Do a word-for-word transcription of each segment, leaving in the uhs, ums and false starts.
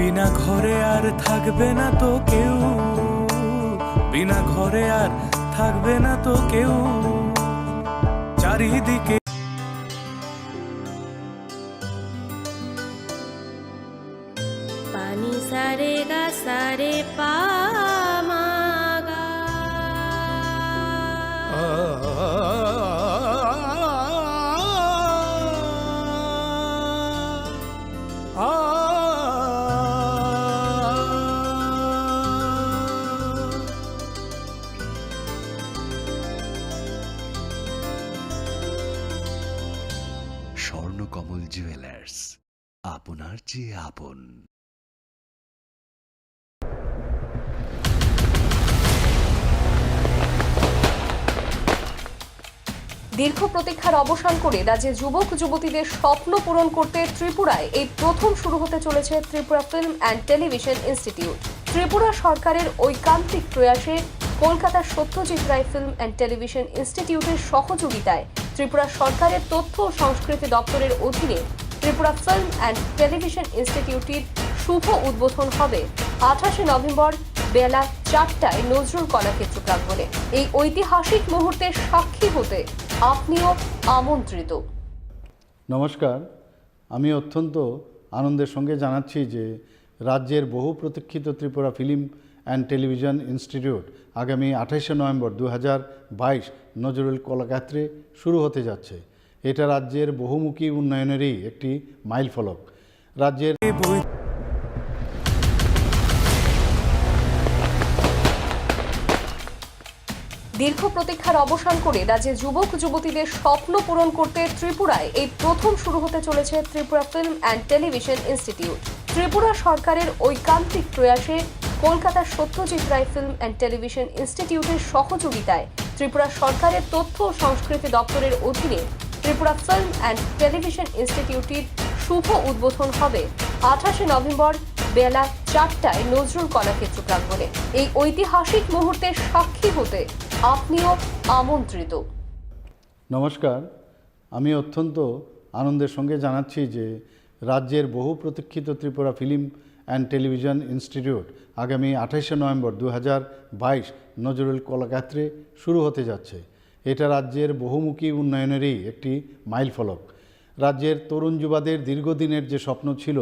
বিনা ঘরে আর থাকবে না তো কেউ, বিনা ঘরে আর থাকবে না তো কেউ, চারিদিকে। Pani sa re ga sa re pa ma ga. Swarnakamal jewellers, আপনার চেয়ে আপন। দীর্ঘ প্রতীক্ষার অবসান করে রাজ্যে যুবক যুবতীদের স্বপ্ন পূরণ করতে ত্রিপুরায় এই প্রথম শুরু হতে চলেছে Tripura film and television institute. Tripura সরকারের ঐকান্তিক প্রয়াসে কলকাতার সত্যজিৎ রায় ফিল্ম অ্যান্ড টেলিভিশন ইনস্টিটিউটের সহযোগিতায় ত্রিপুরা সরকারের তথ্য ও সংস্কৃতি দপ্তরের অধীনে ত্রিপুরা ফিল্ম অ্যান্ড টেলিভিশন ইনস্টিটিউটটির শুভ উদ্বোধন হবে আঠাশে নভেম্বর বেলা চারটায় নজরুল কলাক্ষেত্র প্রাঙ্গণে। এই ঐতিহাসিক মুহূর্তের সাক্ষী হতে আপনিও আমন্ত্রিত। নমস্কার, আমি অত্যন্ত আনন্দের সঙ্গে জানাচ্ছি যে রাজ্যের বহু প্রতীক্ষিত Tripura film and television institute আগামী আঠাশে নভেম্বর দু হাজার বাইশ নজরুল কলাক্ষেত্রে শুরু হতে যাচ্ছে। এটা রাজ্যের বহুমুখী উন্নয়নেরই একটি মাইলফলক। রাজ্যের দীর্ঘ প্রতীক্ষার অবসান করে রাজ্যে যুবক যুবতীদের স্বপ্ন পূরণ করতে ত্রিপুরায় এই প্রথম শুরু হতে চলেছে Tripura film and television institute. Tripura সরকারের ঐকান্তিক প্রয়াসে কলকাতার সত্যজিৎ রায় ফিল্ম অ্যান্ড টেলিভিশন ইনস্টিটিউটের সহযোগিতায় ত্রিপুরা সরকারের তথ্য ও সংস্কৃতি দপ্তরের অধীনে ত্রিপুরা ফিল্ম অ্যান্ড টেলিভিশন ইনস্টিটিউটটির শুভ উদ্বোধন হবে আঠাশে নভেম্বর বেলা চারটায় নজরুল কলাক্ষেত্র প্রাঙ্গণে। এই ঐতিহাসিক মুহূর্তের সাক্ষী হতে আপনিও আমন্ত্রিত। নমস্কার, আমি অত্যন্ত আনন্দের সঙ্গে জানাচ্ছি যে রাজ্যের বহু প্রতীক্ষিত Tripura film and television institute আগামী আঠাশে নভেম্বর দু হাজার বাইশ নজরুল কলাক্ষেত্রে শুরু হতে যাচ্ছে। এটা রাজ্যের বহুমুখী উন্নয়নেরই একটি মাইলফলক। রাজ্যের তরুণ যুবাদের দীর্ঘদিনের যে স্বপ্ন ছিল,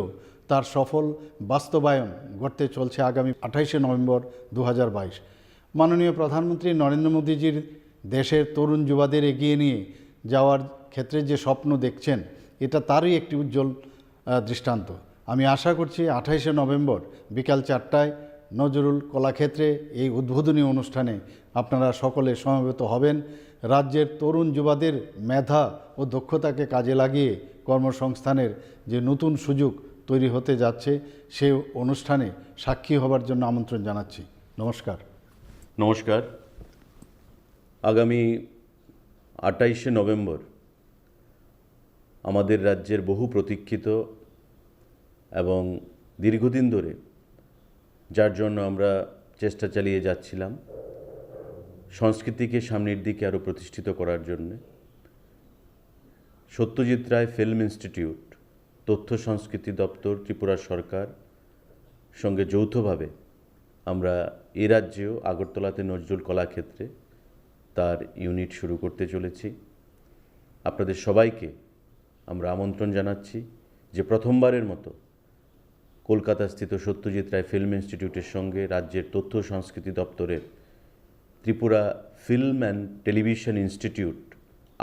তার সফল বাস্তবায়ন ঘটতে চলছে আগামী আঠাশে নভেম্বর দু হাজার বাইশ। মাননীয় প্রধানমন্ত্রী নরেন্দ্র মোদীজির দেশের তরুণ যুবাদের এগিয়ে নিয়ে যাওয়ার ক্ষেত্রে যে স্বপ্ন দেখছেন, এটা তারই একটি উজ্জ্বল, আহ, দৃষ্টান্ত। আমি আশা করছি আঠাশে নভেম্বর বিকাল চারটায় নজরুল কলাক্ষেত্রে এই উদ্বোধনী অনুষ্ঠানে আপনারা সকলে সমবেত হবেন। রাজ্যের তরুণ যুবাদের মেধা ও দক্ষতাকে কাজে লাগিয়ে কর্মসংস্থানের যে নতুন সুযোগ তৈরি হতে যাচ্ছে, সেই অনুষ্ঠানে সাক্ষী হবার জন্য আমন্ত্রণ জানাচ্ছি। নমস্কার। নমস্কার। আগামী আঠাশে নভেম্বর আমাদের রাজ্যের বহু প্রতীক্ষিত এবং দীর্ঘদিন ধরে, যার জন্য আমরা চেষ্টা চালিয়ে যাচ্ছিলাম সংস্কৃতিকে সামনের দিকে আরও প্রতিষ্ঠিত করার জন্যে, সত্যজিৎ রায় ফিল্ম ইনস্টিটিউট, তথ্য সংস্কৃতি দপ্তর, ত্রিপুরা সরকার সঙ্গে যৌথভাবে আমরা এই রাজ্যেও আগরতলাতে নজরুল কলাক্ষেত্রে তার ইউনিট শুরু করতে চলেছি। আপনাদের সবাইকে আমরা আমন্ত্রণ জানাচ্ছি যে প্রথমবারের মতো কলকাতাস্থিত সত্যজিৎ রায় ফিল্ম ইনস্টিটিউটের সঙ্গে রাজ্যের তথ্য ও সংস্কৃতি দপ্তরের Tripura film and television institute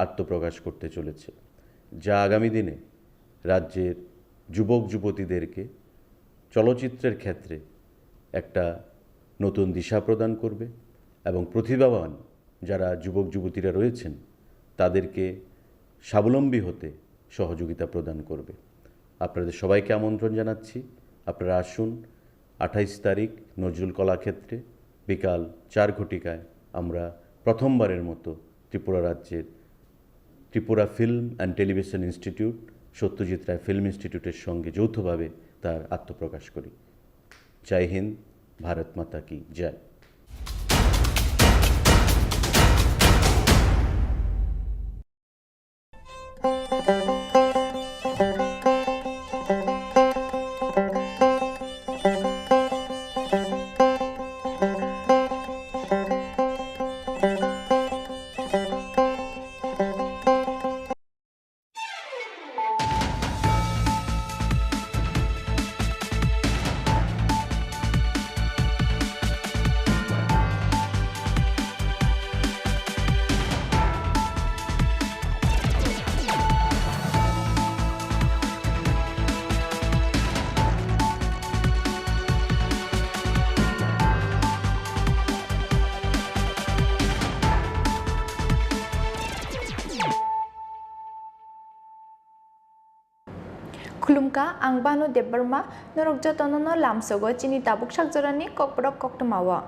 আত্মপ্রকাশ করতে চলেছে, যা আগামী দিনে রাজ্যের যুবক যুবতীদেরকে চলচ্চিত্রের ক্ষেত্রে একটা নতুন দিশা প্রদান করবে এবং প্রতিভাবান যারা যুবক যুবতীরা রয়েছেন, তাদেরকে স্বাবলম্বী হতে সহযোগিতা প্রদান করবে। আপনাদের সবাইকে আমন্ত্রণ জানাচ্ছি, আপনারা আসুন। আঠাইশ তারিখ নজরুল কলাক্ষেত্রে বিকাল চার ঘটিকায় আমরা প্রথমবারের মতো ত্রিপুরা রাজ্যের Tripura film and television institute, Satyajit Ray film ইনস্টিটিউটের সঙ্গে যৌথভাবে তার আত্মপ্রকাশ করি। জয় হিন্দ, ভারত মাতা কি জয়। Khulumkha, ang Banu Debbarma, norok jotono no lamsogo chini tabuk sakjorani kokborok koktwmao.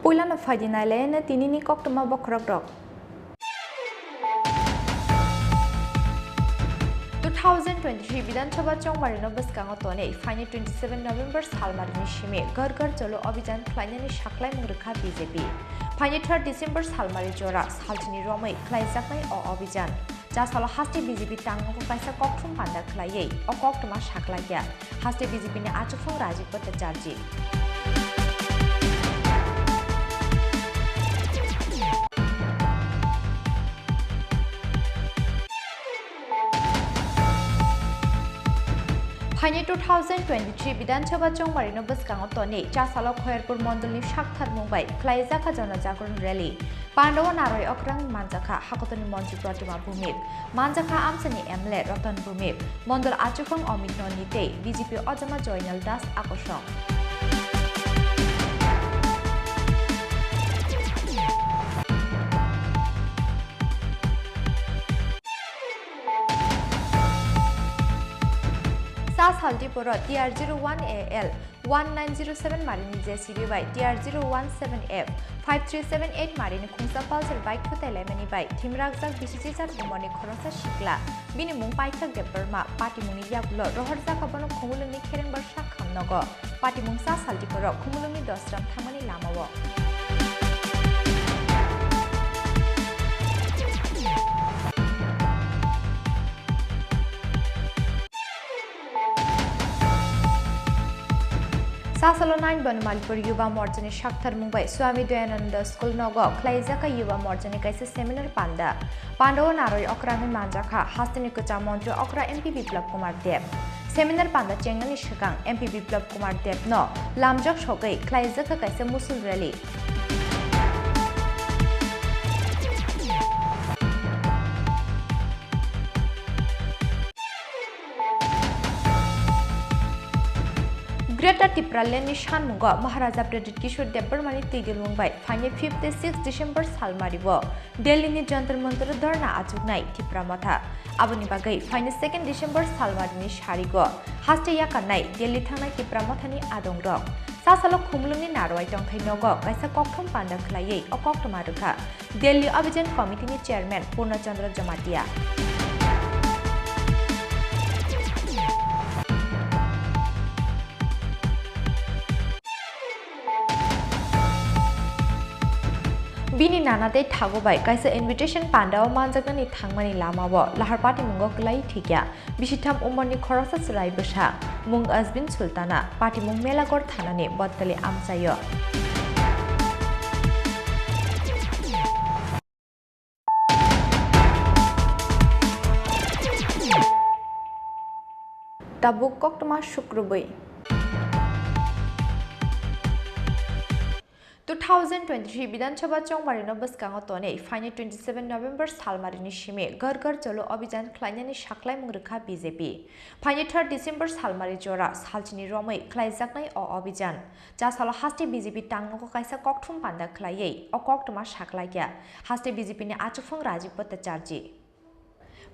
Puilano phaidi nailaina tinini koktwma bokhorokrok. Two thousand twenty-three Bidhan Sabha chongmarino bwskango tonwi phaini twenty-seven November salmarini simi Ghar Ghar Chalo Abhijan khlainani saklaimung rwkha B J P. Phaini third December salmari jora salchini romwi khlaijaknai o abhijan. Chasalo haste B J P tangnogo kaisa kokthum panda khlaiwi o koktwma saklaikha. Haste B J P ni achukphang Rajiv Bhattacharjee. Phaini two thousand twenty-three Bidhan Sabha chongmarino bwskango tonwi Chasalo Khoyerpur mondolni sakthar mungbai khlaijak kha Jana Jagran Rally. Pandao naroi okrang manjakha Hakotoni Montri Pratima Bhumik, manjakha Amchani M L A Ratan Bhumik, Mondol Achukang Omit Noni tei B J P Ojama Joynal Das Akosong. Sa saldi poro T R zero one A L one nine zero seven marini J C B bai T R zero one seven F five three seven eight marini khungsa Pulsar bike thutai laimani bai thimrakjak bisi chichar umorni khoroksa sikla. Bini mung Paithak Debbarma, patimungni yagulo rohorjak abono Khumulwngni Kherengbar sak khamnogo. Patimung sa saldi poro Khumulwngni Dosram thangmani lamao. Sasalo nine Bonomalipur Yuba Morchani sakthar mungbai Swami Dayananda School nogo khlaijak Yuba Morchani kaisa seminar panda. Pandao naroi okrangwi manjakha hasteni kwcham montri okra M P Biplab Kumar Deb. Seminar panda chengnani swkang M P Biplab Kumar Deb no lamjak sogwi khlaijak kaisa musul rally. Greater Tipraland ni sanmungo Maharaja Pradyut Kishore Debbarma ni twidulmung bai phainai fifth tei sixth December salmario Delhi ni Jantar Mantar o dhorna achuknai Tipra Motha. Aboni bagwi phainai second December salmari ni sarigo haste yakarnai Delhi thangnai Tipra Motha ni adongrok. Sasalo Khumulwng ni Narwai tongthai nogo kaisa kokthum panda khlaiwi o koktwma rwkha. Delhi Abhijan Committee ni Chairman Purna Chandra Jamatia. Bini nana tei thago bai kaisa invitation pandao manjaknani thangmani lamao lahar patimungo kwlai thikya. Bisitham umorni khoroksa chwrai bwsa, mung Azbin Sultana, patimung Melagor thanani Bottali amchaio. Tabuk koktwma sukrubwi. Two thousand twenty-three Bidhan Sabha chongmarino bwskango tonwi phainai twenty-seven November salmarini simi Ghar Ghar Chalo Abhijan khlainani saklaimung rwkha B J P. Phainai third December salmari jora salchini romwi khlaijaknai o abhijan. Chasalo haste B J P tangnogo kaisa kokthum panda khlaiwi o koktwma saklaikha haste B J P ni achukphang Rajiv Bhattacharjee.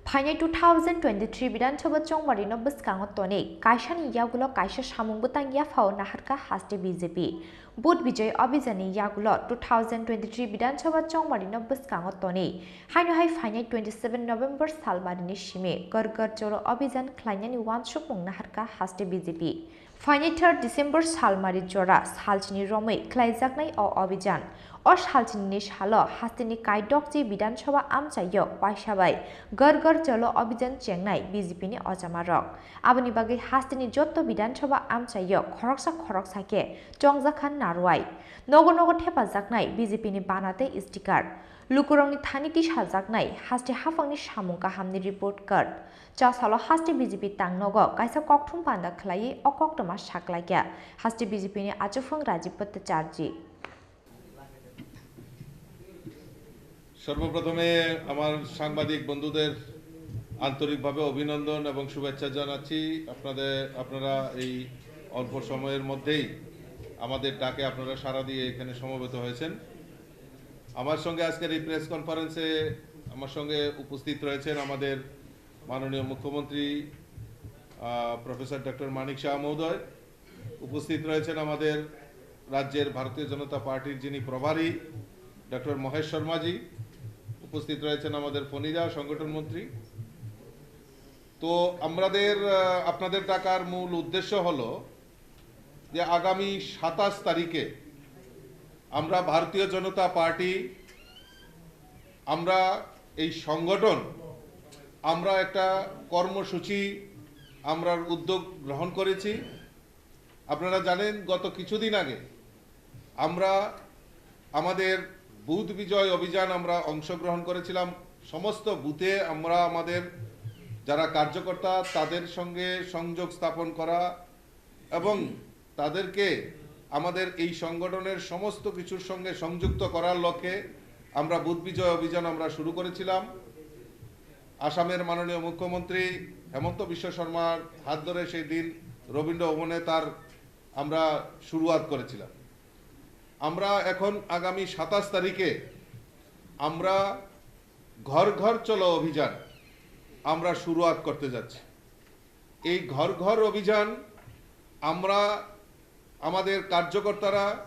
Phainai two thousand twenty-three Bidhan Sabha chongmarino bwskango tonwi kaisani yagulo kaisa samung bwtang yaphao naharkha haste B J P. Vote Bijoy Abhijanni yagulo two thousand twenty-three Bidhan Sabha chongmarino bwskango tonwi haino hai phainai twenty-seven November salmarini simi Ghar Ghar Chalo Abhijan khlainani uansukmung naharkha haste B J P. Phainai third December salmari jora salchini romwi khlaijaknai o abhijan. O salchinini salo hasteni Kaidokchi Bidhan Sabha amchaio waisa bai Ghar Ghar Chalo abhijan chengnai B J P ni ojamarok. Aboni bagwi hasteni jotto Bidhan Sabha amchaio khoroksa khoroksa khe chongjakha narwai. Nogo nogo thepajaknai B J P ni bana tei sticker. Lukurokni thani tisajaknai haste haphangni samung kahamni report card. Chasalo haste B J P tangnogo kaisa kokthum panda khlaiwi o koktwma saklaikha haste B J P ni achukphang Rajiv Bhattacharjee. সর্বপ্রথমে আমার সাংবাদিক বন্ধুদের আন্তরিকভাবে অভিনন্দন এবং শুভেচ্ছা জানাচ্ছি। আপনাদের, আপনারা এই অল্প সময়ের মধ্যেই আমাদের ডাকে আপনারা সাড়া দিয়ে এখানে সমবেত হয়েছেন। আমার সঙ্গে আজকের এই প্রেস কনফারেন্সে আমার সঙ্গে উপস্থিত রয়েছেন আমাদের মাননীয় মুখ্যমন্ত্রী, আহ, প্রফেসর ডক্টর মানিক সাহা মহোদয়। উপস্থিত রয়েছেন আমাদের রাজ্যের ভারতীয় জনতা পার্টির যিনি প্রভারী ডক্টর মহেশ শর্মাজি। উপস্থিত রয়েছেন আমাদের ফণিদা, সংগঠন মন্ত্রী। তো আমাদের, আহ, আপনাদের ডাকার মূল উদ্দেশ্য হলো যে আগামী সাতাশ তারিখে আমরা ভারতীয় জনতা পার্টি, আমরা এই সংগঠন, আমরা একটা কর্মসূচি, আমরা উদ্যোগ গ্রহণ করেছি। আপনারা জানেন, গত কিছুদিন আগে আমরা আমাদের বুথ বিজয় অভিযান আমরা অংশগ্রহণ করেছিলাম। সমস্ত বুথে আমরা আমাদের যারা কার্যকর্তা, তাদের সঙ্গে সংযোগ স্থাপন করা এবং তাদেরকে আমাদের এই সংগঠনের সমস্ত কিছুর সঙ্গে সংযুক্ত করার লক্ষ্যে আমরা বুথ বিজয় অভিযান আমরা শুরু করেছিলাম। আসামের মাননীয় মুখ্যমন্ত্রী হেমন্ত বিশ্ব শর্মার হাত ধরে সেই দিন রবীন্দ্র ভবনে তার আমরা শুরুয়াত করেছিলাম। আমরা এখন আগামী সাতাশ তারিখে আমরা ঘর ঘর চলো অভিযান আমরা শুরুয়াত করতে যাচ্ছি। এই ঘর ঘর অভিযান আমরা, আমাদের কার্যকর্তারা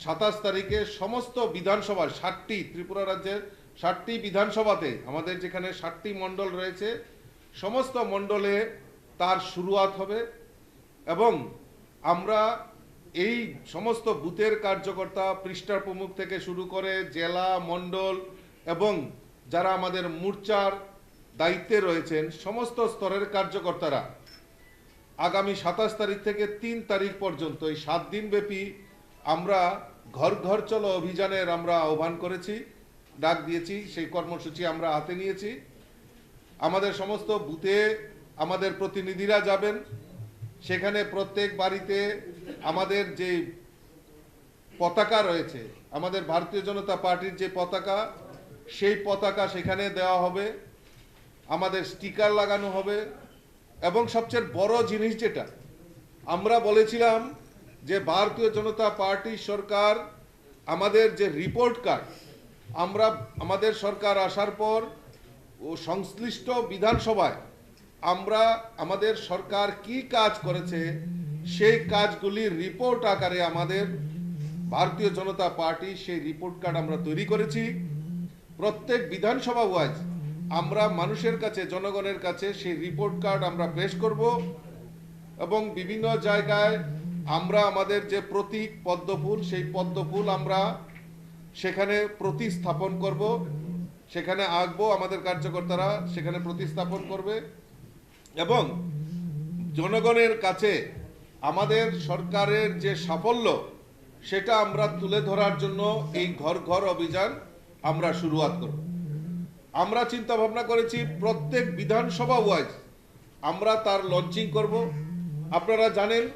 সাতাশ তারিখে সমস্ত বিধানসভায়, সাতটি, ত্রিপুরা রাজ্যের সাতটি বিধানসভাতে, আমাদের যেখানে সাতটি মণ্ডল রয়েছে, সমস্ত মণ্ডলে তার শুরুয়াত হবে। এবং আমরা এই সমস্ত বুথের কার্যকর্তা, পৃষ্ঠা প্রমুখ থেকে শুরু করে জেলা, মণ্ডল এবং যারা আমাদের মোর্চার দায়িত্বে রয়েছেন, সমস্ত স্তরের কার্যকর্তারা আগামী সাতাশ তারিখ থেকে তিন তারিখ পর্যন্ত এই সাত দিন ব্যাপী আমরা ঘর ঘর চলো অভিযানের আমরা আহ্বান করেছি, ডাক দিয়েছি, সেই কর্মসূচি আমরা হাতে নিয়েছি। আমাদের সমস্ত বুথে আমাদের প্রতিনিধিরা যাবেন, সেখানে প্রত্যেক বাড়িতে আমাদের যে পতাকা রয়েছে, আমাদের ভারতীয় জনতা পার্টির যে পতাকা, সেই পতাকা সেখানে দেওয়া হবে, আমাদের স্টিকার লাগানো হবে। এবং সবচেয়ে বড় জিনিস যেটা, আমরা বলেছিলাম যে ভারতীয় জনতা পার্টি সরকার আমাদের যে রিপোর্ট কার্ড, আমরা, আমাদের সরকার আসার পর ও সংশ্লিষ্ট বিধানসভায় আমরা আমাদের সরকার কি কাজ করেছে, সেই কাজগুলির রিপোর্ট আকারে আমাদের ভারতীয় জনতা পার্টি সেই রিপোর্ট কার্ড আমরা তৈরি করেছি। প্রত্যেক বিধানসভা ওয়াইজ আমরা মানুষের কাছে, জনগণের কাছে সেই রিপোর্ট কার্ড আমরা পেশ করব এবং বিভিন্ন জায়গায় আমরা আমাদের যে প্রতীক পদ্মফুল, সেই পদ্মফুল আমরা সেখানে প্রতিস্থাপন করব, সেখানে আঁকবো, আমাদের কার্যকর্তারা সেখানে প্রতিস্থাপন করবে এবং জনগণের কাছে আমাদের সরকারের যে সাফল্য, সেটা আমরা তুলে ধরার জন্য এই ঘর ঘর অভিযান আমরা শুরুয়াত করব। আমরা চিন্তা ভাবনা করেছি প্রত্যেক বিধানসভা ওয়াইজ আমরা তার লঞ্চিং করব। আপনারা জানেন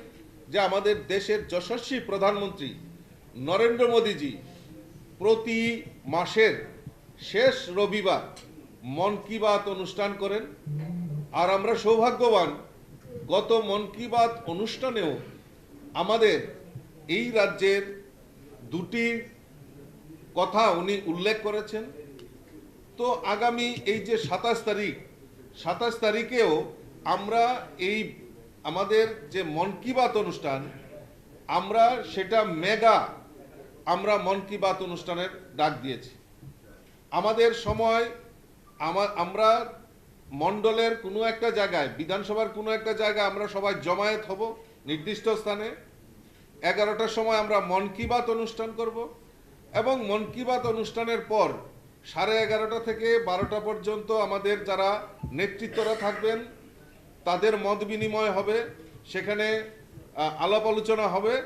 যে আমাদের দেশের যশস্বী প্রধানমন্ত্রী নরেন্দ্র মোদীজি প্রতি মাসের শেষ রবিবার মন কি বাত অনুষ্ঠান করেন। আর আমরা সৌভাগ্যবান, গত মন কি বাত অনুষ্ঠানেও আমাদের এই রাজ্যের দুটি কথা উনি উল্লেখ করেছেন। তো আগামী এই যে সাতাশ তারিখ, সাতাশ তারিখেও আমরা এই আমাদের যে মন কি বাত অনুষ্ঠান, আমরা সেটা মেগা, আমরা মন কি বাত অনুষ্ঠানের ডাক দিয়েছি। আমাদের সময়, আমা-, আমরা মণ্ডলের কোনো একটা জায়গায়, বিধানসভার কোনো একটা জায়গায় আমরা সবাই জমায়েত হব নির্দিষ্ট স্থানে। এগারোটার সময় আমরা মন কি বাত অনুষ্ঠান করব এবং মন কি বাত অনুষ্ঠানের পর সাড়ে এগারোটা থেকে বারোটা পর্যন্ত আমাদের যারা নেতৃত্বরা থাকবেন, তাদের মত বিনিময় হবে, সেখানে, আহ, আলাপ আলোচনা হবে।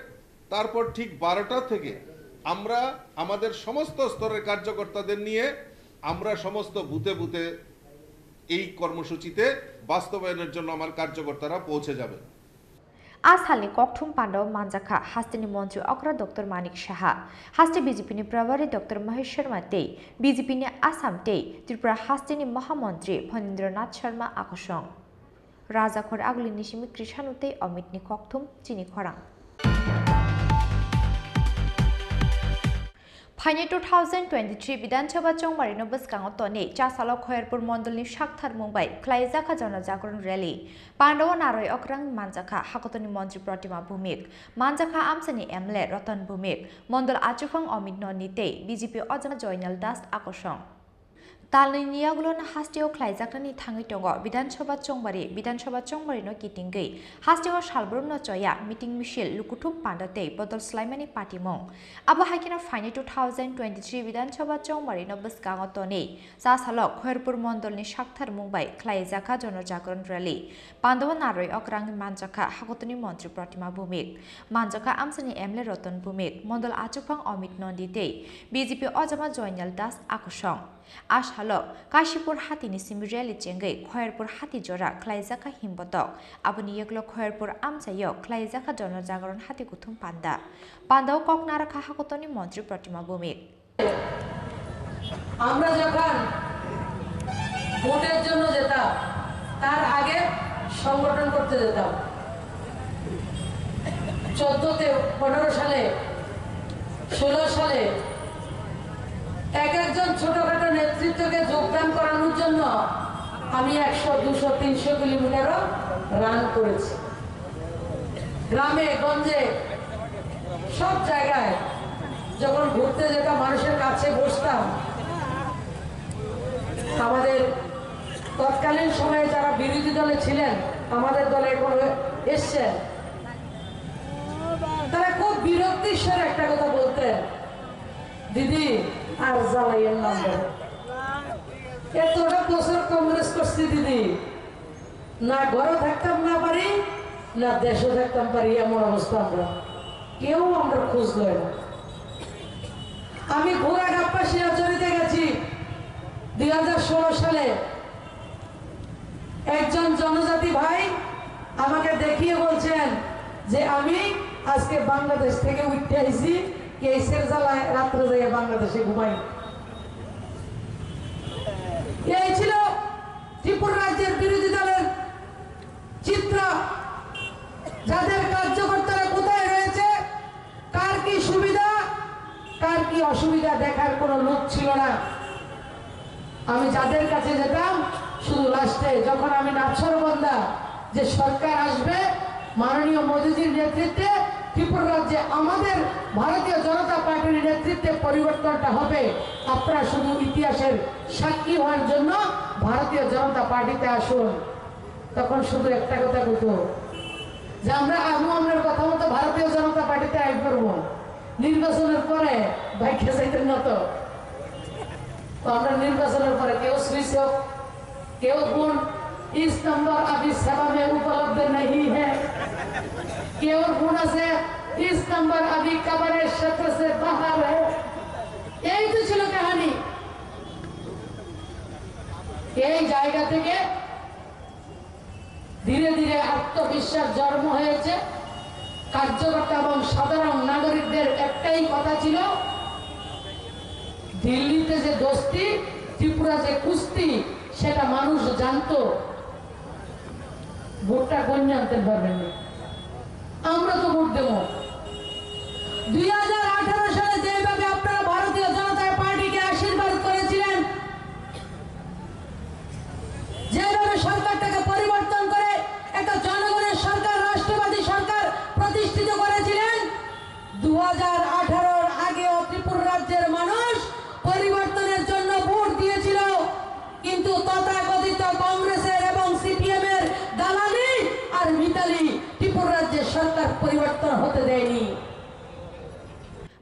তারপর ঠিক বারোটা থেকে আমরা আমাদের সমস্ত স্তরের কার্যকর্তাদের নিয়ে আমরা সমস্ত বুথে বুথে এই কর্মসূচিতে বাস্তবায়নের জন্য আমার কার্যকর্তারা পৌঁছে যাবে। A salni kokthum pandao manjakha hasteni montri okra Doctor Manik Saha, haste B J P ni Prabhari Doctor Mahesh Sharma tei B J P ni Assam tei Tripura hasteni Mahamontri Phanindra Nath Sharma akosong. Rajakhor Aguli ni simi Krishanu tei Amit ni kokthum chini khorang. Phaini two thousand twenty-three Bidhan Sabha chongmarino bwskango tonwi Chasalo Khoyerpur mondolni saktharmung bai khlaijakha Jana Jagaron Rally. Pandao narwi okrang manjakha Hakotoni Montri Pratima Bhumik, manjakha Amchani M L A Ratan Bhumik, Mondol Achuphang Amit Nandi tei B J P Ojama Joynal Das Akosong. Talnwini yagulono hasteo khlaijaknani thangwi tongo Bidhan Sabha chongmari. Bidhan Sabha chongmarino kitingwi hasteo salbrumno choya meeting misil, lukuthum panda tei bodol swlaimani patimung. Abo hai kheno phaini two thousand twenty-three Bidhan Sabha chongmarino bwskango tonwi Chasalo Khoyerpur mondolni saktharmung bai khlaijakha Jana Jagaron Rally. Pandao narwi okrangwi manjakha Hakotoni Montri Pratima Bhumik, manjakha Amchani M L A Ratan Bhumik, Mondol Achuphang Amit Nandi tei B J P Ojama Joynal Das Akosong. A salo Kashipur hatini simi rally chengwi Khoyerpur hati jora khlaijakha himbotok. Aboni yeklo Khoyerpur amchaio khlaijakha Jana Jagaron hati kuthum panda. Pandao kok narakha Hakotoni Montri Pratima Bhumik. আমরা যখন ভোটের জন্য যেতাম, তার আগে সংগঠন করতে যেতাম। চোদ্দতে, পনেরো সালে, ষোলো সালে এক একজন ছোটখাটো নেতৃত্বকে যোগদান করানোর জন্য আমি একশো, দুশো, তিনশো কিলোমিটারও রান করেছি। গ্রামে গঞ্জে সব জায়গায় যখন ঘুরতে যেতাম, মানুষের কাছে বসতাম, আমাদের তৎকালীন সময়ে যারা বিরোধী দলে ছিলেন, আমাদের দলে এখন এসছেন, তারা খুব বিরক্তির স্বরে একটা কথা বলতেন, "দিদি, আর জ্বালাইয়েন না আমাদের। এতটা বছর কংগ্রেস করছি দিদি, না ঘরে থাকতাম না পারি, না দেশে থাকতাম পারি, এমন অবস্থা আমরা, কেউ আমরা খোঁজ লয় না।" আমি ঘোড়া গাপ্পা সিরাজুরিতে গেছি দুই হাজার ষোলো সালে। একজন জনজাতি ভাই আমাকে দেখিয়ে বলছেন যে, "আমি আজকে বাংলাদেশ থেকে উঠে আইছি, কেসের জ্বালায় রাত্রে যাইয়া বাংলাদেশে ঘুমাই।" এই ছিল ত্রিপুরা রাজ্যের বিরোধী দলের চিত্র, যাদের কার্যকর্তারা কোথায় রয়েছে, কার কি সুবিধা, কার কি অসুবিধা দেখার কোনো লোক ছিল না। আমি যাদের কাছে যেতাম, শুধু লাস্টে যখন আমি নাছোড়বান্দা যে সরকার আসবে, মাননীয় মোদীজির নেতৃত্বে ত্রিপুরা রাজ্যে আমাদের ভারতীয় জনতা পার্টির নেতৃত্বে পরিবর্তনটা হবে, আপনারা শুধু ইতিহাসের সাক্ষী হওয়ার জন্য ভারতীয় জনতা পার্টিতে আসুন। তখন শুধু একটা কথা বলতো যে আমরা আবু আমরার কথা মতো ভারতীয় জনতা পার্টিতে অ্যাড করবো, নির্বাচনের পরে বাইকে যাইতেন না তো। তো আমরা নির্বাচনের পরে কেউ সুইচ অফ, কেউ কোন ইস নম্বর আবি সেবা মে উপলব্ধ নেই হে, কেউ কোন আছে ইস নম্বর আবি কবরের ক্ষেত্র সে বাহার হে। এই তো ছিল কাহিনী। এই জায়গা থেকে ধীরে ধীরে আত্মবিশ্বাস জন্ম হয়েছে। কার্যকর্তা এবং সাধারণ নাগরিকদের একটাই কথা ছিল, দিল্লিতে যে দোস্তি, ত্রিপুরা যে কুস্তি, সেটা মানুষ জানতো। ভোটটা কোন জানতে পারবেন না। আমরা তো ভোট দেবো। দুই হাজার আঠারো সালে যেভাবে আপনারা ভারতীয় জনতা পার্টিকে আশীর্বাদ করেছিলেন, যেভাবে সরকারটাকে পরিবর্তন করে একটা জনগণের সরকার, রাষ্ট্রবাদী সরকার প্রতিষ্ঠিত করেছিলেন, দু হাজার আঠারোর আগেও ত্রিপুরা রাজ্যের মানুষ পরিবর্তনের জন্য ভোট দিয়েছিল, কিন্তু তথাকথিত কংগ্রেসের এবং সিপিএম এর দালালি আর মিতালি ত্রিপুরা রাজ্যের সরকার পরিবর্তন হতে দেয়নি।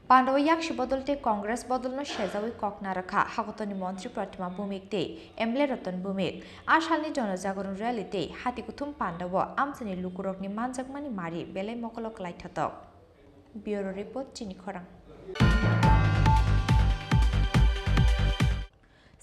Pandao yakshi bodol tei Congress bodolno sejawi kok narakha Hakotoni Montri Pratima Bhumik tei M L A Ratan Bhumik. A salni Jana Jagaron Rally tei Hati Kuthum Pandao amchaini lukurokni manjakmani mari belai mokolo kwlaithotok. Bureau Report, Chini Khorang.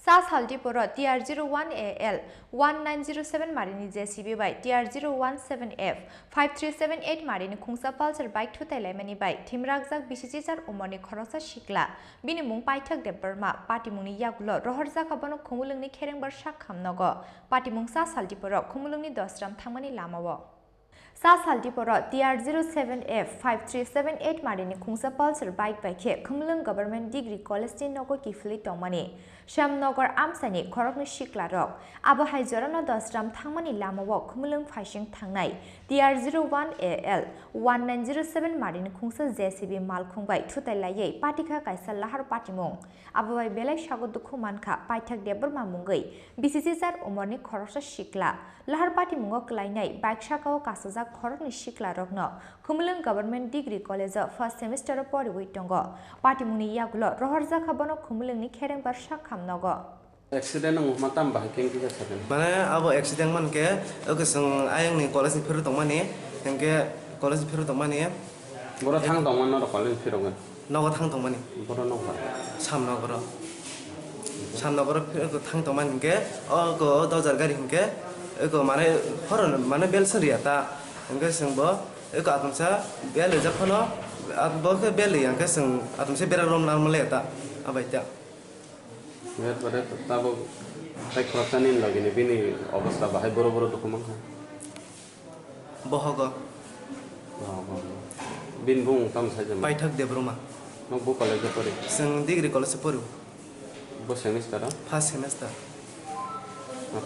Sa sal Diporo T R zero one A L one nine zero seven marini J C B bai T R zero one seven F five three seven eight marini khungsa Pulsar bike thutai laimani bai thimrakjak bisi chichar umorni khoroksa sikla, bini mung Paithak Debbarma, patimungni yagulo rohorjak abono Khumulwngni Kherengbar sak khamnogo. Patimung sa sal Diporo Khumulwngni Dosram thangmani lamao. Sa saltiporo T R zero seven F five three seven eight marini khungsa Pulsar bike bai khe Khumulwng Government Degree College ni nogo kiphilwi tongmani Shyamnagar amchaini khoroknwi siklarok. Abo hai jorano Dasram thangmani lamao Khumulwng phaising thangnai T R zero one A L one nine zero seven marini khungsa J C B malkhung bai thutai laiwi patikha kaisa lahar patimung. Abo bai belai sago dukhu mankha paithak Debbarma mungwi bisi sisar umorni khoroksa sikla. Lahar patimungo kwlainai bike sakao kasajak khoroknwi siklarokno Khumulwng Government Degree College o first semester o poriwi tongo. Patimungni yagulo rohorjakha bono Khumulwngni Kherengbar sakham nogo. Accident wngma tamo bahai khe wngkha sadan? Mane abo accident mankhe, oke, chwng ayangni college ni phirwi tongmani, hinkhe college ni phirwi tongmani. Boro thang tongmani norok college ni phirogwi? Nogo thang tongmani. Boro nogo? Samnogoro. Samnogoro phi-, thang tongmani hinkhe, ogo dojar gari hinkhe, ogo mane horon mane bel swnriya ta, hinkhe chwngbo ogo atomsa bel rijak phano, abo khe bel riya hinkhe chwng atomsa berak rom lam le ta, abai ta. Erpore tabuk tai khoroksani logini bini obostha bahai boro boro dukhu mankha. Bohogo. Bohogo. Bini bumung tamo sai jama? Paithak Debbarma. Nwng bo college o pori? Chwng degree college o pori. Bo semester o? First semester.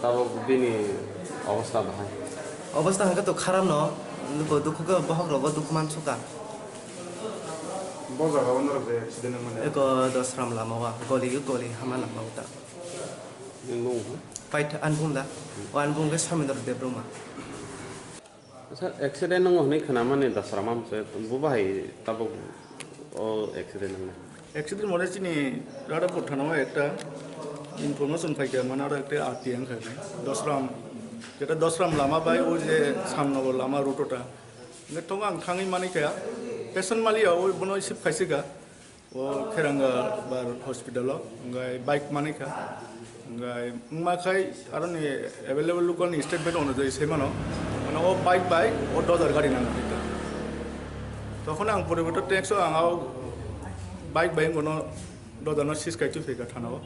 Tabuk bini obostha bahai? Obostha hwnkhe to kharap no, luko dukhu khe bohok rogo dukhu mansukha. Bo jaga o norok je accident wngmani? Eko Dosram lama o, goli goli hama lama o ta. Nwng bung? Paitha anbung da. O anbung khe Samindra Debbarma. Sir, accident wngwi hwnwi khwnamani Dosram amse, bo bahai tabuk o accident wngnai? Accident mane chini Radhapur thana o ekta information phaikha, mane aro ekta R T I wngkha, Dosram, jeta Dosram lama bai o je Samnogor lama route o ta. Hwnkhe tongo ang thangwi manikha, patient maliya o bono receive khaisika, o Kheranga bar hospital o, hwnkhe bike manikha, hwnkhe wngma khai aroni available local ni statement onujai se mano, mane o bike bai o dojar gari nang thangkha. Tokhono ang poriborto text o ang o bike bai wngkha no dojar no sis kai twi phaikha thana o,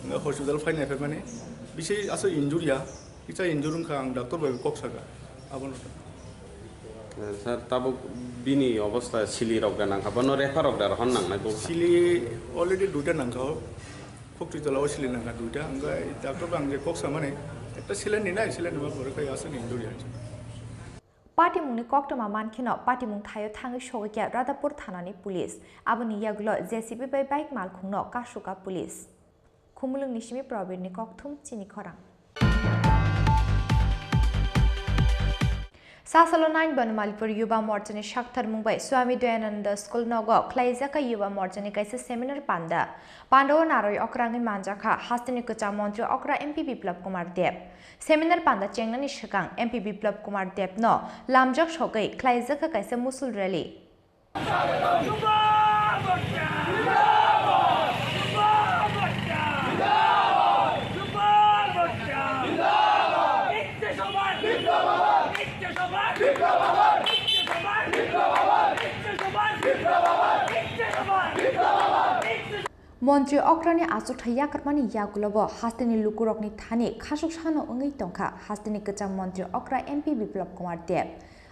hwnkhe hospital phainai phaimani bisi aswk injury ya. Kisa injure wngkha, ang doctor bai kok saka, abono. Eh, sir, tabuk bini obostha sili rok da nangkha, bono refer rok da rohor nangnai bo? Sili already duita nangkha o, Khokti tola o sili nangkha duita, hwnkhe doctor bai ang je kok samani, ekta saline ninai, saline nima pore khai aswk injury ya. Patimungni koktwma mankheno patimung thaio thangwi sogwi kha Radhapur thanani police. Aboni yagulo J C B bai bike malkhungno kasukha police. Khumulwngni simi Probirni kokthum chini khorang. Sasalo nine Bonomalipur Yuba Morchani saktharmung bai Swami Dayananda School nogo khlaijak Yuba Morchani kaisa seminar panda. Pandao narwi okrangwi manjakha hasteni kwcham montri okra M P Biplab Kumar Deb. Seminar panda chengnani swkang M P Biplab Kumar Deb no lamjak sogwi khlaijak kaisa musul rally. Montri okrani achukthai yakarmani yagulobo hasteni lukurokni thani khasuk sano wngwi tongkha hasteni kwcham montri okra M P Biplab Kumar Deb.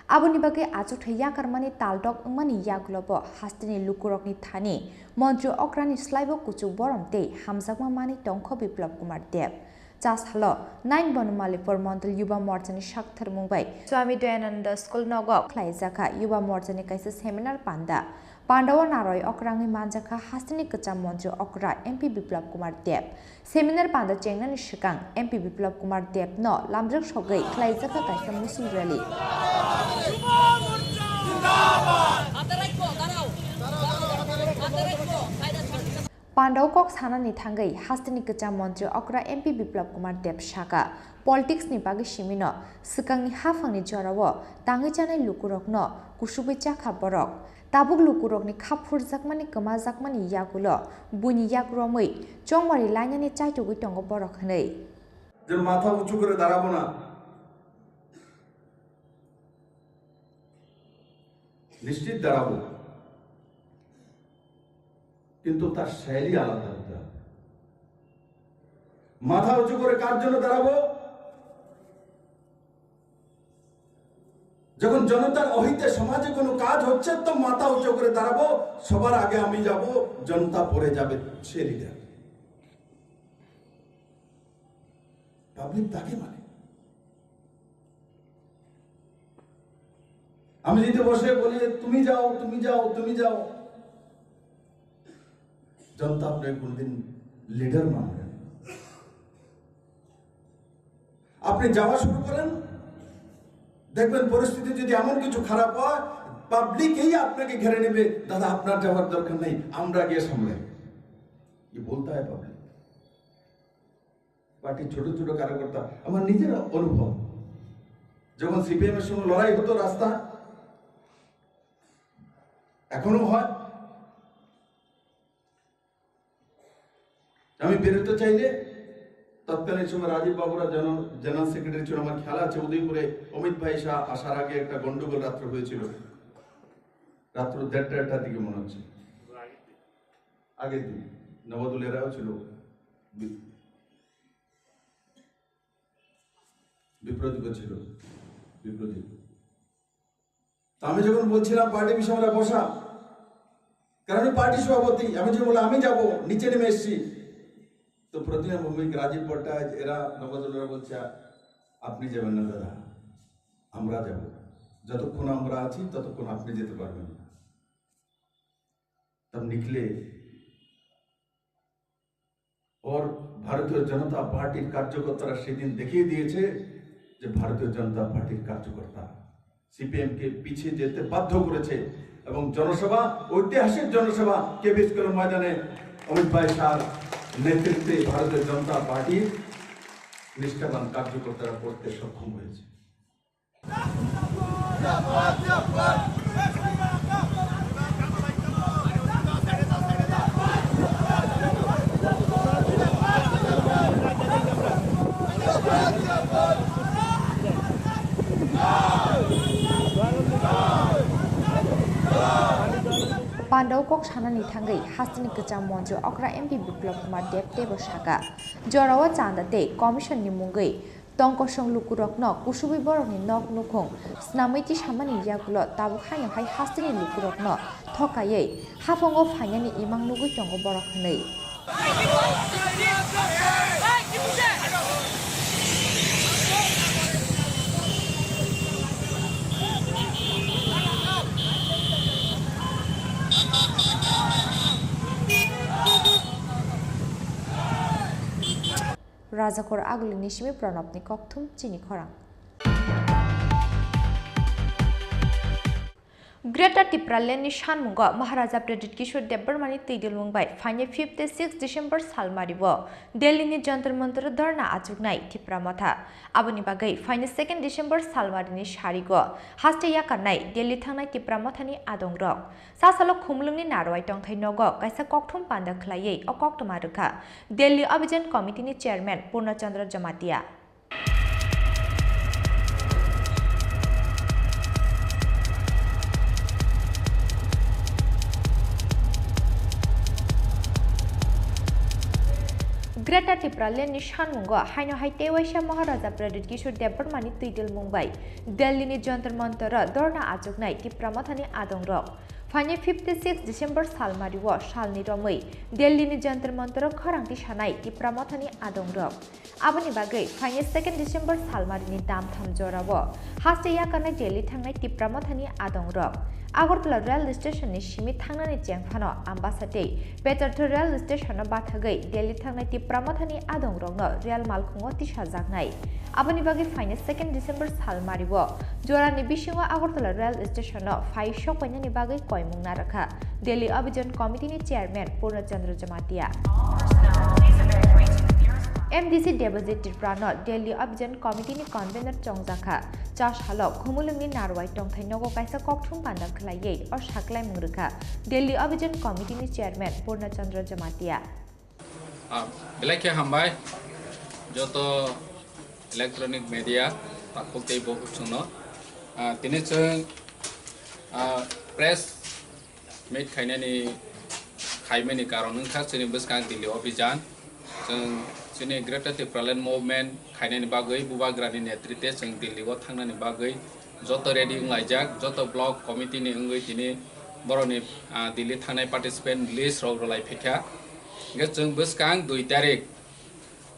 Aboni bagwi achukthai yakarmani taldok wngmani yagulobo hasteni lukurokni thani montri okrani slaibo kuchuk borom tei hamjakma manwi tongkho Biplab Kumar Deb. Chasalo nine Bonomalipur Mondol Yuba Morchani saktharmung bai Swami Dayananda School nogo khlaijakha Yuba Morchani kaisa seminar panda. Pandao narwi okrangwi manjakha hasteni kwcham montri okra M P Biplab Kumar Deb. Seminar panda chengnani swkang M P Biplab Kumar Deb no lamjak sogwi khlaijakha kaisa musul rally. Pandao kok sanani thangwi hasteni kwcham montri okra M P Biplab Kumar Deb saka, politics ni bagwi simino swkangni haphangni jorao tangwi chanai lukurokno kusubwi chakha borok. Tabuk lukurokni kha phurjakmani kwmajakmani yagulo buini yak romwi chongmari lainani chaitugwi tongo borok hwnwi. যে মাথা উঁচু করে দাঁড়াবো না, নিশ্চিত দাঁড়াবো, কিন্তু তার শৈলী আলাদা হতে হবে। মাথা উঁচু করে কার জন্য দাঁড়াবো? যখন জনতার অহিতে সমাজে কোনো কাজ হচ্ছে, তো মাথা উঁচু করে দাঁড়াবো, সবার আগে আমি যাব, জনতা পরে যাবে, সে লিডার। পাবলিক তাকে মানে। আমি যদি বসে বলি যে, "তুমি যাও, তুমি যাও, তুমি যাও," জনতা আপনাকে কোনোদিন লিডার মানবে না। আপনি যাওয়া শুরু করেন, দেখবেন পরিস্থিতি যদি এমন কিছু খারাপ হয়, পাবলিকেই আপনাকে ঘিরে নেবে, "দাদা, আপনার যাওয়ার দরকার নেই, আমরা গিয়ে সামলাই।" ये बोलता है पब्लिक। পার্টির ছোট ছোট কার্যকর্তা, আমার নিজের অনুভব, যখন সিপিএম এর সময় লড়াই হতো রাস্তা, এখনো হয়, আমি বেরোতে চাইলে তৎকালীন সময় রাজীব বাবুরা জন-, জেনারেল সেক্রেটারি ছিল, আমার খেয়াল আছে, উদয়পুরে অমিত ভাই শাহ আসার আগে একটা গন্ডগোল রাত্রে হয়েছিল, রাত্র দেড়টা একটার দিকে মনে হচ্ছে, আগের দিন নবাদুল এরাও ছিল, বি-, বিপ্রদীপও ছিল, বিপ্রদীপ। তো আমি যখন বলছিলাম পার্টি বিষয়ে আমরা বসা, কারণ আমি পার্টি সভাপতি, আমি যখন বললাম আমি যাব, নিচে নেমে এসছি, তো প্রতিমা ভৌমিক, রাজীব ভট্টাচার্য, এরা নবাদুলরা বলছে, "আপনি যাবেন না দাদা, আমরা যাব, যতক্ষণ আমরা আছি ততক্ষণ আপনি যেতে পারবেন না।" তব নিকলে। আর ভারতীয় জনতা পার্টির কার্যকর্তারা সেদিন দেখিয়ে দিয়েছে যে ভারতীয় জনতা পার্টির কার্যকর্তা সিপিএম কে পিছিয়ে যেতে বাধ্য করেছে এবং জনসভা, ঐতিহাসিক জনসভা কেপি স্কুলের ময়দানে অমিত ভাই শাহর নেতৃত্বে ভারতীয় জনতা পার্টির নিষ্ঠাবান কার্যকর্তারা করতে সক্ষম হয়েছে। Pandao kok sanani thangwi hasteni kwcham monjo okra M P Biplop Kumar Deb teibo saka, jorao chanda tei commission ni mungwi tong kosong lukurokno kusubui borokni nok nukhung snamwi tisamani yagulo tabuk haino hai hasteni lukurokno thokaiwi haphango phainani imang nugwi tongo borok hwnwi. Rajakor Agulini simi Pranabni kokthum chini khorang. Greater Tipraland ni sanmungo Maharaja Pradyut Kishore Debbarmani twidulmung bai phainai fifty six December salmario Delhi ni Jantar Mantar o dharna achuknai Tipra Motha. Aboni bagwi phainai second December salmarini sarigo haste yakarnai Delhi thangnai Tipra Mothani adongrok. Sasalo Khumulwngni Narwai tongthai nogo kaisa kokthum panda khwlaiwi o koktwma rwkha Delhi Abhijan Committee ni Chairman Purna Chandra Jamatia. Greater Tipraland ni sanmungo haino hai teiwaisa Maharaja Pradyut Kishore Debbarmani twidulmung bai Delhi ni Jantar Mantar o dharna achuknai Tipra Mothani adongrok. Phainai fifty six December salmario salni romwi Delhi ni Jantar Mantar o khorang tisanai Tipra Mothani adongrok. Aboni bagwi phainai second December salmarini damtham jorao haste yakarnai Delhi thangnai Tipra Mothani adongrok Agartala rail station ni simi thangnani chengphano Ambasa tei Petartha rail station o bathagwi Delhi thangnai Tipra Mothani adongrokno rail malkhungo tisajaknai. Aboni bagwi phainai second December salmario jorani bisingo Agartala rail station o phai sokpainani bagwi koimung narwkha Delhi Abhijan Committee ni Chairman Purna Chandra Jamatia. M D C Debajit Tripura no Delhi Abhijan Committee ni convener chongjakha. Cha salo Khumulwngni Narwai tongthai nogo kaisa kokthum panda khwlaiwi o saklaimung rwkha Delhi Abhijan Committee ni Chairman Purna Chandra Jamatia. Ah, belai khe hambai joto electronic media takhuk tei bukhuk chwngno. Ah, tini chwng, ah, press meet khainani khaimani karon wngkha chini bwskang Delhi Abhijan. Chwng chini Greater Tipraland Movement khainani bagwi Bubagrani netrite chwng Delhi o thangnani bagwi Joto ready wnglaijak, joto block committee ni wngwi tini borokni, ah, Delhi thangnai participant list rok rwlai phaikha. Hwnkhe chwng bwskang dui tarik,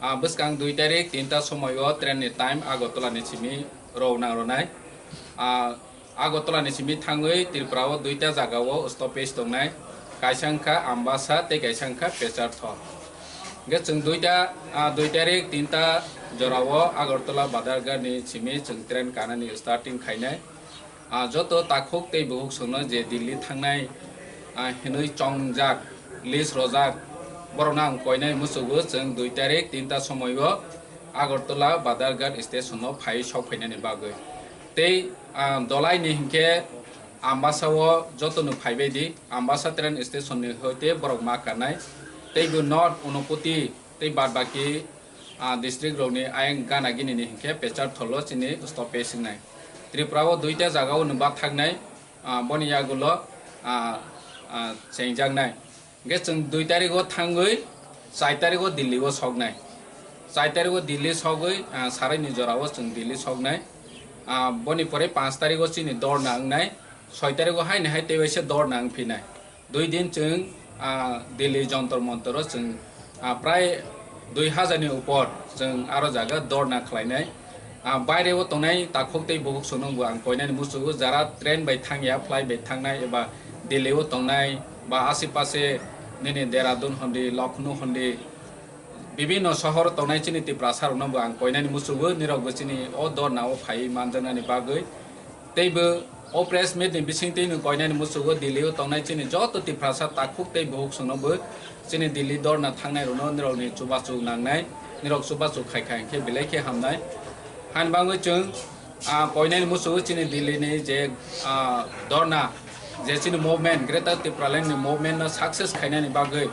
ah, bwskang dui tarik tinta somoio train ni time Agartala ni simi rok nang rwnai. Ah, Agartala ni simi thangwi Tripura o duita jaga o stoppage tongnai, kaisa wngkha Ambasa tei kaisa wngkha Pecharthal. Hwnkhe chwng duita, ah, dui tarik tinta jora o Agartala Badharghat ni simi chwng train kanani starting khainai. Ah, joto takhuk tei bukhuk songno je Delhi thangnai, ah, hinwi chongjak, list rojak, borokno ang koinai muchugo chwng dui tarik tinta somoio Agartala Badharghat station o phai sok phainani bagwi. Tei, ah, dolai ni hinkhe Ambasa o jotono phaibai di, Ambasa train station ni hoite borok ma kanai. Tei bo North, Unakoti tei bad baki, ah, district rokni ayang gana gini ni hinkhe Pecharthal o chini stoppage wngnai. Tripura o duita jaga o nwng bathaknai, ah, boni yagulo, ah, ah, chengjaknai. Hwnkhe chwng dui tarik o thangwi char tarik o Delhi o soknai. Char tarik o Delhi sogwi, ah, sarai ni jora o chwng Delhi soknai. Ah, boni pore panch tarik o chini dorna wngnai. Soi tarik o haini hai tei waisa dorna wngphinai. Dui din chwng, ah, Delhi Jantar Mantar o chwng, ah, prai dui hajar ni upor chwng aro jaga dorna khlainai. Ah, baire o tongnai takhuk tei bukhuk songno bo ang koinani muchugo, jara train bai thangya, flight bai thangnai eba Delhi o tongnai ba asipase nini Dehradun hondi, Lucknow hondi, bibinno sohor o tongnai chini Tiprasa rokno bo ang koinani muchugo, nirok bo chini o dorna o phaiwi manjaknani bagwi. Tei bo o press meet ni bisingtwi no koinani muchugo Delhi o tongnai chini joto Tiprasa takhuk tei bukhuk songno bo chini Delhi dorna thangnai rokno nirok ni chubachu nangnai, nirok chubachu khaikha hinkhe belai khe hamnai. Hani bagwi chwng, ah, koinani muchugo chini Delhi ni je, ah, dorna, je chini movement, Greater Tipraland ni movement no success khainani bagwi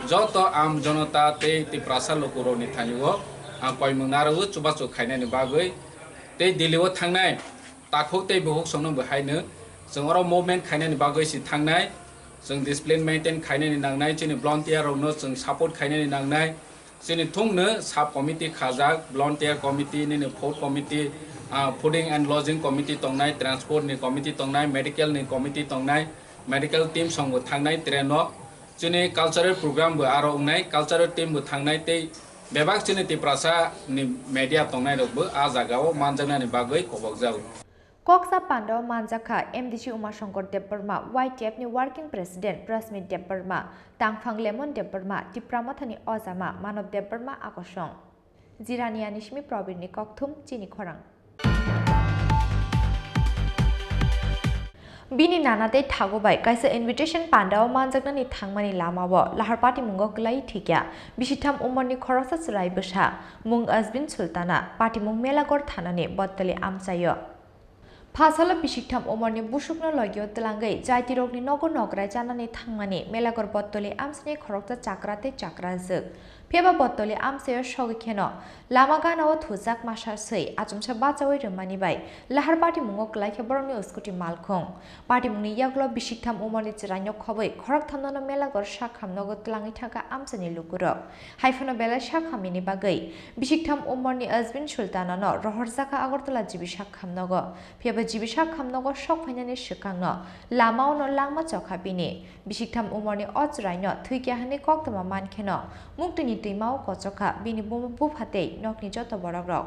joto am jonota tei Tiprasa lukurok ni thani o ang koimung narwgo chubachu khainani bagwi tei Delhi o thangnai takhuk tei bukhuk songno bo haino chwng oro movement khainani bagwi si thangnai, chwng discipline maintain khainani nangnai, chini volunteer rokno chwng support khainani nangnai. Chini thungno sub committee khajak, volunteer committee, nini food committee, ah, fooding and lodging committee tongnai, transport ni committee tongnai, medical ni committee tongnai, medical team song bo thangnai train o. Chini cultural program bo aro wngnai, cultural team bo thangnai tei bebak chini Tiprasa ni media tongnai rok bo a jaga o manjaknani bagwi kobokjago. Koksa pandao manjakha M D C Umashankar Debbarma, Y T F ni Working President Prasmit Debbarma, Tangphang Lemon Debbarma, Tipra Mothani Ojama Manob Debbarma akosong. Jirania ni simi Probir ni kokthum chini khorang. Bini nana tei thago bai kaisa invitation pandao manjaknani thangmani lamao lahar patimungo kwlai thikya. Bisitham umorni khoroksa chwrai bwsa, mung Azbin Sultana, patimung Melagor thanani Bottoli amchaio. Phasalo bisitham umorni busukno logio twlangwi jaitirokni nogo nokrai chanani thangmani Melagor Bottoli amsini khoroksa chakra tei chakrajwk. Phiya ba Bottoli amchaio sogwi kheno lama ganao thujak masa swi achomsa bachaui rwmani bai lahar patimungo kwlai khe borokni scooty malkhung. Patimungni yagulo bisitham umorni chwraino khobwi khorokthamnono Melagor sakham nogo twlangwi thangkha amchaini lukurok. Haiphano belai sakhamyani bagwi bisitham umorni Azbin Sultanano rohorjakha Agartala G B sakham nogo. Phiya ba G B sakham nogo sok phainani swkangno lamaono langma chokha bini. Bisitham umorni o chwraino thwikya hwnwi koktwma mankheno muktwini twimao kochokha bini buma bupha tei nokni joto borokrok.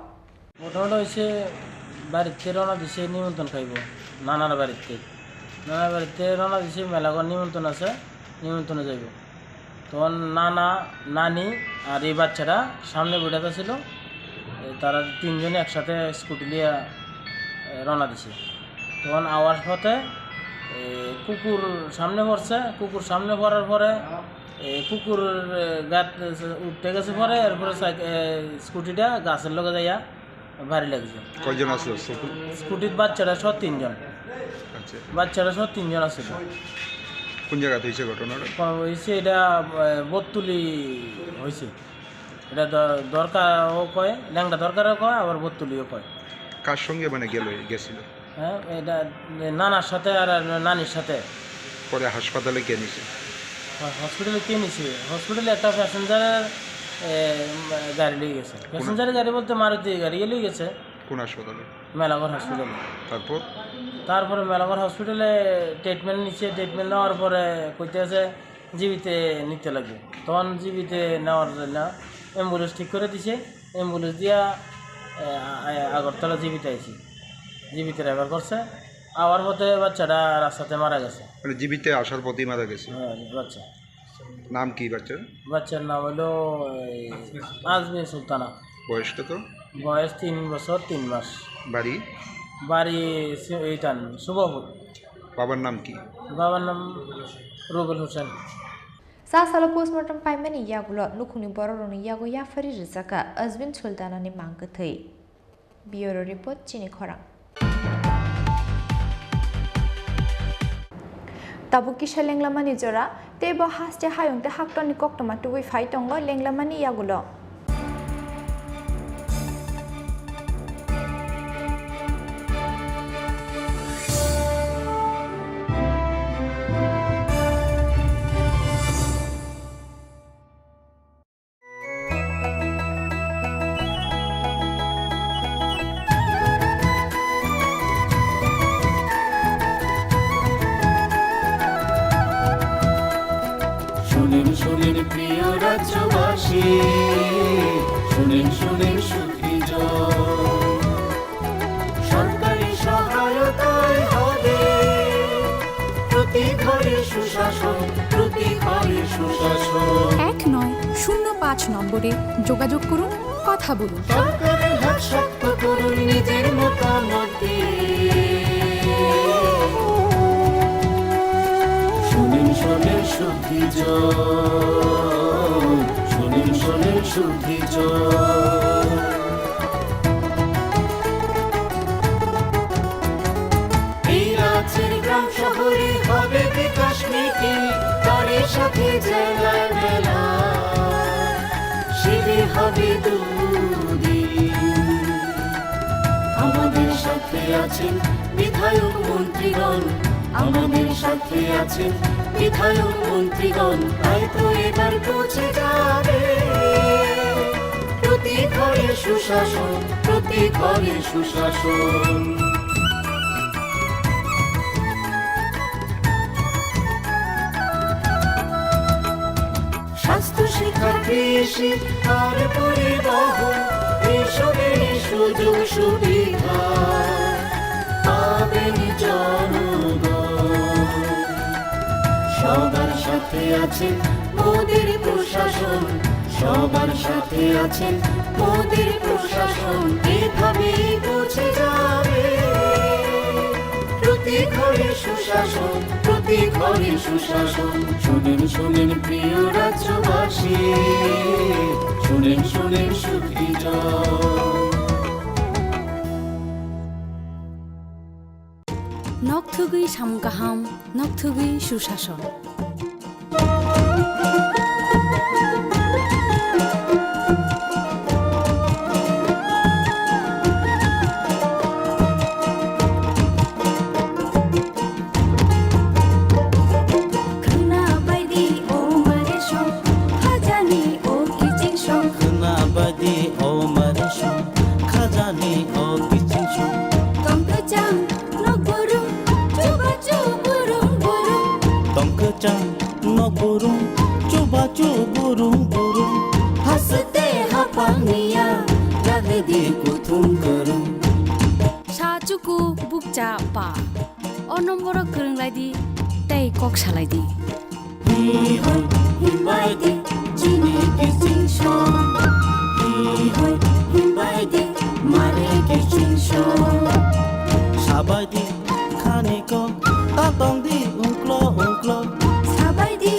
ঘটনাটা হয়েছে, বাড়িতে রওনা দিছে নিমন্ত্রণ খাইব নানার বাড়িতে। নানার বাড়িতে রওনা দিছে, মেলাঘর নিমন্ত্রণ আছে, নিমন্ত্রণে যাইব। তখন নানা, নানি আর এই বাচ্চাটা সামনে বইটা ছিল, এ, তারা তিনজনে একসাথে স্কুটি নিয়ে, এ, রওনা দিছে। তখন আওয়ার পথে, এ, কুকুর সামনে পড়ছে, কুকুর সামনে পড়ার পরে, এ, কুকুর, এ, গাত উঠতে গেছে পরে, এরপরে সাইক-, এ, স্কুটিটা গাছের লগে যাইয়া বাড়ি লাগছে। কয়জন আসলো স্কুটি? স্কুটির বাচ্চাটা সহ তিনজন। আচ্ছা। বাচ্চাটা সহ তিনজন আসলো। কোন জায়গাতে হয়েছে ঘটনাটা? ক-, হয়েছে এটা, এ, বত্তুলি হয়েছে। এটা দ-, দরকারও কয়, ল্যাংড়া দরকারও কয়, আবার বত্তুলিও কয়। কার সঙ্গে মানে গেল, গেছিল? হ্যাঁ, এটা নানার সাথে আর, আর নানির সাথে। পরে হাসপাতালে কে নিছে? হ-, হসপিটালে কে নিছে? হসপিটালে একটা প্যাসেঞ্জারের, এ, গাড়ি লই গেছে। প্যাসেঞ্জারের গাড়ি বলতে মারুতি গাড়ি লই গেছে। কোন হাসপাতালে? মেলাঘর হসপিটালে। তারপর? তারপরে মেলাঘর হসপিটালে ট্রিটমেন্ট নিচ্ছে, ট্রিটমেন্ট নেওয়ার পরে কইতেছে জীবিতে নিতে লাগবে। তখন জীবিতে নেওয়ার জন্য অ্যাম্বুলেন্স ঠিক করে দিছে, অ্যাম্বুলেন্স দিয়া, এ, আ-, আ-, আগরতলা জীবিতে আইছি, জীবিতে রেফার করছে। আবার হতে বাচ্চাটা রাস্তাতে মারা গেছে। মানে জীবিতে আসার পথেই মারা গেছে? হ্যাঁ, বাচ্চা। নাম কি বাচ্চার? বাচ্চার নাম হলো এই আজমিন সুলতানা। বয়স কত? বয়স তিন বছর তিন মাস। বাড়ি? বাড়ি সি-, এইটান, শুভপুর। বাবার নাম কি? বাবার নাম রুবেল Hossain. Sasalo postmortem paimani yagulo nukhungni bororokni yago yaphari rijak kha Azmin Sultanani mang kwthwi. Bureau report, chini khorang. Tabuk kisa lenglamani jora, tei bo haste hayung tei haktorni koktwma tubui phai tongo lenglamani yagulo. শুনেন, শুনেন প্রিয় রাজ্যবাসী, শুনেন, শুনেন সুখী জন। সরকারি সহায়তায় হবে প্রতি ঘরে সুশাসন, প্রতি ঘরে সুশাসন। এক নয় শূন্য পাঁচ নম্বরে যোগাযোগ করুন, কথা বলুন। সরকারের হাত শক্ত করুন নিজের মতামত দিয়ে। শুনেন, শুনেন সুখী জন, শুনেন, শুনেন সুখী জন। এই রাজ্যের গ্রাম শহরে হবে বিকাশ মিটিং, তারই সাথে জেলায় মেলা, শিবির হবে দুদিন। আমাদের সাথে আছেন বিধায়ক মন্ত্রীগণ, আমাদের সাথে আছেন বিধায়ক মন্ত্রীগণ, তাই তো এবার পৌঁছে যাবে প্রতি ঘরে সুশাসন, প্রতি ঘরে সুশাসন। স্বাস্থ্য, শিক্ষা, কৃষি আর পরিবহন, এইসবের সুযোগ সুবিধা পাবেন জনগণ। সবার সাথে আছেন মোদের প্রশাসন, সবার সাথে আছেন মোদের প্রশাসন, এভাবেই পৌঁছে যাবে প্রতি ঘরে সুশাসন, প্রতি ঘরে সুশাসন। শুনেন, শুনেন প্রিয় রাজ্যবাসী, শুনেন, শুনেন সুখী জন। Nok thugwi samung kaham, nok thugwi susason. Khwna baidi o mare song, khajani o kiching song. Khwna baidi o mare song, khajani o kiching song. Tong kwchang nok burung, chubachu burung burung. Tong kwchang nok burung, chubachu burung burung. Haste hapang niya, ragdi kuthum kwrwng. Sa chuku bukcha pa. O nomboro kwrwng lai di tei kok salai di. Hi hoi himbai di chini kiching song. Hi hoi himbai di mare kiching song. Sabai di khani ko ta tong di ungklo ungklo. Sabai di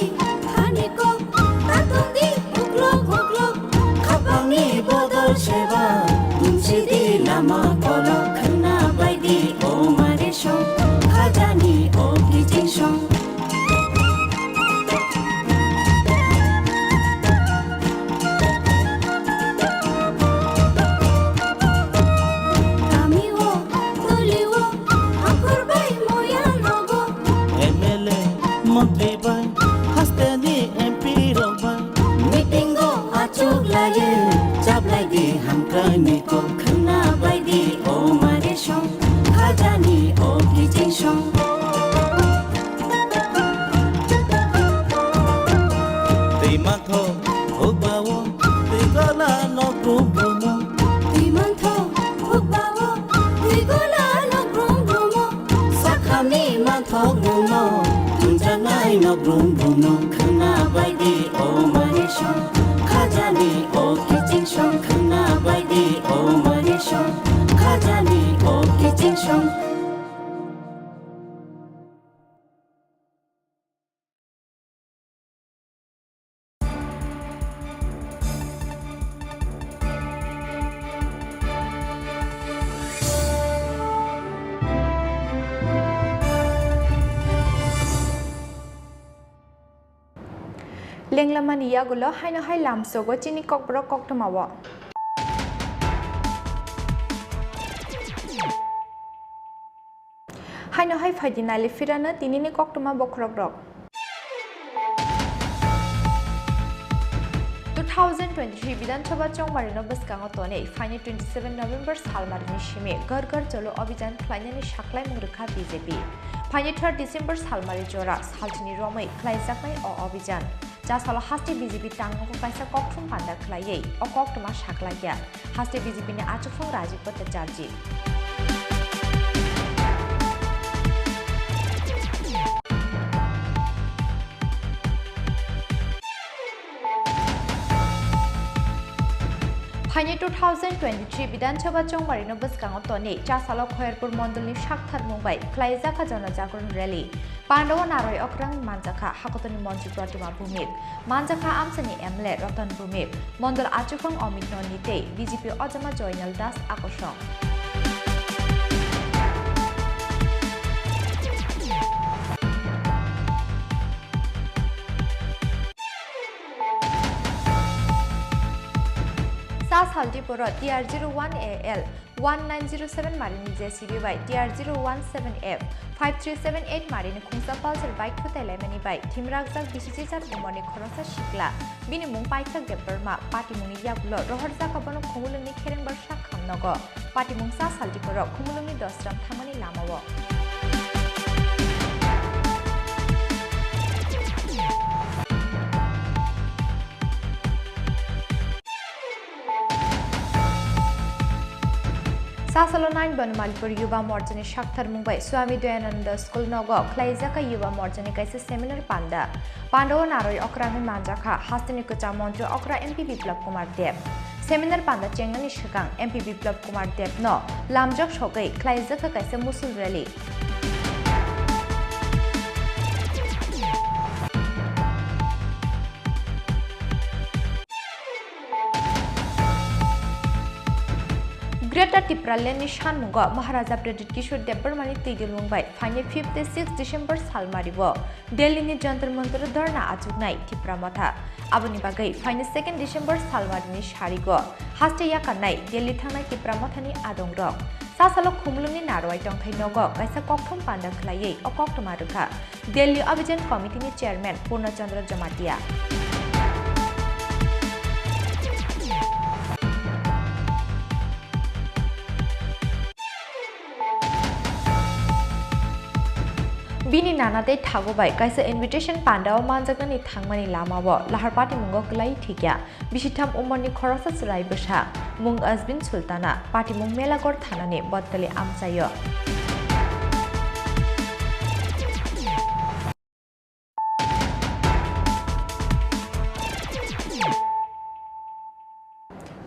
khani ko ta tong di ungklo ungklo. Khapangni bodol seba tungsi di lama kolo. Khwna bai di o mare song, khajani o kiching song. Kami o, toli o, akhor bai moya nogo. M L A, montri bai, hasteni M P rok bai. Meeting o achuk laye, chablai di hamkrai ni kok. Khwna bai di Khajani o kiching song. Twi mantho hukba o, twi gola no brum brum o. Twi mantho hukba o, twi gola no brum brum o. Sakhani mantho brum o, tunjanai no brum brum o. Khna bai di o mani song, khajani o kiching song. Khna bai di o mani song, khajani o kiching song. Lenglamani yagulo haino hai lamsogo chini kokborok koktwmao. Haino hai phaidi nailifirano tinini koktwma bokhorokrok. Two thousand twenty-three Bidhan Sabha chongmarino bwskango tonwi phaini twenty-seven November salmarini simi Ghar Ghar Chalo Abhijan khlainani saklaimung rwkha B J P. Phaini third December salmari jora salchini romwi khlaijaknai o abhijan. Chasalo haste B J P tangnogo kaisa kokthum panda khlaiwi o koktwma saklaiya. Haste B J P ni achukphang Rajib Bhattacharjee. Phaini two thousand twenty-three Bidhan Sabha chongmarino bwskango tonwi Chasalo Khoyerpur mondolni saktharmung bai khlaijak kha Jana Jagran Rally. Pandao naroi okrang manjakha Hakotoni montri Pratima Bhumik, manjakha amchani M L A Ratan Bhumik, mondol achukphang Amit Noni tei B J P ojama Joynal Das akosong. Sa saltipuro T R zero one A L one nine zero seven marini J C B bai T R zero one seven F five three seven eight marini khungsa Pulsar bike thutai laimani bai thimrakjak bisi chichar umorni khoroksa sikla, bini mung Paithak Debbarma, patimungni yagulo rohorjak abono Khumulwngni Kherengbar sak khamnogo. Patimung sa saltipuro Khumulwngni Dosram thangmani lamao. Sasalo nine Bonomalipur Yuba Morchani saktharmung bai Swami Dayananda School nogo khlaijak kha Yuba Morchani kaisa seminar panda. Pandao naroi okrangwi manjakha hasteni kwcham montri okra M P Biplab Kumar Deb. Seminar panda chengnani swkang M P Biplab Kumar Deb no lamjak sogwi khlaijak kha kaisa musul rally. Greater Tipraland ni sanmungo Maharaja Pradyut Kishore Debbarma ni twidulmung bai phainai fifth tei sixth December salmari bo Delhi ni Jantar Mantar o dharna achuknai Tipra Motha. Aboni bagwi phainai second December salmari ni sarigo haste yakarnai Delhi thangnai Tipra Motha ni adongrok. Sasalo Khumulwng ni Narwai tongthai nogo kaisa kokthum panda khlaiwi o koktwma rwkha Delhi Abhijan Committee ni Chairman Purna Chandra Jamatia. Bini nana tei thago bai kaisa invitation pandao manjaknani thangmani lamao lahar patimungo kwlai thikya. Bisitham umorni khoroksa chwrai bwsa, mung Azbin Sultana, patimung Melagor thanani Botkali amchaio.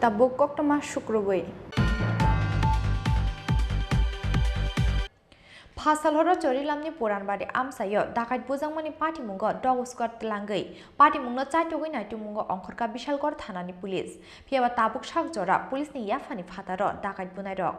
Tabuk koktwma sukrubwi. Phasalhoro Chorilamni Puranbari amchaio dakait bujakmani patimungo dog squad tlangwi patimungno chaitugwi naitumungo ongkhorkha Bishalgarh thanani police. Phiyaba tabuk sak jora police ni yaphani phataro dakait bunairok.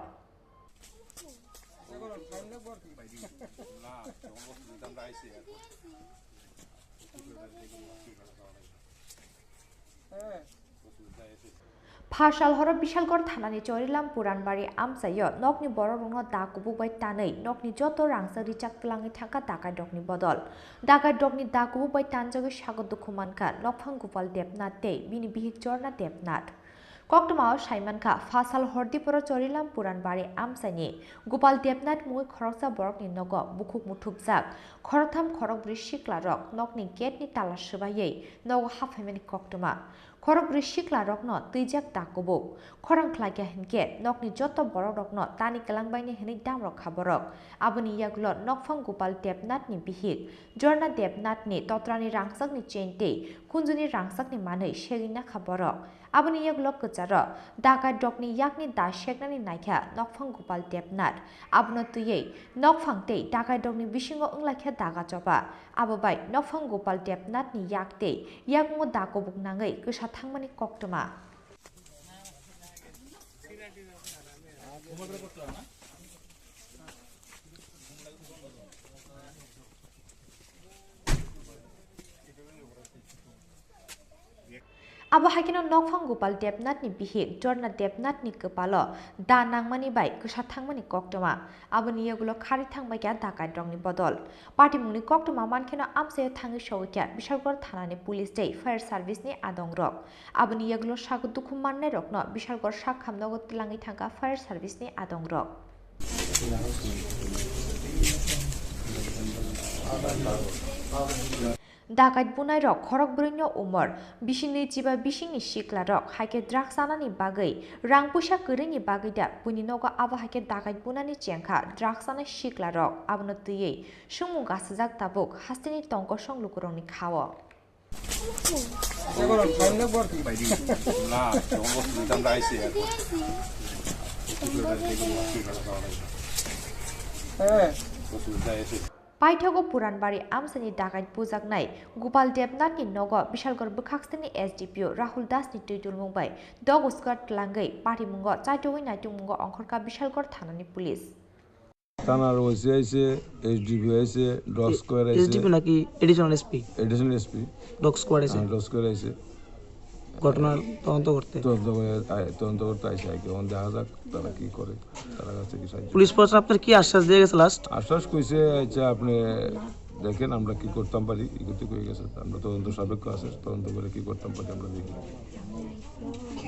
Phasalhoro Bishalgarh thanani Chorilam Puranbari amchaio nokni borokrokno da kubuk bai tanwi nokni joto rangchak richak tlangwi thangkha dakairokni bodol. Dakairokni da kubuk bai tanjagwi sago dukhu mankha nokphang Gopal Debnath tei bini bihik Jorna Debnath. Koktwmao saimankha, phasal Hordiporo Chorilam Puranbari amchaini Gopal Debnath mungwi khoroksa borokni nogo bukhuk muthubjak khoroktham khorokbrwi siklarok nokni gate ni tala swbaiwi nogo haphaimani koktwma. Khorokbrwi siklarokno twijak da kubuk. Khorang khlaikha hinkhe nokni joto borokrokno tani kwlangbaini hwnwi damrokha borok. Aboni yagulo nokphang Gopal Debnathni bihik Jorna Debnathni totrani rangchakni chain tei khunjuni rangchakni manwi segwi nakha borok. Aboni yagulo kwcharo dakaitrokni yakni da seknani naikha nokphang Gopal Debnath. Abono twiwi nokphang tei dakaitrokni bisingo wnglaikha daga choba. Abo bai nokphang Gopal Debnathni yak tei yakmungo da kubuk nangwi kwsa thangmani koktwma. Abo hai kheno nokphang Gopal Debnathni bihik Jorna Debnathni kwpalo da nangmani bai kwsa thangmani koktwma. Aboni yagulo kharwi thangbaikha dakaitrokni bodol. Patimungni koktwma mankheno amchaio thangwi sogwikha Bishalgarh thanani police tei fire service ni adongrok. Aboni yagulo sago dukhu mannairokno Bishalgarh sakham nogo twlangwi thangkha fire service ni adongrok. Dakait bunairok khorokbrwino umor bisi nwichiba bisingni siklarok hai khe drugs chanani bagwi rang puisa kwrwini bagwi da buini nogo abo hai khe dakait bunani chengkha drugs chanai siklarok. Abono twiwi sumung gasajak tabuk hasteni tongkosong lukurokni khao. Paithago Puranbari amchaini dakait bujaknai Gopal Debnathni nogo Bishalgarh bwkhaksini S D P O Rahul Dasni twitulmung bai dog squad twlangwi patimungo chaitogwi naitukmungo ongkhorkha Bishalgarh thanani police. Thana R O C aise, S D P O aise, dog squad aise. S D P O naki additional S P? Additional S P. Dog squad aise? হ্যাঁ, dog squad aise. ঘটনা তদন্ত করতে? তদন্ত করে, আয়, তদন্ত করতে আইসে আর কি। এখন দেখা যাক তারা কি করে, তারা কাছে কি সাহায্য পুলিশ প্রশাসন আপনার কি আশ্বাস দিয়ে গেছে লাস্ট? আশ্বাস কইছে, আচ্ছা, আপনি দেখেন আমরা কি করতাম পারি, এই করতে কয়ে গেছে। আমরা তদন্ত সাপেক্ষ আছে, তদন্ত করে কি করতাম পারি আমরা দেখি।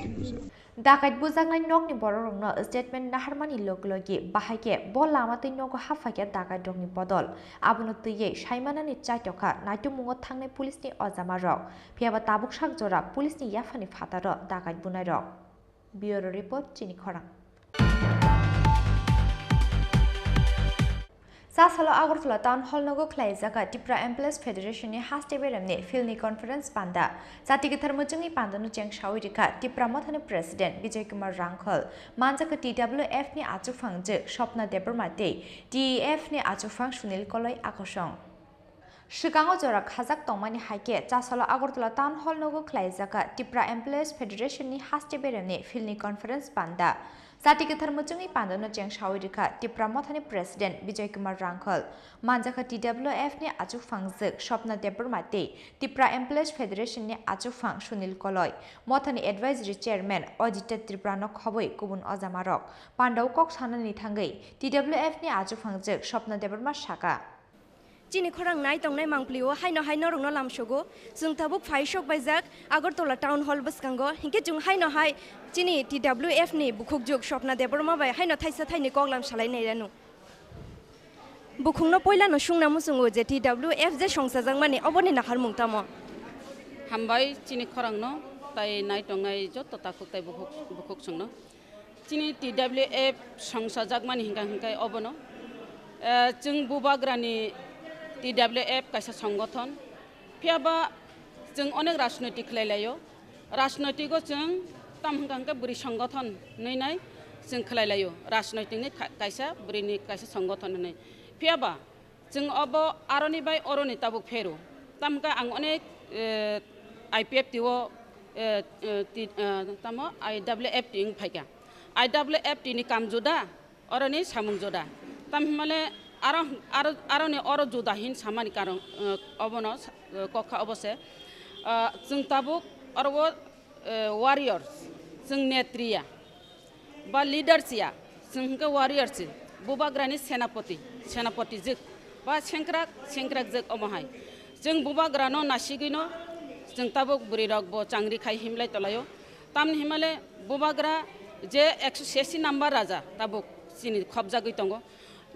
ঠিক আছে। Dakait bujaknai nokni borokrokno statement naharmani logi logi bahai khe bo lama twi nogo haphaikha dakaitrokni bodol. Abono twiwi saimanani chaitokha naitukmungo thangnai police ni ojamarok. Phiyaba tabuk sak jora police ni yaphani phataro dakait bunairok. Bureau Report, Chini Khorang. Chasalo Agartala Town Hall nogo khlaijak Tipra Employees Federation ni haste beremni field ni conference panda. Jati kwthar muchungni pandano cheng sawi rikha Tipra Mothani President Bijoy Kumar Rangkhol, manjak T W F ni achukphang jwk Swapna Debbarma tei T E F ni achukphang Sunil Koloi akosong. Swkango jora khajak tongmani hai khe Chasalo Agartala Town Hall nogo khlaijak Tipra Employees Federation ni haste beremni field ni conference panda. Jati kwthar muchungni pandano cheng sawi rikha Tipra Mothani President Bijoy Kumar Rangkhol, manjakha T W F ni achukphang jwk Swapna Debbarma tei Tipra Employees Federation ni achukphang Sunil Koloi, Mothani Advisory Chairman Aditya Tripura no khobwi kubun ojamarok. Pandao kok sanani thangwi T W F ni achukphang jwk Swapna Debbarma saka. Chini khorang nai tongnai mangpli o haino hai norokno lamsogo. Chwng tabuk phai sok baijak Agartala Town Hall bwskango. Hinkhe chwng haino hai chini T W F ni bukhuk juk Swapna Debbarma bai haino thaisa thaini koklam salai nai ranu. Bukhukno poilano sungna muchungo je T W F je songchajakmani oboni naharmung tamo? Hambai chini khorangno tai nai tongnai joto takhuk tai bukhuk, bukhuk chwngno. Chini T W F songsajakmani hinkha hinkhai obono. Eh, chwng bubagrani T W F kaisa songothon. Phiyaba chwng onek rajnoitik khlai laio. Rajnoitigo chwng tam hinkha hinkhai bwrwi songothon hinwi nai chwng khlai laio. Rajnoitikni kha-, kaisa bwrwini kaisa songothon hinwi. Phiyaba Chwng obo aroni bai oroni tabuk pheru. Tamkhe ang onek, eh, I P F T o, eh, eh, ti-, eh, tamo I W F T wng phaikha. I W F T ni kam juda, oroni samung juda. Tam hinmale aro, aro, aroni oro juda hin samani karon, eh, obono sa-, eh, kokha obo se. Ah, chwng tabuk oro o eh, warriors, chwng netriya, ba leaders ya, chwng hwnkhe warriors, bubagrani senapoti, senapoti jwk, ba sengkrak, sengkrak jwk omo hai. Chwng bubagrano nasigwino, chwng tabuk bwrwirokbo changri khai himlai tolaio. Tamni himale bubagra je ekso sesi number raja tabuk chini khobjagwi tongo.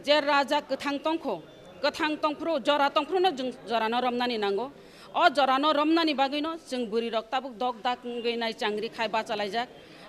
Je raja kwthang tongkho, kwthang tongphuru, jora tongphuru no jwng jorano romnani nango. O jorano romnani bagwino chwng bwrwi rok tabuk dok dak wngwi nai changri khai bachalaijak,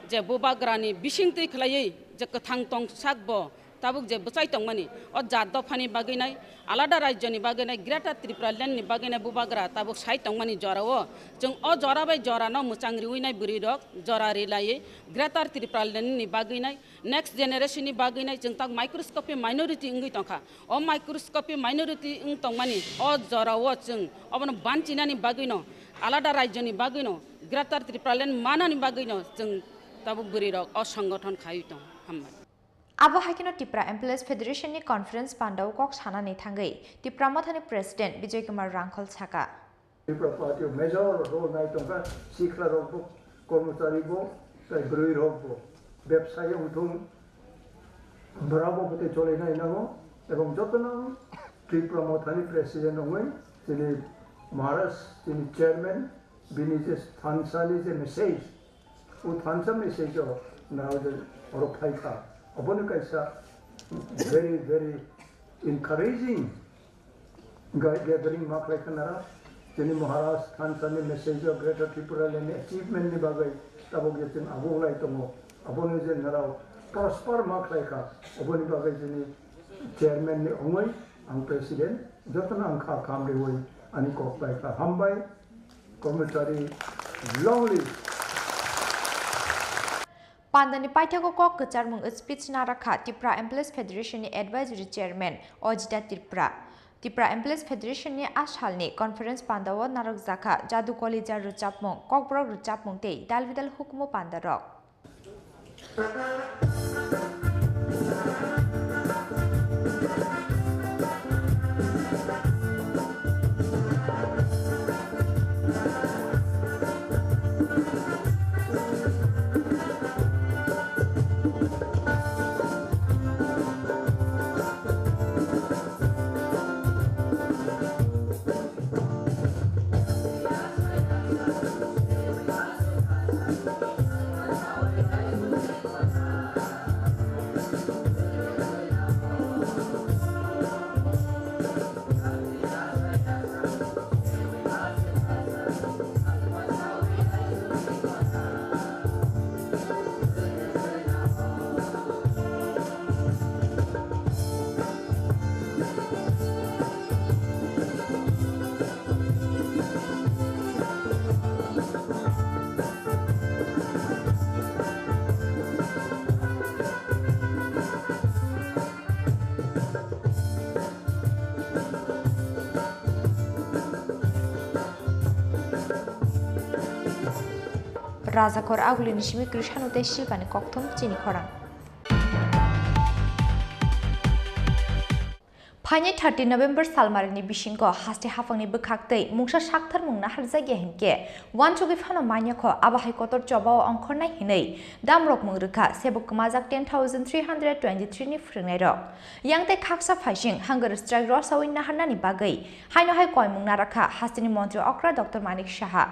je bubagrani bisingtwi khlaiwi je kwthang tongsak bo tabuk je bwchai tongmani, o jat dophani bagwi nai, alada rajyoni bagwi nai, Greater Tripura Land ni bagwi nai bubagra tabuk sai tongmani jorao, chwng o jora bai jorano mwchang riwi nai bwrwi rok jora rilaiwi Greater Tripura Land ni bagwi nai, next generation ni bagwi nai chwng tak microscopic minority wngwi tongkha. O microscopic minority wng tongmani o jorao chwng obono banchinani bagwino, alada rajyoni bagwino, Greater Tripura Land manani bagwino chwng tabuk bwrwi rok o songgothon khaiwi tong. Hambai. Abo hai kheno Tipra Employees Federation ni conference pandao kok sanani thangwi Tipra Mothani President Bijoy Kumar Rangkhol saka. Tipra Party o major role nai tongkha, sikla rok bo, kormochari bo, tai bwrwi rok bo, bebsai wngthung, bwrabo bwtwi choli nai nango, ebong jotono Tipra Mothani President wngwi chini Maharaj, chini Chairman, bini je thansa ni je message, o thansa message o nang je oro phai kha, obono kaisa very, very encouraging ga-, gathering ma khlai kha nara. Chini Maharaj thansa ni message o Greater Tripura Land ni achievement ni bagwi tabuk je chwng ago lai tongo, obono je nara prosper ma khlai kha, oboni bagwi chini chairman ni wngwi ang president, jotono ang kha kam riwi ani kok bai kha. Hambai. Commentary, long live. Pandani paithago kok kwcharmung speech narakha Tipra Employees Federation ni Advisory Chairman Ajita Tripura. Tipra Employees Federation ni a salni conference pandao narwkjakha Jadu Kolija rwchapmung, Kokborok rwchapmung tei dalbidal hukumu pandarok. Rajakhor agulini simi Krishanu tei Silvani kokthum chini khorang. Phainai thirty November salmarini bisingo haste haphangni bwkhaktwi mungsa saktharmung naharjakya hinkhe uansugwi phano manyakho, abo hai kotor chobao ongkhornai hinwi damrokmung rwkha sebuk kwmajak ten thousand three hundred twenty-three ni phrwngnairok. Yang tei khaksa phaising hunger strike rosawi naharnani bagwi haino hai koimung narakha hasteni montri okra Doctor Manik Saha.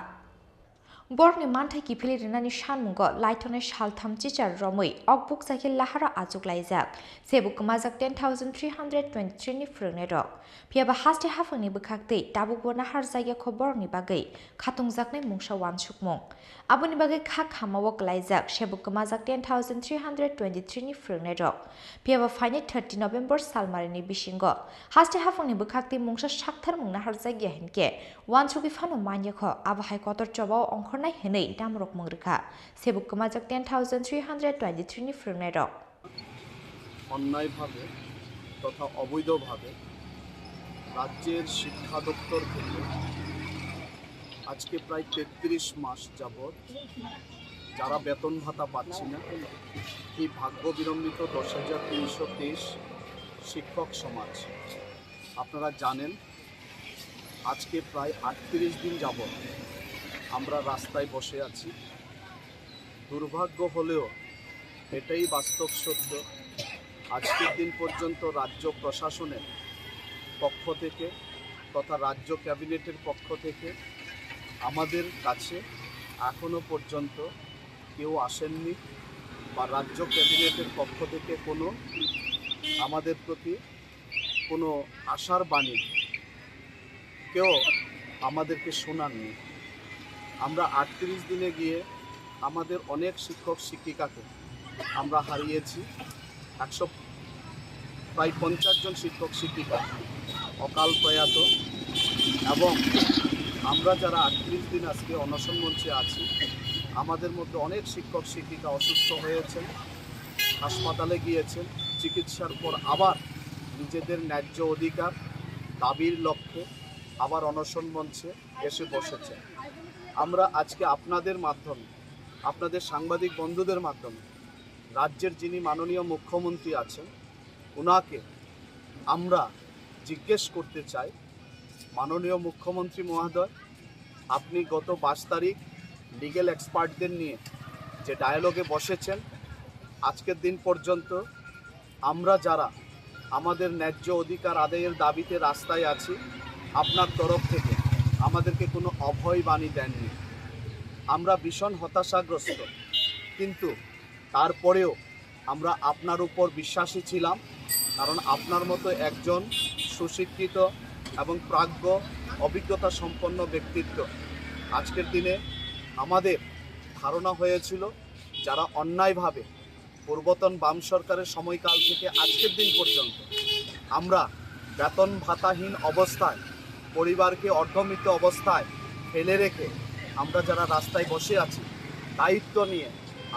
Borokni manthai kiphilwi rwnani sanmungo laithoknai saltham chichar romwi ok bukcha khe laharo achuklaijak. Sebuk kwmajak ten thousand three hundred twenty-three ni phrwngnairok. Phiyaba haste haphangni bwkhaktwi tabukbo naharjakya kho borokni bagwi khatungjaknai mungsa uansukmung. Aboni bagwi kha khamao kwlaijak sebuk kwmajak ten thousand three hundred twenty-three ni phrwngnairok. Phiyaba phainai thirty November salmarini bisingo haste haphangni bwkhaktwi mungsa saktharmung naharjakya hinkhe uansugwi phano manyakho, abo hai kotor chobao ongkhornai hinwi damrokmung rwkha sebuk kwmajak ten thousand three hundred twenty-three ni phrwngnairok. অন্যায়ভাবে তথা অবৈধভাবে রাজ্যের শিক্ষা দপ্তর থেকে আজকে প্রায় তেত্রিশ মাস যাবৎ যারা বেতন ভাতা পাচ্ছি না, এই ভাগ্য বিড়ম্বিত দশ হাজার তিনশো তেইশ শিক্ষক সমাজ, আপনারা জানেন, আজকে প্রায় আটত্রিশ দিন যাবৎ আমরা রাস্তায় বসে আছি। দুর্ভাগ্য হলেও এটাই বাস্তব সত্য, আজকের দিন পর্যন্ত রাজ্য প্রশাসনের পক্ষ থেকে তথা রাজ্য ক্যাবিনেটের পক্ষ থেকে আমাদের কাছে এখনো পর্যন্ত কেউ আসেননি বা রাজ্য ক্যাবিনেটের পক্ষ থেকে কোনো আমাদের প্রতি কোনো আশার বাণী কেউ আমাদেরকে শোনাননি। আমরা আটত্রিশ দিনে গিয়ে আমাদের অনেক শিক্ষক শিক্ষিকাকে আমরা হারিয়েছি। একশো, প্রায় পঞ্চাশ জন শিক্ষক শিক্ষিকা অকাল প্রয়াত, এবং আমরা যারা আটত্রিশ দিন আজকে অনশন মঞ্চে আছি, আমাদের মধ্যে অনেক শিক্ষক শিক্ষিকা অসুস্থ হয়েছেন, হাসপাতালে গিয়েছেন, চিকিৎসার পর আবার নিজেদের ন্যায্য অধিকার দাবির লক্ষ্যে আবার অনশন মঞ্চে এসে বসেছেন। আমরা আজকে আপনাদের মাধ্যমে, আপনাদের সাংবাদিক বন্ধুদের মাধ্যমে রাজ্যের যিনি মাননীয় মুখ্যমন্ত্রী আছেন, ওনাকে আমরা জিজ্ঞেস করতে চাই, মাননীয় মুখ্যমন্ত্রী মহোদয়, আপনি গত বাইশ তারিখ লিগ্যাল এক্সপার্টদের নিয়ে যে ডায়ালগে বসেছেন, আজকের দিন পর্যন্ত আমরা যারা আমাদের ন্যায্য অধিকার আদায়ের দাবিতে রাস্তায় আছি, আপনার তরফ থেকে আমাদেরকে কোনো অভয় বাণী দেননি। আমরা ভীষণ হতাশাগ্রস্ত, কিন্তু তারপরেও আমরা আপনার উপর বিশ্বাসী ছিলাম, কারণ আপনার মতো একজন সুশিক্ষিত এবং প্রাজ্ঞ, অভিজ্ঞতা সম্পন্ন ব্যক্তিত্ব। আজকের দিনে আমাদের ধারণা হয়েছিল, যারা অন্যায়ভাবে পূর্বতন বাম সরকারের সময়কাল থেকে আজকের দিন পর্যন্ত আমরা বেতন ভাতাহীন অবস্থায়, পরিবারকে অর্ধমৃত অবস্থায় ফেলে রেখে আমরা যারা রাস্তায় বসে আছি, দায়িত্ব নিয়ে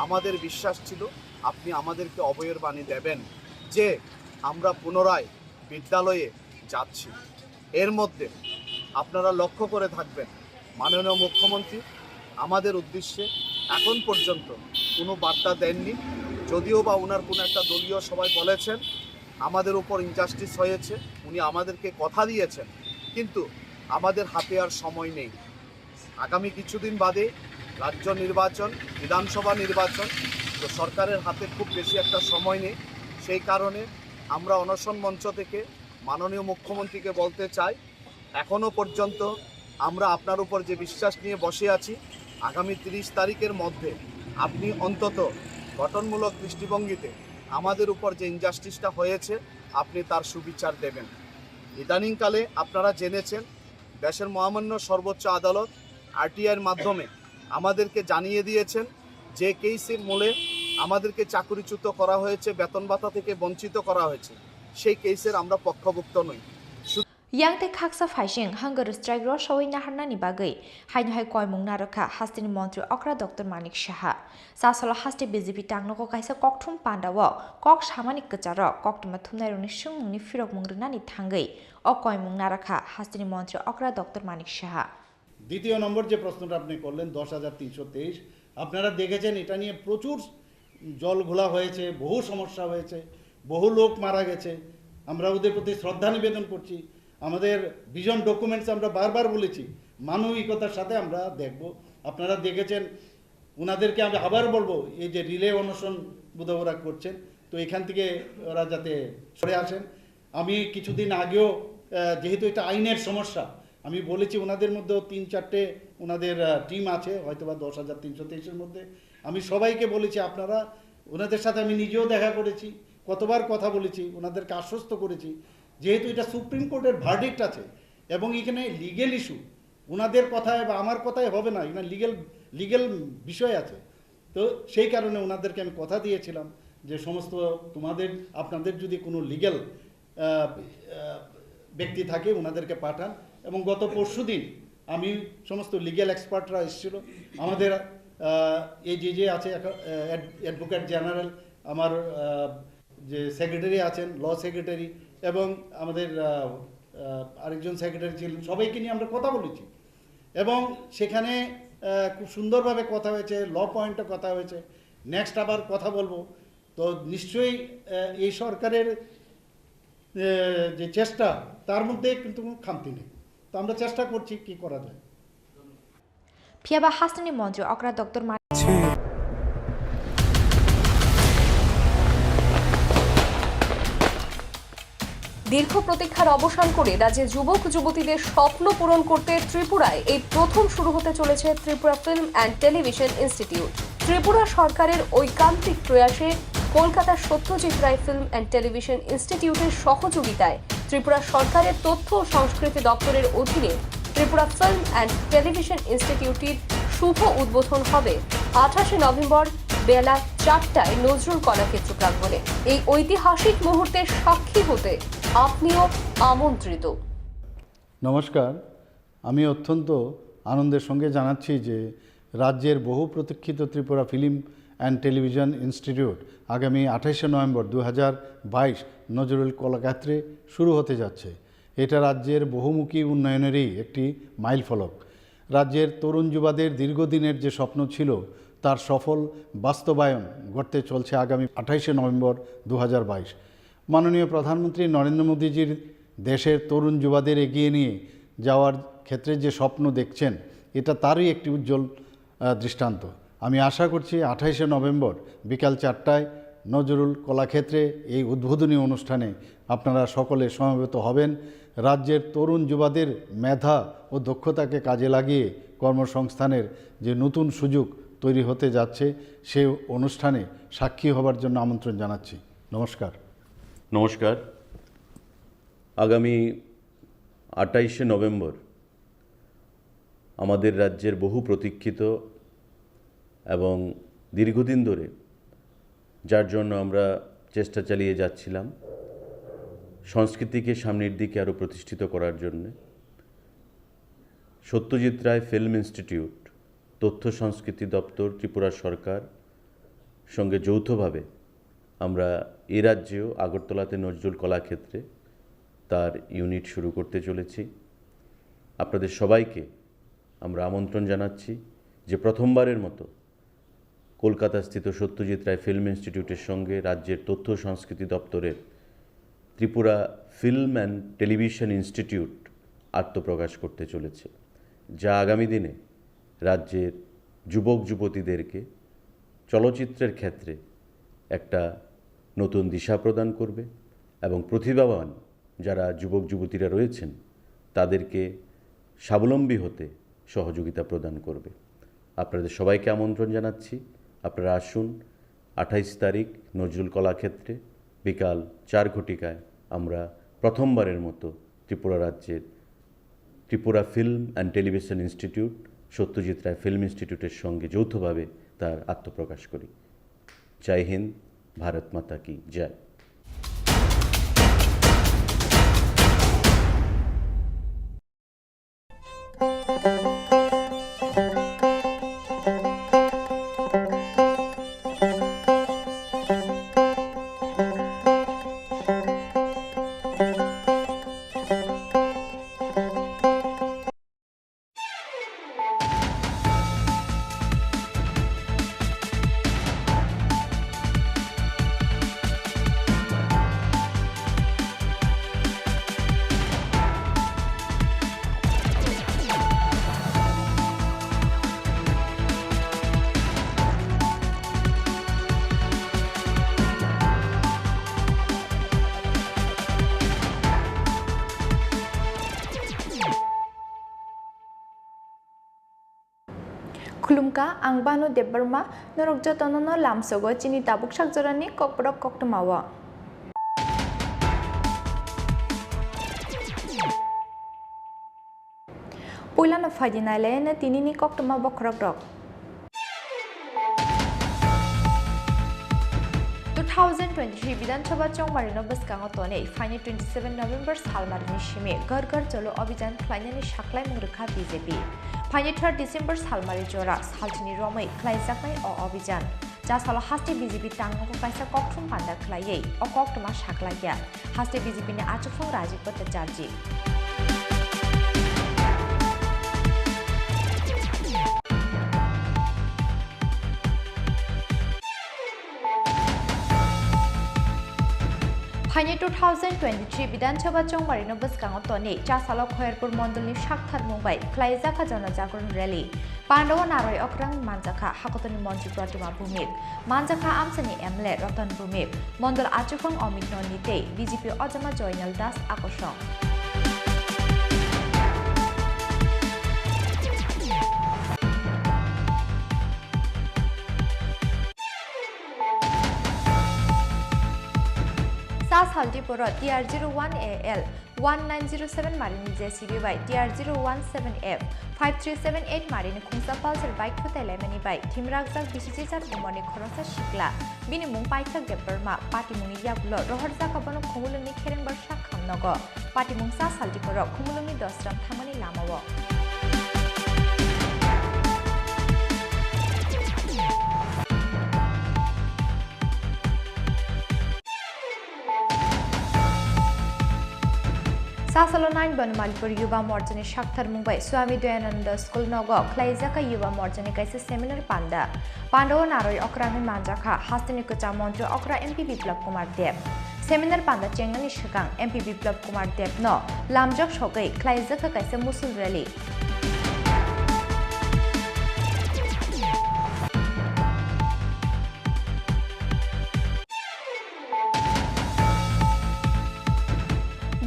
আমাদের বিশ্বাস ছিল আপনি আমাদেরকে অভয়ের বাণী দেবেন যে আমরা পুনরায় বিদ্যালয়ে যাচ্ছি। এর মধ্যে আপনারা লক্ষ্য করে থাকবেন, মাননীয় মুখ্যমন্ত্রী আমাদের উদ্দেশ্যে এখন পর্যন্ত কোনো বার্তা দেননি। যদিও বা ওনার কোনো একটা দলীয় সভায় বলেছেন, আমাদের উপর ইনজাস্টিস হয়েছে, উনি আমাদেরকে কথা দিয়েছেন, কিন্তু আমাদের হাতে আর সময় নেই। আগামী কিছুদিন বাদে রাজ্য নির্বাচন, বিধানসভা নির্বাচন, তো সরকারের হাতে খুব বেশি একটা সময় নেই। সেই কারণে আমরা অনশন মঞ্চ থেকে মাননীয় মুখ্যমন্ত্রীকে বলতে চাই, এখনও পর্যন্ত আমরা আপনার উপর যে বিশ্বাস নিয়ে বসে আছি, আগামী তিরিশ তারিখের মধ্যে আপনি অন্তত গঠনমূলক দৃষ্টিভঙ্গিতে আমাদের উপর যে ইনজাস্টিসটা হয়েছে, আপনি তার সুবিচার দেবেন। ইদানিংকালে আপনারা জেনেছেন, দেশের মহামান্য সর্বোচ্চ আদালত আরটিআইয়ের মাধ্যমে আমাদেরকে জানিয়ে দিয়েছেন যে কেসের মূলে আমাদেরকে চাকরিচ্যুত করা হয়েছে, বেতন ভাতা থেকে বঞ্চিত করা হয়েছে, সেই কেসের আমরা পক্ষভুক্ত নই। Yang tei khaksa phaising hunger strike rw sawi naharnani bagwi haino hai koimung narwkha hasteni montri okra Doctor Manik Saha. Chasalo haste B J P tangnogo kaisa kokthum pandao kok samani kwcharo koktwma thumnairokni swngmungni phirokmung rwnani thangwi o koimung narwkha hasteni montri okra Doctor Manik Saha. দ্বিতীয় নম্বর যে প্রশ্নটা আপনি করলেন, দশ হাজার তিনশো তেইশ, আপনারা দেখেছেন এটা নিয়ে প্রচুর জল ঘোলা হয়েছে, বহু সমস্যা হয়েছে, বহু লোক মারা গেছে। আমরা ওদের প্রতি শ্রদ্ধা নিবেদন করছি। আমাদের ভিশন ডকুমেন্টস আমরা বারবার বলেছি, মানবিকতার সাথে আমরা দেখব। আপনারা দেখেছেন, ওনাদেরকে আমি আবার বলবো, এই যে রিলে অনশন বোধহয় ওরা করছেন, তো এখান থেকে ওরা যাতে সরে আসেন। আমি কিছুদিন আগেও, আহ, যেহেতু এটা আইনের সমস্যা, আমি বলেছি ওনাদের মধ্যেও তিন চারটে ওনাদের, আহ, টিম আছে, হয়তো বা দশ হাজার তিনশো তেইশের মধ্যে। আমি সবাইকে বলেছি, আপনারা, ওনাদের সাথে আমি নিজেও দেখা করেছি, কতবার কথা বলেছি, ওনাদেরকে আশ্বস্ত করেছি, যেহেতু এটা সুপ্রিম কোর্টের ভার্ডিক্ট আছে এবং এখানে লিগেল ইস্যু, ওনাদের কথায় বা আমার কথায় হবে না, এখানে লিগেল, লিগেল বিষয় আছে। তো সেই কারণে ওনাদেরকে আমি কথা দিয়েছিলাম যে সমস্ত তোমাদের, আপনাদের যদি কোনো লিগেল, আহ, আহ, ব্যক্তি থাকে, ওনাদেরকে পাঠান। এবং গত পরশু দিন আমি, সমস্ত লিগেল এক্সপার্টরা এসেছিল, আমাদের, আহ, এই যে, যে আছে, অ্যাড-, অ্যাডভোকেট জেনারেল, আমার, আহ, যে সেক্রেটারি আছেন, ল সেক্রেটারি, এবং আমাদের, আহ, আহ, আরেকজন সেক্রেটারি ছিলেন, সবাইকে নিয়ে আমরা কথা বলেছি। এবং সেখানে, আহ, খুব সুন্দরভাবে কথা হয়েছে, ল পয়েন্টে কথা হয়েছে। নেক্সট আবার কথা বলবো। তো নিশ্চয়ই, আহ, এই সরকারের, আহ, যে চেষ্টা, তার মধ্যে কিন্তু কোনো খামতি নেই। তো আমরা চেষ্টা করছি কি করা যায়। Phiya ba hasteni montri okra Doctor Manik. দীর্ঘ প্রতীক্ষার অবসান করে রাজ্যে যুবক যুবতীদের স্বপ্ন পূরণ করতে ত্রিপুরায় এই প্রথম শুরু হতে চলেছে Tripura film and television institute. Tripura সরকারের ঐকান্তিক প্রয়াসে কলকাতার সত্যজিৎ রায় ফিল্ম অ্যান্ড টেলিভিশন ইনস্টিটিউটের সহযোগিতায় ত্রিপুরা সরকারের তথ্য ও সংস্কৃতি দপ্তরের অধীনে ত্রিপুরা ফিল্ম অ্যান্ড টেলিভিশন ইনস্টিটিউটটির শুভ উদ্বোধন হবে আঠাশে নভেম্বর বেলা চারটায় নজরুল কলাক্ষেত্র প্রাঙ্গণে। এই ঐতিহাসিক মুহূর্তের সাক্ষী হতে আপনিও আমন্ত্রিত। নমস্কার, আমি অত্যন্ত আনন্দের সঙ্গে জানাচ্ছি যে রাজ্যের বহু প্রতীক্ষিত Tripura film and television institute আগামী আঠাশে নভেম্বর দু হাজার বাইশ নজরুল কলাক্ষেত্রে শুরু হতে যাচ্ছে। এটা রাজ্যের বহুমুখী উন্নয়নেরই একটি মাইলফলক। রাজ্যের তরুণ যুবাদের দীর্ঘদিনের যে স্বপ্ন ছিল, তার সফল বাস্তবায়ন ঘটতে চলছে আগামী আঠাশে নভেম্বর দু হাজার বাইশ। মাননীয় প্রধানমন্ত্রী নরেন্দ্র মোদীজির দেশের তরুণ যুবাদের এগিয়ে নিয়ে যাওয়ার ক্ষেত্রে যে স্বপ্ন দেখছেন, এটা তারই একটি উজ্জ্বল, আহ, দৃষ্টান্ত। আমি আশা করছি আঠাশে নভেম্বর বিকাল চারটায় নজরুল কলাক্ষেত্রে এই উদ্বোধনী অনুষ্ঠানে আপনারা সকলে সমবেত হবেন। রাজ্যের তরুণ যুবাদের মেধা ও দক্ষতাকে কাজে লাগিয়ে কর্মসংস্থানের যে নতুন সুযোগ তৈরি হতে যাচ্ছে, সেই অনুষ্ঠানে সাক্ষী হবার জন্য আমন্ত্রণ জানাচ্ছি। নমস্কার। নমস্কার। আগামী আঠাশে নভেম্বর আমাদের রাজ্যের বহু প্রতীক্ষিত এবং দীর্ঘদিন ধরে, যার জন্য আমরা চেষ্টা চালিয়ে যাচ্ছিলাম সংস্কৃতিকে সামনের দিকে আরও প্রতিষ্ঠিত করার জন্যে, সত্যজিৎ রায় ফিল্ম ইনস্টিটিউট, তথ্য সংস্কৃতি দপ্তর, ত্রিপুরা সরকার সঙ্গে যৌথভাবে আমরা এই রাজ্যেও আগরতলাতে নজরুল কলাক্ষেত্রে তার ইউনিট শুরু করতে চলেছি। আপনাদের সবাইকে আমরা আমন্ত্রণ জানাচ্ছি যে প্রথমবারের মতো কলকাতাস্থিত সত্যজিৎ রায় ফিল্ম ইনস্টিটিউটের সঙ্গে রাজ্যের তথ্য সংস্কৃতি দপ্তরের Tripura film and television institute আত্মপ্রকাশ করতে চলেছে, যা আগামী দিনে রাজ্যের যুবক যুবতীদেরকে চলচ্চিত্রের ক্ষেত্রে একটা নতুন দিশা প্রদান করবে এবং প্রতিভাবান যারা যুবক যুবতীরা রয়েছেন, তাদেরকে স্বাবলম্বী হতে সহযোগিতা প্রদান করবে। আপনাদের সবাইকে আমন্ত্রণ জানাচ্ছি, আপনারা আসুন। আঠাইশ তারিখ নজরুল কলাক্ষেত্রে বিকাল চার ঘটিকায় আমরা প্রথমবারের মতো ত্রিপুরা রাজ্যের Tripura film and television institute, Satyajit Ray film ইনস্টিটিউটের সঙ্গে যৌথভাবে তার আত্মপ্রকাশ করি। জয় হিন্দ, ভারত মাতা কি জয়। Khulumkha, ang Banu Debbarma, norok jotono no lamsogo chini tabuk sakjorani kokborok koktwmao. Puilano phaidi nailaina tinini koktwma bokhorokrok. Two thousand twenty-three Bidhan Sabha chongmarino bwskango tonwi phaini twenty-seven November salmarini simi Ghar Ghar Chalo Abhijan khlainani saklaimung rwkha B J P. Phaini third December salmari jora salchini romwi khlaijaknai o abhijan. Chasalo haste B J P tangmungkho kaisa kokthum panda khlaiwi o koktwma saklaiya. Haste B J P ni achukphang Rajiv Bhattacharjee. Phaini two thousand twenty-three Bidhan Sabha chongmarino bwskango tonwi Chasalo Khoyerpur mondolni saktharmung bai khlaijak kha Jana Jagran Rally. Pandao narwi okrang manjakha Hakotoni montri Pratima Bhumik, manjakha amchaini M L A Ratan Bhumik, mondol achukphang Amit Noni tei B J P ojama Joynal Das akosong. Saltipuro T R zero one A L one nine zero seven marini J C B bai T R zero one seven F five three seven eight marini khungsa Pulsar bike thutai laimani bai thimrakjak bisi chichar umorni khoroksa sikla. Bini mung Paithak Debbarma, patimungni yagulo rohorjak abono Khumulwngni Kherengbar sak khamnogo. Patimung sa Saltipuro Khumulwngni Dosram thangmani lamao. Sasalo nine Bonimalpur Yuba Morchani sakthar mungbai Swami Dayananda School nogo khlaijak Yuba Morchani kaisa seminar panda. Pandao naroi okrani manjakha hasteni kwcham montri okra M P Biplab Kumar Deb. Seminar panda chengnani swkang M P Biplab Kumar Deb no lamjak sogwi khlaijak kaisa musul rally.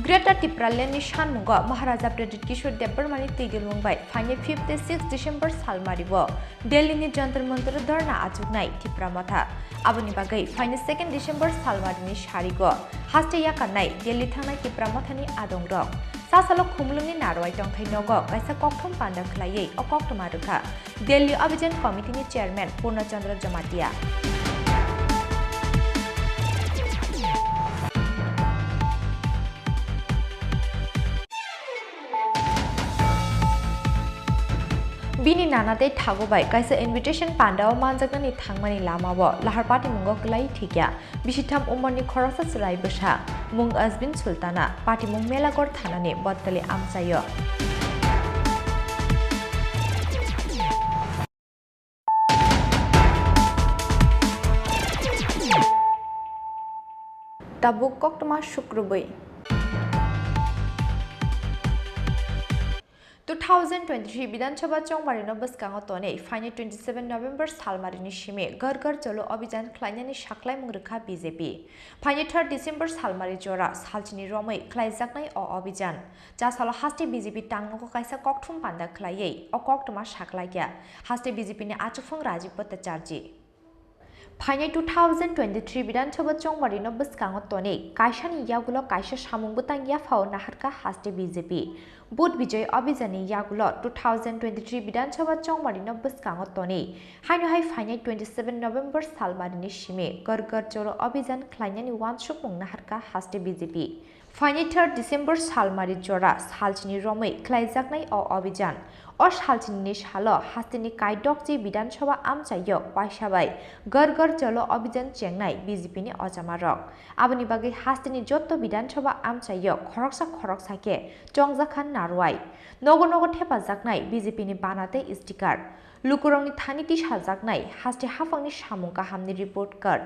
Greater Tipraland ni sanmungo Maharaja Pradyut Kishore Debbarma ni twidulmung bai phainai fifty six December salmari bo Delhi ni Jantar Mantar dharna achuknai Tipra Motha. Aboni bagwi phainai second December salmari ni sarigo haste yakarnai Delhi thangnai Tipra Motha ni adongrok. Sasalo Khumulwng ni Narwai tongthai nogo kaisa kokthum panda khwlaiwi o koktwma rwkha. Delhi Abhijan Committee ni Chairman Purna Chandra Jamatia. Bini nana tei thago bai kaisa invitation pandao manjaknani thangmani lamao lahar patimungo kwlai thikya. Bisitham umorni khoroksa chwrai bwsa, mung Azbin Sultana, patimung Melagor thanani Botkali amchaio. Tabuk koktwma sukrubwi. Two thousand twenty-three Bidhan Sabha chongmarino bwskango tonwi phainai twenty-seven November salmarini simi Ghar Ghar Chalo Abhijan khlainani saklaimung rwkha B J P. Phainai third December salmari jora salchini romwi khlaijaknai o abhijan. Chasalo haste B J P tangnogo kaisa kokthum panda khlaiwi o koktwma saklaikha haste B J P ni achukphang Rajiv Bhattacharjee. Phainai two thousand twenty-three Bidhan Sabha chongmarino bwskango tonwi kaisani yagulo kaisa samung bwtang yaphao naharkha haste B J P. Vote Bijoy Abhijanni yagulo two thousand twenty-three Bidhan Sabha chongmarino bwskango tonwi haino hai phainai twenty-seven November salmarini simi Ghar Ghar Chalo Abhijan khlainani uansukmung naharkha haste B J P. Phainai third December salmari jora salchini romwi khlaijaknai o abhijan. O salchinini salo hasteni kaidokchi Bidhan Sabha amchaio waisa bai Ghar Ghar Chalo Abhijan chengnai B J P ni ochamarok. Aboni bagwi hasteni jotto Bidhan Sabha amchaio khoroksa khoroksa khe chongjakha narwai. Nogo nogo thepajaknai B J P ni bana tei sticker. Lukurokni thani tisajaknai haste haphangni samung kahamni report card.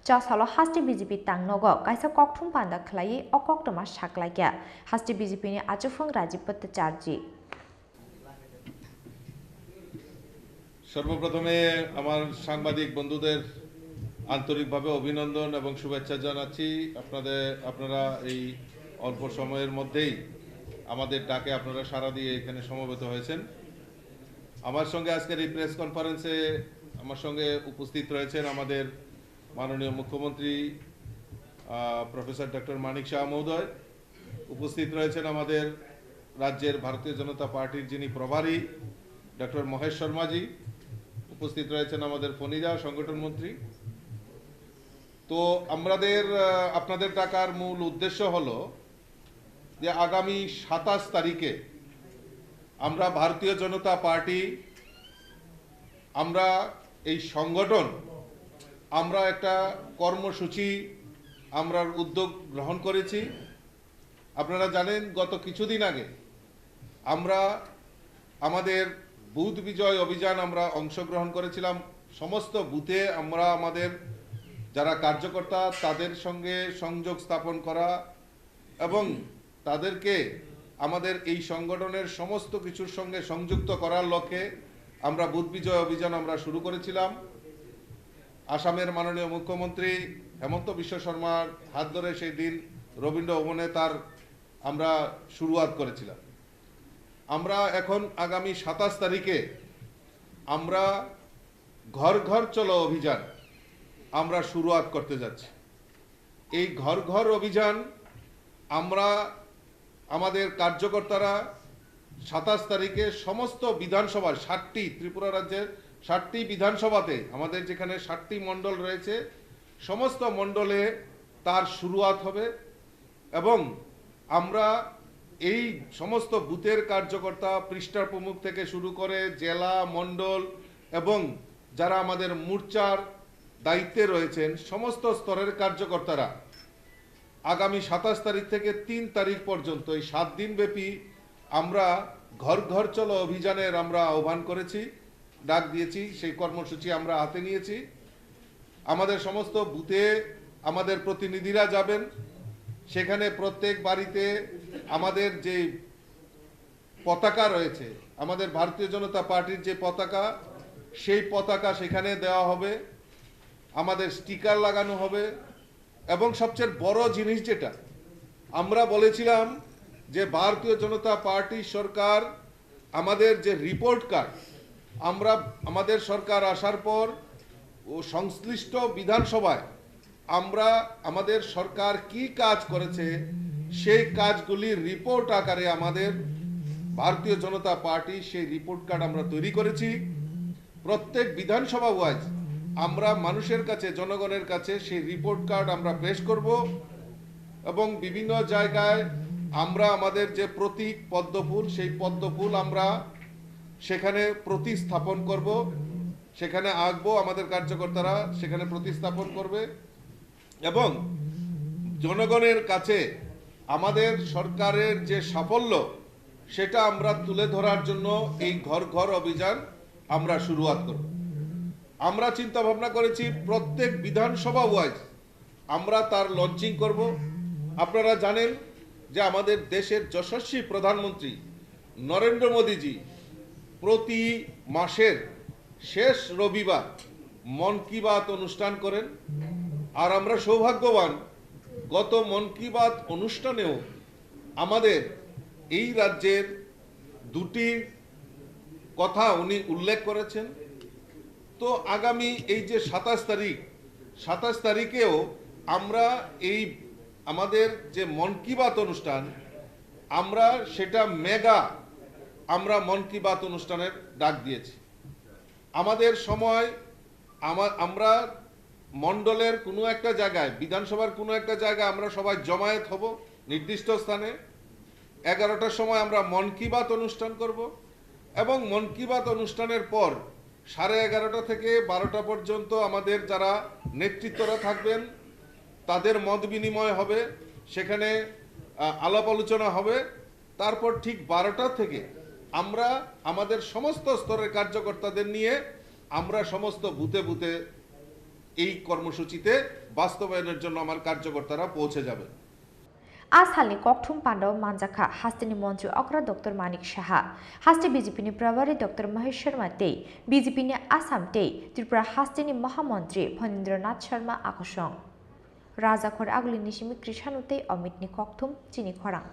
Chasalo haste B J P tangnogo kaisa kokthum panda khlaiwi o koktwma saklaikha haste B J P ni achukphang Rajiv Bhattacharjee. সর্বপ্রথমে আমার সাংবাদিক বন্ধুদের আন্তরিকভাবে অভিনন্দন এবং শুভেচ্ছা জানাচ্ছি। আপনাদের, আপনারা এই অল্প সময়ের মধ্যেই আমাদের ডাকে আপনারা সাড়া দিয়ে এখানে সমবেত হয়েছেন। আমার সঙ্গে আজকের এই প্রেস কনফারেন্সে আমার সঙ্গে উপস্থিত রয়েছেন আমাদের মাননীয় মুখ্যমন্ত্রী, আহ, প্রফেসর ডক্টর মানিক সাহা মহোদয়, উপস্থিত রয়েছেন আমাদের রাজ্যের ভারতীয় জনতা পার্টির যিনি প্রভারী ডক্টর মহেশ শর্মাজি, উপস্থিত রয়েছেন আমাদের ফণিদা, সংগঠন মন্ত্রী। তো আমাদের, আহ, আপনাদের ডাকার মূল উদ্দেশ্য হলো যে আগামী সাতাশ তারিখে আমরা ভারতীয় জনতা পার্টি, আমরা এই সংগঠন, আমরা একটা কর্মসূচি, আমরা উদ্যোগ গ্রহণ করেছি। আপনারা জানেন, গত কিছুদিন আগে আমরা আমাদের বুথ বিজয় অভিযান আমরা অংশগ্রহণ করেছিলাম। সমস্ত বুথে আমরা আমাদের যারা কার্যকর্তা, তাদের সঙ্গে সংযোগ স্থাপন করা এবং তাদেরকে আমাদের এই সংগঠনের সমস্ত কিছুর সঙ্গে সংযুক্ত করার লক্ষ্যে আমরা বুথ বিজয় অভিযান আমরা শুরু করেছিলাম। আসামের মাননীয় মুখ্যমন্ত্রী হেমন্ত বিশ্ব শর্মার হাত ধরে সেই দিন রবীন্দ্র ভবনে তার আমরা শুরুয়াত করেছিলাম। আমরা এখন আগামী সাতাশ তারিখে আমরা ঘর ঘর চলো অভিযান আমরা শুরুয়াত করতে যাচ্ছি। এই ঘর ঘর অভিযান আমরা, আমাদের কার্যকর্তারা সাতাশ তারিখে সমস্ত বিধানসভার সাতটি, ত্রিপুরা রাজ্যের সাতটি বিধানসভাতে, আমাদের যেখানে সাতটি মণ্ডল রয়েছে, সমস্ত মণ্ডলে তার শুরুয়াত হবে। এবং আমরা এই সমস্ত বুথের কার্যকর্তা, পৃষ্ঠা প্রমুখ থেকে শুরু করে জেলা, মণ্ডল এবং যারা আমাদের মোর্চার দায়িত্বে রয়েছেন, সমস্ত স্তরের কার্যকর্তারা আগামী সাতাশ তারিখ থেকে তিন তারিখ পর্যন্ত এই সাত দিন ব্যাপী আমরা ঘর ঘর চলো অভিযানের আমরা আহ্বান করেছি, ডাক দিয়েছি, সেই কর্মসূচি আমরা হাতে নিয়েছি। আমাদের সমস্ত বুথে আমাদের প্রতিনিধিরা যাবেন, সেখানে প্রত্যেক বাড়িতে আমাদের যে পতাকা রয়েছে, আমাদের ভারতীয় জনতা পার্টির যে পতাকা, সেই পতাকা সেখানে দেওয়া হবে, আমাদের স্টিকার লাগানো হবে। এবং সবচেয়ে বড় জিনিস যেটা, আমরা বলেছিলাম যে ভারতীয় জনতা পার্টি সরকার আমাদের যে রিপোর্ট কার্ড, আমরা, আমাদের সরকার আসার পর ও সংশ্লিষ্ট বিধানসভায় আমরা আমাদের সরকার কি কাজ করেছে, সেই কাজগুলির রিপোর্ট আকারে আমাদের ভারতীয় জনতা পার্টি সেই রিপোর্ট কার্ড আমরা তৈরি করেছি। প্রত্যেক বিধানসভা ওয়াইজ আমরা মানুষের কাছে, জনগণের কাছে সেই রিপোর্ট কার্ড আমরা পেশ করব এবং বিভিন্ন জায়গায় আমরা আমাদের যে প্রতীক পদ্মফুল, সেই পদ্মফুল আমরা সেখানে প্রতিস্থাপন করব, সেখানে আঁকবো, আমাদের কার্যকর্তারা সেখানে প্রতিস্থাপন করবে এবং জনগণের কাছে আমাদের সরকারের যে সাফল্য, সেটা আমরা তুলে ধরার জন্য এই ঘর ঘর অভিযান আমরা শুরুয়াত করব। আমরা চিন্তা ভাবনা করেছি প্রত্যেক বিধানসভা ওয়াইজ আমরা তার লঞ্চিং করব। আপনারা জানেন যে আমাদের দেশের যশস্বী প্রধানমন্ত্রী নরেন্দ্র মোদীজি প্রতি মাসের শেষ রবিবার মন কি বাত অনুষ্ঠান করেন। আর আমরা সৌভাগ্যবান, গত মন কি বাত অনুষ্ঠানেও আমাদের এই রাজ্যের দুটি কথা উনি উল্লেখ করেছেন। তো আগামী এই যে সাতাশ তারিখ, সাতাশ তারিখেও আমরা এই আমাদের যে মন কি বাত অনুষ্ঠান, আমরা সেটা মেগা, আমরা মন কি বাত অনুষ্ঠানের ডাক দিয়েছি। আমাদের সময়, আমা-, আমরা মণ্ডলের কোনো একটা জায়গায়, বিধানসভার কোনো একটা জায়গায় আমরা সবাই জমায়েত হব নির্দিষ্ট স্থানে। এগারোটার সময় আমরা মন কি বাত অনুষ্ঠান করব এবং মন কি বাত অনুষ্ঠানের পর সাড়ে এগারোটা থেকে বারোটা পর্যন্ত আমাদের যারা নেতৃত্বরা থাকবেন, তাদের মত বিনিময় হবে, সেখানে, আহ, আলাপ আলোচনা হবে। তারপর ঠিক বারোটা থেকে আমরা আমাদের সমস্ত স্তরের কার্যকর্তাদের নিয়ে আমরা সমস্ত বুথে বুথে এই কর্মসূচিতে বাস্তবায়নের জন্য আমার কার্যকর্তারা পৌঁছে যাবেন। A salni kokthum pandao manjakha hasteni montri okra Doctor Manik Saha, haste B J P ni Prabhari Doctor Mahesh Sharma tei B J P ni Assam tei Tripura hasteni Mahamontri Phanindra Nath Sharma akosong. Rajakhor Agulini simi Krisano tei Omitni kokthum chini khorang.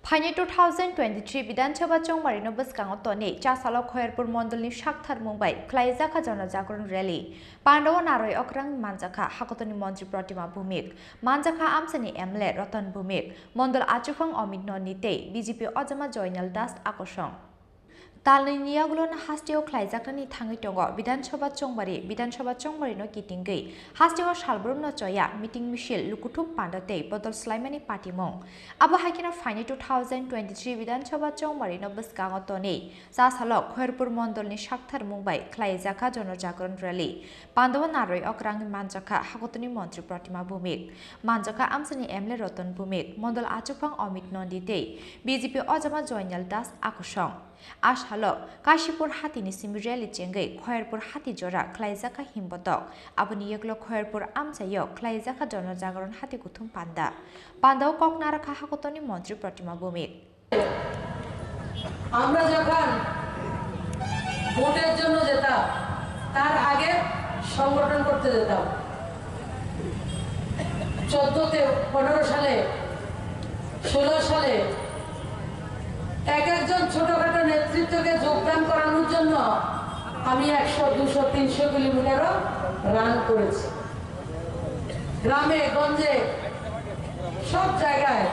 Phainai two thousand twenty-three Bidhan Sabha chongmarino bwskango tonwi Chasalo Khoyerpur mondolni sakthar mung bai khlaijakha Jana Jagran Rally. Pandao narwi okrang manjakha Hakotoni montri Protima Bhumik, manjakha amchaini M L A Ratan Bhumik, mondol achukhang Omit Nandi tei B J P ojama Joynal Das akosong. Talnwini yagulono hasteo khlaijaknani thangwi tongo Bidhan Sabha chongmari. Bidhan Sabha chongmarino kitingwi hasteo salbrumno choya meeting misil, lukuthum panda tei bodol swlaimani patimung. Abo hai kheno phainai two thousand twenty-three Bidhan Sabha chongmarino bwskango tonwi Chasalo Khoyerpur mondolni sakthar mung bai khlaijakha Jana Jagran Rally. Pandao narwi okrangwi manjakha Hakotoni montri Protima Bhumik, manjakha amchaini M L A Ratan Bhumik, mondol achukhang Omit Nandi tei B J P ojama Joynal Das akosong. A salo Kashipur hatini simi rally chengwi Khoyerpur hati jora khlaijakha himbotok. Aboni yeklo Khoyerpur amchaio khlaijakha Jana Jagran hati kuthum panda. Pandao kok narakha Hakotoni montri Protima Bhumik. আমরা যখন ভোটের জন্য যেতাম, তার আগে সংগঠন করতে যেতাম। চোদ্দতে, পনেরো সালে, ষোলো সালে এক একজন ছোটখাটো নেতৃত্বকে যোগদান করানোর জন্য আমি একশো, দুশো, তিনশো কিলোমিটারও রান করেছি। গ্রামে গঞ্জে সব জায়গায়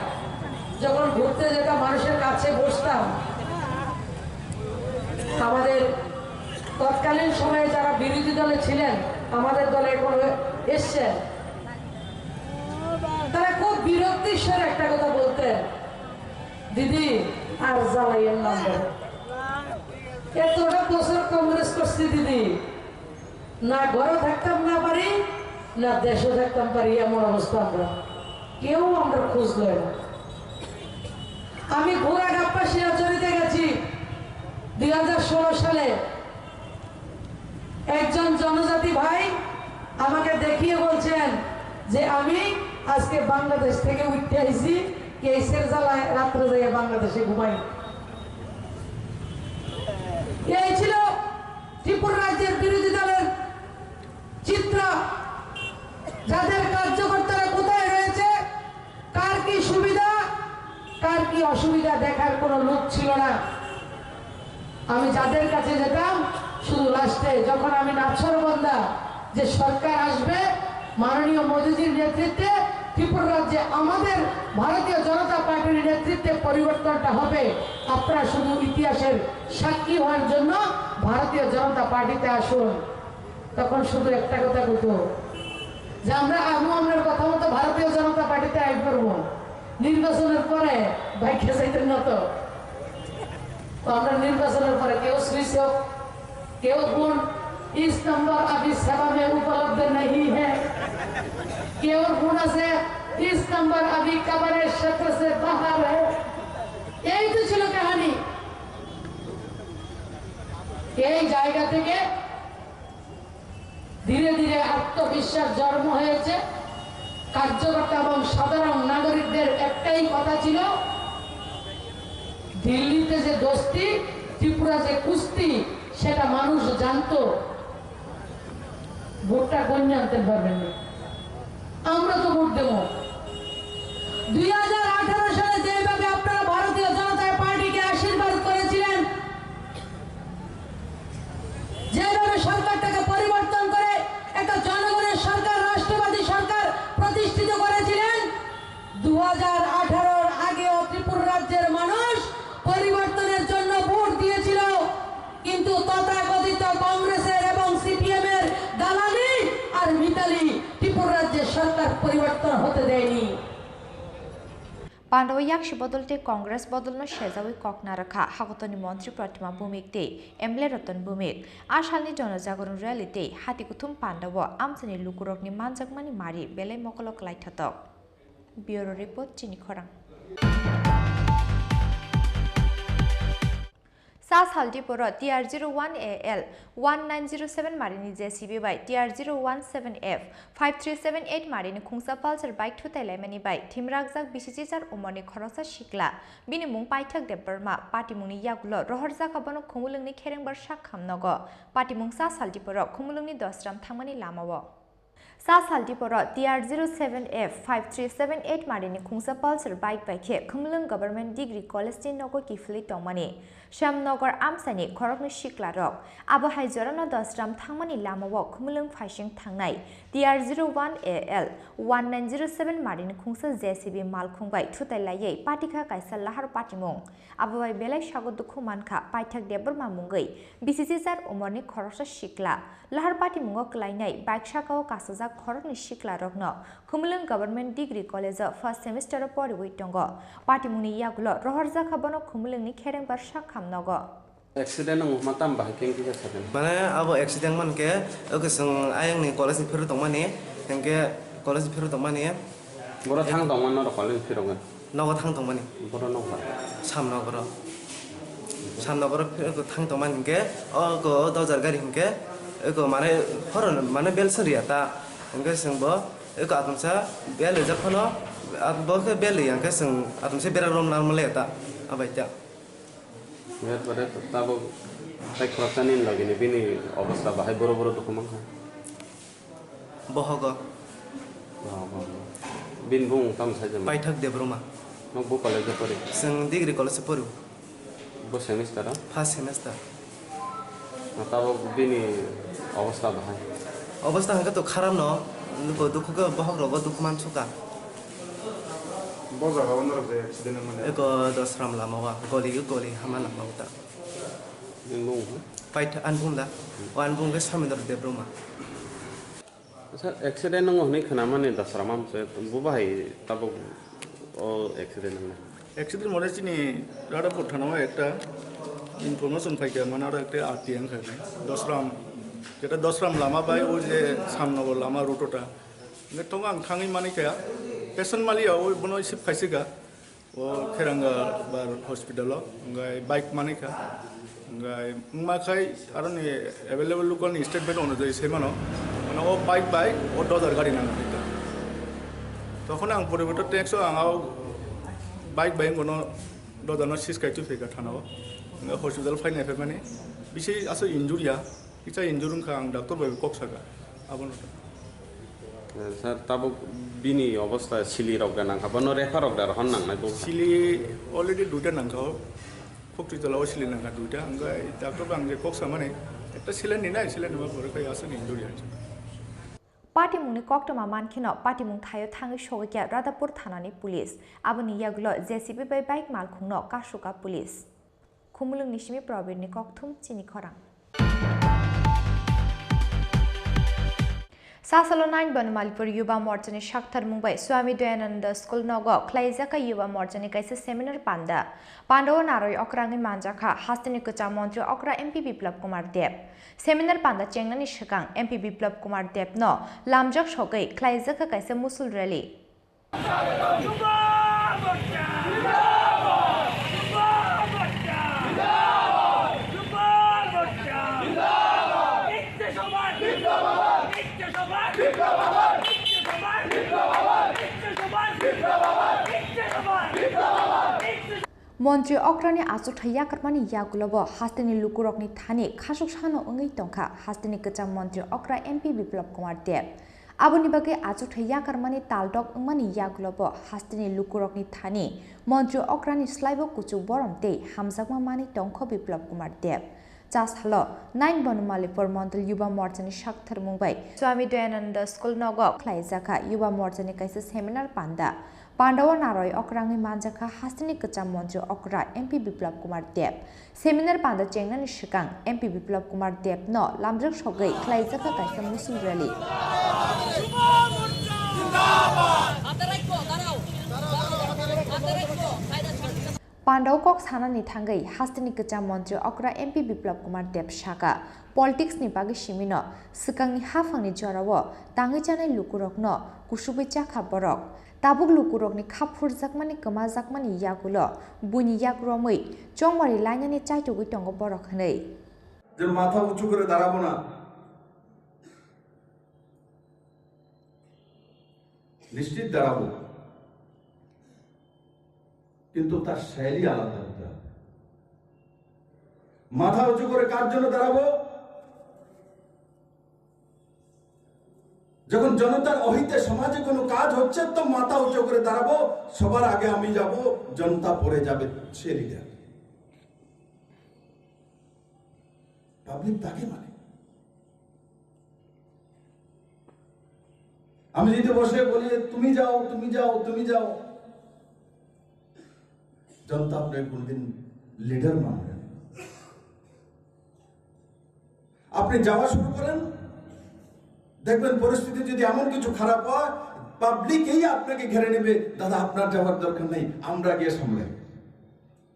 যখন ঘুরতে যেতাম, মানুষের কাছে বসতাম, আমাদের তৎকালীন সময়ে যারা বিরোধী দলে ছিলেন, আমাদের দলে এখন এসছেন, তারা খুব বিরক্তির স্বরে একটা কথা বলতেন, "দিদি, আর জ্বালাইয়েন না আমরা। এতটা বছর কংগ্রেস করছি দিদি, না ঘরে থাকতাম না পারি, না দেশে থাকতাম পারি, এমন অবস্থা আমরা, কেউ আমরা খোঁজ লয় না।" আমি ঘোড়াঘাপ্পা শিলাচরিতে গেছি দুই হাজার ষোলো সালে। একজন জনজাতি ভাই আমাকে দেখিয়ে বলছেন যে আমি আজকে বাংলাদেশ থেকে উঠতে আইছি, কেসের জ্বালায় রাত্রে যাইয়া বাংলাদেশে ঘুমাই। এই ছিল ত্রিপুরা রাজ্যের বিরোধী দলের চিত্র, যাদের কার্যকর্তারা কোথায় রয়েছে, কার কি সুবিধা, কার কি অসুবিধা দেখার কোনো লোক ছিল না। আমি যাদের কাছে যেতাম, শুধু লাস্টে যখন আমি নাছরবন্দা যে সরকার আসবে, মাননীয় মোদীজির নেতৃত্বে ত্রিপুরা রাজ্যে আমাদের ভারতীয় জনতা পার্টির নেতৃত্বে পরিবর্তনটা হবে, আপনারা শুধু ইতিহাসের সাক্ষী হওয়ার জন্য ভারতীয় জনতা পার্টিতে আসুন। তখন শুধু একটা কথা কইতো যে আমরা আবু আমরার কথা মতো ভারতীয় জনতা পার্টিতে আই করবো, নির্বাচনের পরে বাইকে যাইতেন না তো। তো আমরা নির্বাচনের পরে কেউ সুইচ অফ, কেউ ফোন, "ইস নম্বর আভি সেবা মে উপলব্ধ নেই হে", কেউ ফোন আছে, "ইস নম্বর আভি কবরে শক্র সে বাহার হে।" এই তো ছিল কাহিনী। এই জায়গা থেকে ধীরে ধীরে আত্মবিশ্বাস জন্ম হয়েছে। কার্যকর্তা এবং সাধারণ নাগরিকদের একটাই কথা ছিল, দিল্লিতে যে দোস্তি, ত্রিপুরা যে কুস্তি, সেটা মানুষ জানতো। ভোটটা কোন জানতে পারবেন না, আমরা তো ভোট দেবো। দুই হাজার আঠারো সালে যেভাবে আপনারা ভারতীয় জনতা পার্টিকে আশীর্বাদ করেছিলেন, যেভাবে সরকারটাকে পরিবর্তন করে একটা জনগণের সরকার, রাষ্ট্রবাদী সরকার প্রতিষ্ঠিত করেছিলেন, দু হাজার আঠারোর আগেও ত্রিপুরা রাজ্যের মানুষ পরিবর্তনের জন্য ভোট দিয়েছিল, কিন্তু তথাকথিত কংগ্রেসের এবং সিপিএম এর দালালি আর মিতালি ত্রিপুরা রাজ্যের সরকার পরিবর্তন হতে দেয়নি। Pandao yakshi bodol tei Congress bodolno sejawi kok narwkha Hagotoni montri Pratima Bhumik tei M L A Ratan Bhumik. A salni Janajagaron rally tei Hatikuthum Pandao amchaini lukurokni manjakmani mari belai mokolo kwlaithotok. Bureau Report, Chini Khorang. Sa sal diporo T R zero one A L one nine zero seven marini J C B bai T R zero one seven F five three seven eight marini khungsa Pulsar bike thutai laimani bai thimrakjak bisi chichar umorni khoroksa sikla, bini mung Paithak Debbarma, patimungni yagulo rohorjakha bono Khumulwngni Kherengbar sak khamnogo. Patimung sa sal diporo Khumulwngni Dosram thangmani lamao. Sa sal diporo T R zero seven F five three seven eight marini khungsa Pulsar bike bai khe Khumulwng Government Degree College ni nogo kiphilwi tongmani Shyamnagar amchaini khoroknwi siklarok. Abo hai jorano Dosram thangmani lamao Khumulwng phaising thangnai T R zero one A L one nine zero seven marini khungsa J C B malkhung bai thutai laiwi patikha kaisa lahar patimung. Abo bai belai sago dukhu mankha Paithak Debbarma mungwi bisi chichar umorni khoroksa sikla. Lahar patimungo kwlainai bike sakao kasajak khoroknwi siklarokno Khumulwng Government Degree College-o first semester-o poriwi tongo. Patimungni yagulo rohorjakha bono Khumulwngni Kherengbar sak khamnogo. Accident wngma tam bahai khe wngkhe sakhe. Mane abo accident mankhe, oke, chwng ayangni college ni phirwi tongmani, hinkhe college ni phirwi tongmani. Boro thang tongmani norok college ni phirogwi. Nogo thang tongmani. Boro nokbar. Samnogoro. Samnogoro phirwi thang tongmani hinkhe, oko dojar gari hinkhe, oko mane horo mane bel swngrwya ta. Hinkhe chwngbo eko atomsa bel rijak phano, bo khe bel riya hinkhe chwng atomsa bera rom narwk manliya ta. Abai ta. Birat birat tabuk tei khoroksani logini bini obostha bahai boro boro dukhu mankha. Bohogo. Bohogo. Bini bumung tamo sai jemon? Paithak Debbarma. Nok bo college o pori? Chwng degree college o pori. Bo semester o? First semester. Tabuk bini obostha bahai? Obostha hwnkhe to kharap no, bo dukhu khe bohok rogo dukhu mansukha. Bo jaga o norok je accident wngmani? Eko Dosram lama o, goli goli hama lama o ta. Nwng nung? Paitha anbung da, o anbung khe Samindra Debbarma. Sir, accident wngo hwnwi khwnamani Dosram amse, bo bahai tabuk o accident wngnai? Accident mane chini Radhapur thana o ekta information phaikha, mane aro ekta R T I wngkha, Dosram, jeta Dosram lama bai o je Samnagar lama route o ta. Hwnkhe tongo ang thangwi manikha, patient maliya o bono receive khaisika. O Kheranga bar hospital o, hwnkhe bike manikha, hwnkhe wngma khai aroni available local ni statement onujai sai mano, mane o bike bai o dojar gari nang kha. Tokon ang poriborte text o ang o bike bai wngkha no dojar no sis kai twi phaikha thana o, hwnkhe hospital phai nai phaimani bisi aswk injury ya. Kisa injure wngkha, ang doctor bai kok saka, abono ta. Eh, sir, tabuk bini obostha sili rok da nangkha, bono refer rok da rohor nangnai bo? Sili already duita nangkha o, Khokti tola o sili nangkha duita, hwnkhe doctor bai ang je kok samani, ekta saline ninai, saline nima pore khai aswk injure ya. Patimungni koktwma mankheno patimung thaio thangwi sogwi kha Radhapur thanani police. Aboni yagulo J C B bai bike malkhungno kasukha police. Khumulwngni simi Probirni kokthum chini khorang. Sasalo nine Bonomalipur Yuba Morchani saktharmung bai Swami Dayananda School nogo khlaijakha Yuba Morchani kaisa seminar panda. Pandao narwi okrangwi manjakha hasteni kwcham montri okra M P Biplab Kumar Deb. Seminar panda chengnani swkang M P Biplab Kumar Deb no lamjak sogwi khlaijakha kaisa musul rally. Montri okrani achukthai yakarmani yagulobo hasteni lukurokni thani khasuk sano wngwi tongkha hasteni kwcham montri okra M P Biplab Kumar Deb. Aboni bagwi achukthai yakarmani taldok wngmani yagulobo hasteni lukurokni thani montri okrani slaibo kuchuk borom tei hamjakma manwi tongkho Biplab Kumar Deb. Chasalo nine Bonomalipur Mondol Yuba Morchani saktharmung bai Swami Dayananda School nogo khlaijakha Yuba Morchani kaisa seminar panda. Pandao narwi okrangwi manjakha hasteni kwcham montri okra M P Biplab Kumar Deb. Seminar panda chengnani swkang M P Biplab Kumar Deb no lamjak sogwi khlaijakha kaisa musul rally. Pandao kok sanani thangwi hasteni kwcham montri okra M P Biplab Kumar Deb saka, politics ni bagwi simino swkangni haphangni jorao tangwi chanai lukurokno kusubwi chakha borok. Tabuk lukurokni kha phurjakmani kwmajakmani yagulo buini yak romwi chongmari lainani chaitugwi tongo borok hwnwi. যে মাথা উঁচু করে দাঁড়াবো না, নিশ্চিত দাঁড়াবো, কিন্তু তার শৈলী আলাদা হতে হবে। মাথা উঁচু করে কার জন্য দাঁড়াবো? যখন জনতার অহিতে সমাজে কোনো কাজ হচ্ছে, তো মাথা উঁচু করে দাঁড়াবো, সবার আগে আমি যাব, জনতা পরে যাবে, সে লিডার। পাবলিক তাকে মানে। আমি যদি বসে বলি যে, "তুমি যাও, তুমি যাও, তুমি যাও," জনতা আপনাকে কোনোদিন লিডার মানবে না। আপনি যাওয়া শুরু করেন, দেখবেন পরিস্থিতি যদি এমন কিছু খারাপ হয়, পাবলিকেই আপনাকে ঘিরে নেবে, "দাদা, আপনার যাওয়ার দরকার নেই, আমরা গিয়ে সামলাই।"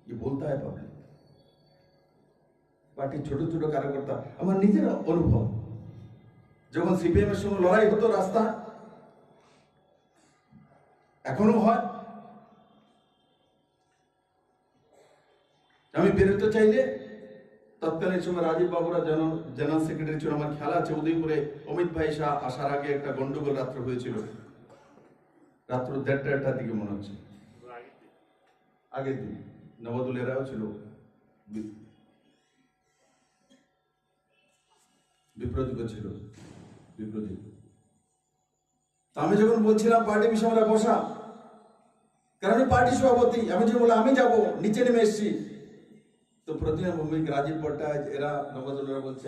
ये बोलता है पब्लिक। পার্টির ছোট ছোট কার্যকর্তা, আমার নিজের অনুভব, যখন সিপিএম এর সঙ্গে লড়াই হতো রাস্তা, এখনো হয়, আমি বেরোতে চাইলে তৎকালীন সময় রাজীব বাবুরা জেনারেল সেক্রেটারি ছিল, আমার খেয়াল আছে, উদয়পুরে অমিত ভাই শাহ আসার আগে একটা গন্ডগোল রাত্রে হয়েছিল, রাত্র দেড়টা একটার দিকে মনে হচ্ছে, আগের দিন নবাদুল এরাও ছিল, বি- বিপ্রদীপও ছিল, বিপ্রদীপ। তো আমি যখন বলছিলাম পার্টি বিষয়ে আমরা বসা, কারণ আমি পার্টি সভাপতি, আমি যখন বললাম আমি যাব, নিচে নেমে এসছি, তো প্রতিমা ভৌমিক, রাজীব ভট্টাচার্য, এরা নবাদুলরা বলছে,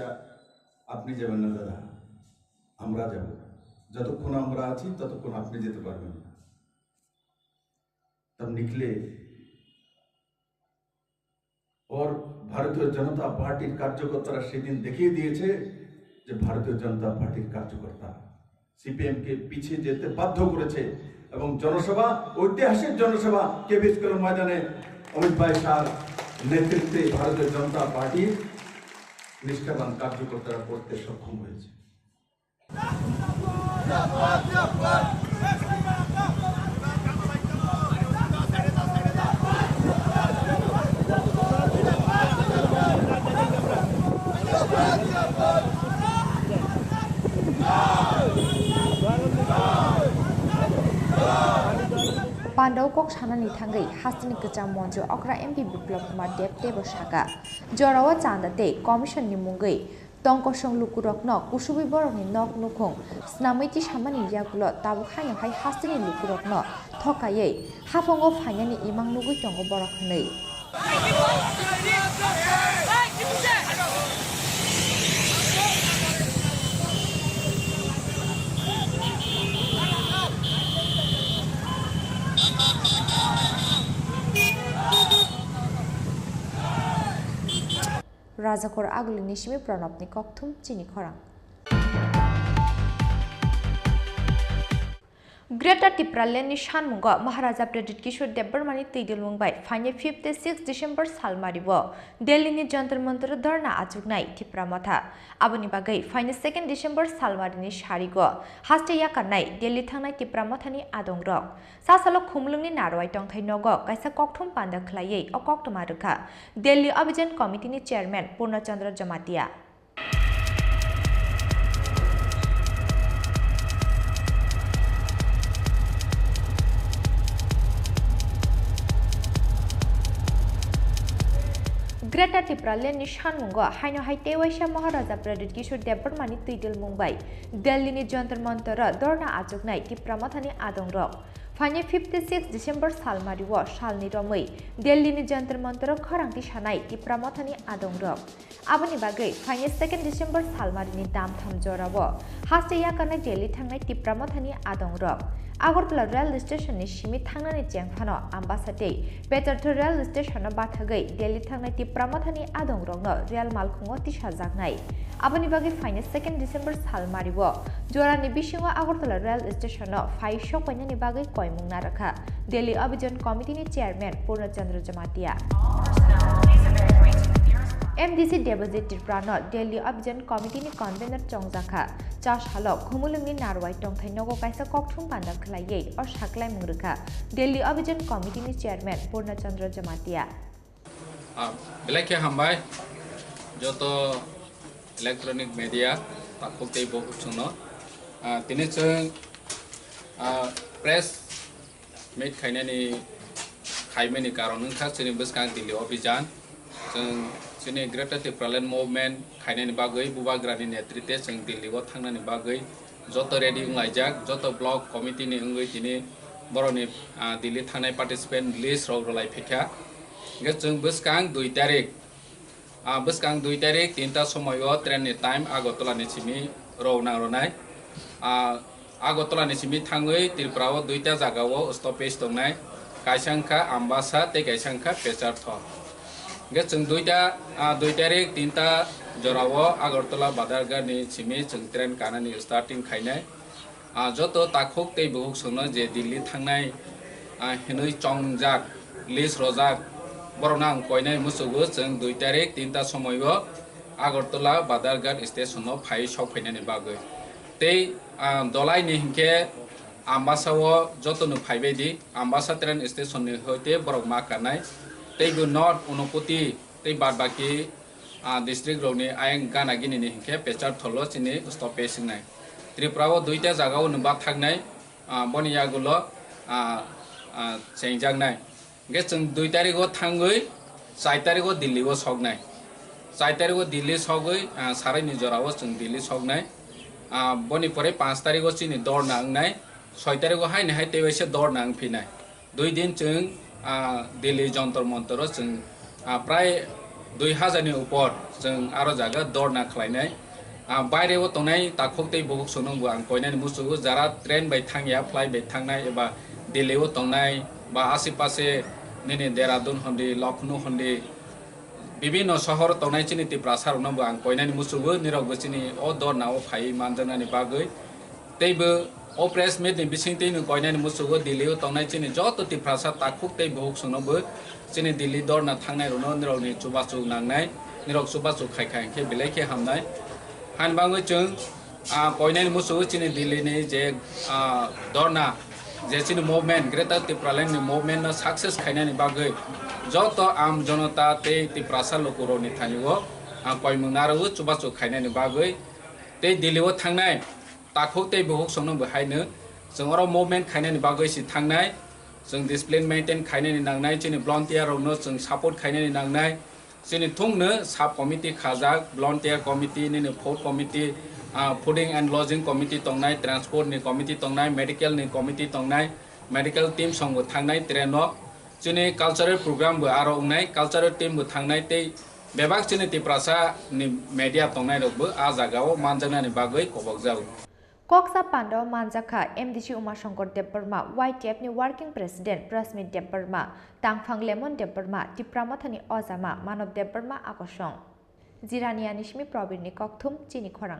"আপনি যাবেন না দাদা, আমরা যাব। যতক্ষণ আমরা আছি, ততক্ষণ আপনি যেতে পারবেন না। তবে নিকলে और ভারতীয় জনতা পার্টির কার্যকর্তারা সেদিন দেখিয়ে দিয়েছে যে ভারতীয় জনতা পার্টির কার্যকর্তা সিপিএম কে পিছিয়ে যেতে বাধ্য করেছে এবং জনসভা, ঐতিহাসিক জনসভা কেবি স্কুল ময়দানে অমিত ভাই শাহর নেতৃত্বে ভারতীয় জনতা পার্টির নিষ্ঠাবান কার্যকর্তারা করতে সক্ষম হয়েছে। Pandao kok sanani thangwi hasteni kwcham monjo okra M P Biplab Kumar Deb teibo saka, jorao chanda tei commission ni mungwi tongkosong lukurokno kusubwi borokni nok nukhung snamwi tisamani yagulo tabuk haino hai hasteni lukurokno thokaiwi haphango phainani imang nugwi tongo borok hwnwi. Rajakhor Agulini simi Pranabni kokthum chini khorang. Greater Tipraland ni sanmungo Maharaja Pradyut Kishore Debbarmani twidulmung bai phainai fifty six December salmario Delhi ni Jantar Mantar o dharna achuknai Tipra Motha. Aboni bagwi phainai second December salmarini sarigo haste yakarnai Delhi thangnai Tipra Mothani adongrok. Sasalo Khumulwngni Narwai tongthai nogo kaisa kokthum panda khwlaiwi o koktwma rwkha Delhi Abhijan Committee ni Chairman Purna Chandra Jamatia. Greater Tipraland ni sanmungo haino hai teiwaisa Maharaja Pradyut Kishore Debbarmani twidulmung bai Delhi ni Jantar Mantar o dharna achuknai Tipra Mothani adongrok. Phainai fifty six December salmario salni romwi Delhi ni Jantar Mantar o khorang tisanai Tipra Mothani adongrok. Aboni bagwi phainai second December salmarini damtham jorao haste yakarnai Delhi thangnai Tipra Mothani adongrok. Agartala rail station ni simi thangnani chengphano Ambasa tei Pecharthur rail station o bathagwi Delhi thangnai Tipra Mothani adongrokno rail malkhungo tisajaknai. Aboni bagwi phainai second December salmario jorani bisingo Agartala rail station o phai sokpainani bagwi koimung narwkha Delhi Abhijan Committee ni Chairman Purna Chandra Jamatia. M D C Debajit Tripura no Delhi Abhijan Committee ni convener chongjakha. Chasalo Khumulwngni Narwai tongthai nogo kaisa kokthum panda khwlaiwi o saklaimung rwkha Delhi Abhijan Committee ni Chairman Purna Chandra Jamatia. Ah, belai khe hambai joto electronic media takhuk tei bukhuk chwngno. Ah, tini chwng, ah, press meet khainani, khaimani karon wngkha chini bwskang Delhi Abhijan. Chwng chini Greater Tipraland Movement khainani bagwi Bubagrani netrite chwng Delhi o thangnani bagwi joto ready wnglaijak, joto block committee ni wngwi tini borokni, ah, Delhi thangnai participant list rok rwlai phaikha. Hwnkhe chwng bwskang dui tarik, ah, bwskang dui tarik tinta somoio train ni time Agartala ni simi rwna rwnai. Ah, Agartala ni simi thangwi Tripura o duita jaga o stoppage tongnai, kaisa wngkha Ambasa tei kaisa wngkha Pecharthor. Hwnkhe chwng duita, ah, dui tarik tinta jorao Agartala Badharghat ni simi chwng train kanani starting khainai. Ah, joto takhuk tei bukhuk chwngno je Delhi thangnai, ah, hinwi chongjak, list rojak, borokno ang koinai muchugo chwng dui tarik tinta somoio Agartala Badharghat station o phai sok phainani bagwi. Tei, ah, dolaini hinkhe Ambasa o jotono phaibai di, Ambasa train station ni hoite borok ma kanai. Tei bo North Unakoti tei bad baki, ah, district rokni ayang gana gini ni hinkhe Pecharthor o chini stoppage wngnai. Tripura o duita jaga o nwng bathaknai, ah, boni yagulo, ah, ah, chengjaknai. Hwnkhe chwng dui tarikgo thangwi char tarikgo Delhi o soknai. Char tarikgo Delhi sogwi, ah, sarai ni jorao chwng Delhi soknai. Ah, boni pore panch tarikgo chini dorna wngnai. Soi tarikgo haini hai tei waisa dorna wngphinai. Dui din chwng, ah, Delhi Jantar Mantar o chwng, ah, prai dui hajar ni upor chwng aro jaga dorna khlainai. Ah, baire o tongnai takhuk tei bukhuk songno bo ang koinani muchungo, jara train bai thangya, flight bai thangnai eba Delhi o tongnai ba asipase nini Dehradun hondi, Lucknow hondi, bibinno sohor tongnai chini Tiprasa rokno bo ang koinani muchungo, nirok bo chini o dorna o phaiwi manjaknani bagwi. Tei bo o press meet ni bisingtwi no koinani muchungo Delhi o tongnai chini joto Tiprasa takhuk tei bukhuk songno bo chini Delhi dorna thangnai rokno nirok ni chubachu nangnai, nirok chubachu khai khai hwnkhe belai khe hamnai. Hani bagwi chwng, ah, koinani muchungo chini Delhi ni je, ah, dorna, je chini movement, Greater Tipraland ni movement no success khainani bagwi joto am jonota tei Tiprasa lukurok ni thani o ang koimung narwgo chubachu khainani bagwi tei Delhi o thangnai takhuk tei bukhuk songno bo haino chwng oro movement khainani bagwi si thangnai, chwng discipline maintain khainani nangnai, chini volunteer rokno chwng support khainani nangnai, chini thungno sub committee khajak, volunteer committee, nini food committee, ah, fooding and lodging committee tongnai, transport ni committee tongnai, medical ni committee tongnai, medical team song bo thangnai train o. Chini cultural program bo aro wngnai, cultural team bo thangnai tei bebak chini Tiprasa ni media tongnai rok bo a jaga o manjaknani bagwi kobokjak. Koksa pandao manjakha M D C Umashankar Debbarma, Y T F ni Working President Prasmit Debbarma, Tangphang Lemon Debbarma, Tipra Mothani Ojama Manob Debbarma akosong. Jirani ani simi Probir ni kokthum chini khorang.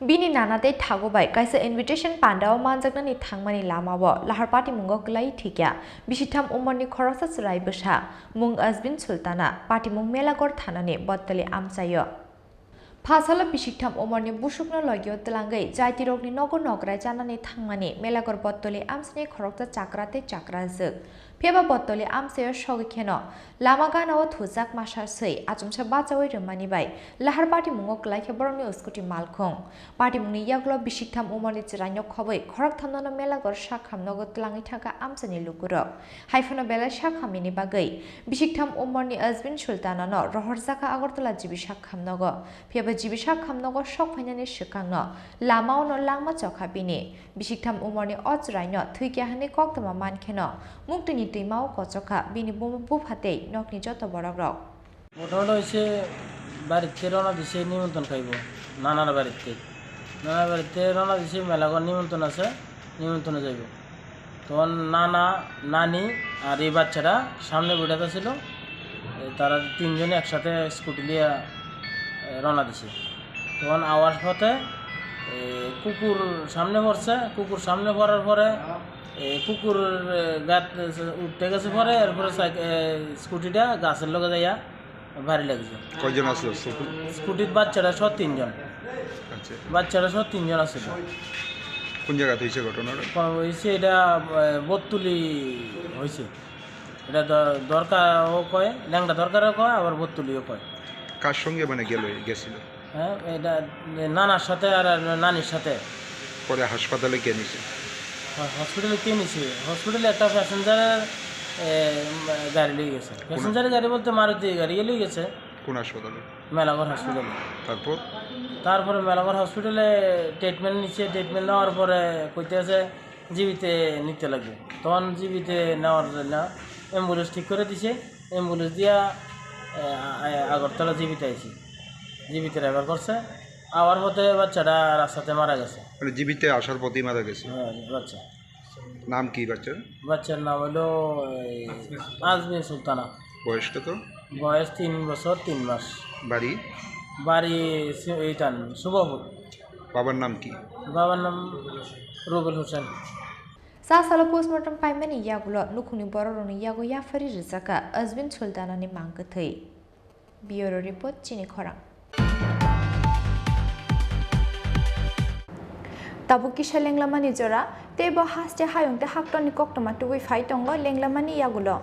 Bini nana tei thago bai kaisa invitation pandao manjaknani thangmani lamao lahar patimungo kwlai thikya bisitham umorni khoroksa chwrai bwsa mung Azbin Sultana patimung Melagor thanani Bottoli amchaio. Phasalo bisitham umorni busukno logio twlangwi jaitirokni nogo nokrai chanani thangmani Melagor Bottoli amsani khoroksa chakra tei chakrajwk. Phiyaba Bottoli amsaio sogwi kheno lama ganao thujak masa swi achomsa bachaui rwmani bai lahar patimungo kwlai khe borokni scooty malkhung. Patimungni yagulo bisitham umorni chwraino khobwi khorokthamnono Melagor sakham nogo twlangwi thangkha amsani lukurok. Haiphano belai sakhamyani bagwi bisitham umorni Azbin Sultanano rohorjakha Agartala G B sakham nogo. Phiyaba G B sakham nogo sok phainani swkangno lamaono langma chokha bini. Bisitham umorni o chwraino thwikya hwnwi koktwma mankheno muktwini twimao kochokha bini buma bupha tei nokni joto borokrok. ঘটনাটা হয়েছে, বাড়িতে রওনা দিছে নিমন্ত্রণ খাইব, নানার বাড়িতে। নানার বাড়িতে রওনা দিছে, মেলাঘর নিমন্ত্রণ আছে, নিমন্ত্রণে যাইব। তখন নানা, নানি আর এই বাচ্চাটা সামনে বইটাতে ছিল। এ, তারা তিনজনে একসাথে স্কুটি নিয়ে, এ, রওনা দিছে। তখন আওয়ার পথে, এ, কুকুর সামনে পড়ছে। কুকুর সামনে পড়ার পরে, এ, কুকুর, এ, গাত উঠতে গেছে পরে, এরপরে সাইক-, এ, স্কুটিটা গাছের লগে যাইয়া বাড়ি লাগছে। কয়জন আসলো স্কুটি? স্কুটির বাচ্চাটা সহ তিনজন। আচ্ছা। বাচ্চাটা সহ তিনজন আসলো। কোন জায়গাতে হয়েছে ঘটনাটা? ক-, হয়েছে এটা, এ, বত্তুলি হয়েছে। এটা দ-, দরকারও কয়, ল্যাংড়া দরকারও কয়, আবার বত্তুলিও কয়। কার সঙ্গে মানে গেল, গেছিল? হ্যাঁ, এটা নানার সাথে আর, আর নানির সাথে। পরে হাসপাতালে কে নিছে? হ-, হসপিটালে কে নিছে? হসপিটালে একটা প্যাসেঞ্জারের, এ, উম, গাড়ি লই গেছে। কোন? প্যাসেঞ্জারের গাড়ি বলতে মারুতি গাড়ি লই গেছে। কোন হাসপাতালে? মেলাঘর হসপিটালে। তারপর? তারপরে মেলাঘর হসপিটালে ট্রিটমেন্ট নিচ্ছে। ট্রিটমেন্ট নেওয়ার পরে কইতে আছে, জিবিতে নিতে লাগবে। তখন জিবিতে নেওয়ার জন্য অ্যাম্বুলেন্স ঠিক করে দিছে। অ্যাম্বুলেন্স দিয়া, এ, আ-, আ-, আগরতলা জিবিতে আইছি। জিবিতে রেফার করছে। আওয়ার পথে বাচ্চাটা রাস্তাতে মারা গেছে। মানে জিবিতে আসার পথেই মারা গেছে? হ্যাঁ, বাচ্চা। নাম কি বাচ্চার? বাচ্চার নাম হলো, এই, আজমিন সুলতানা। বয়স কত? বয়স তিন বছর তিন মাস। বাড়ি? বাড়ি সি-, এইটান, শুভপুর। বাবার নাম কি? বাবার নাম রুবেল Hossain. Sa salo postmortem paimani yagulo nukhungni bororokni yago yaphari rwjakha Azbin Sultanani mang kwthwi. Bureau Report, Chini Khorang. Tabuk kisa lenglamani jora, teibo haste hayung tei haktorni koktwma tubui phai tongo lenglamani yagulo.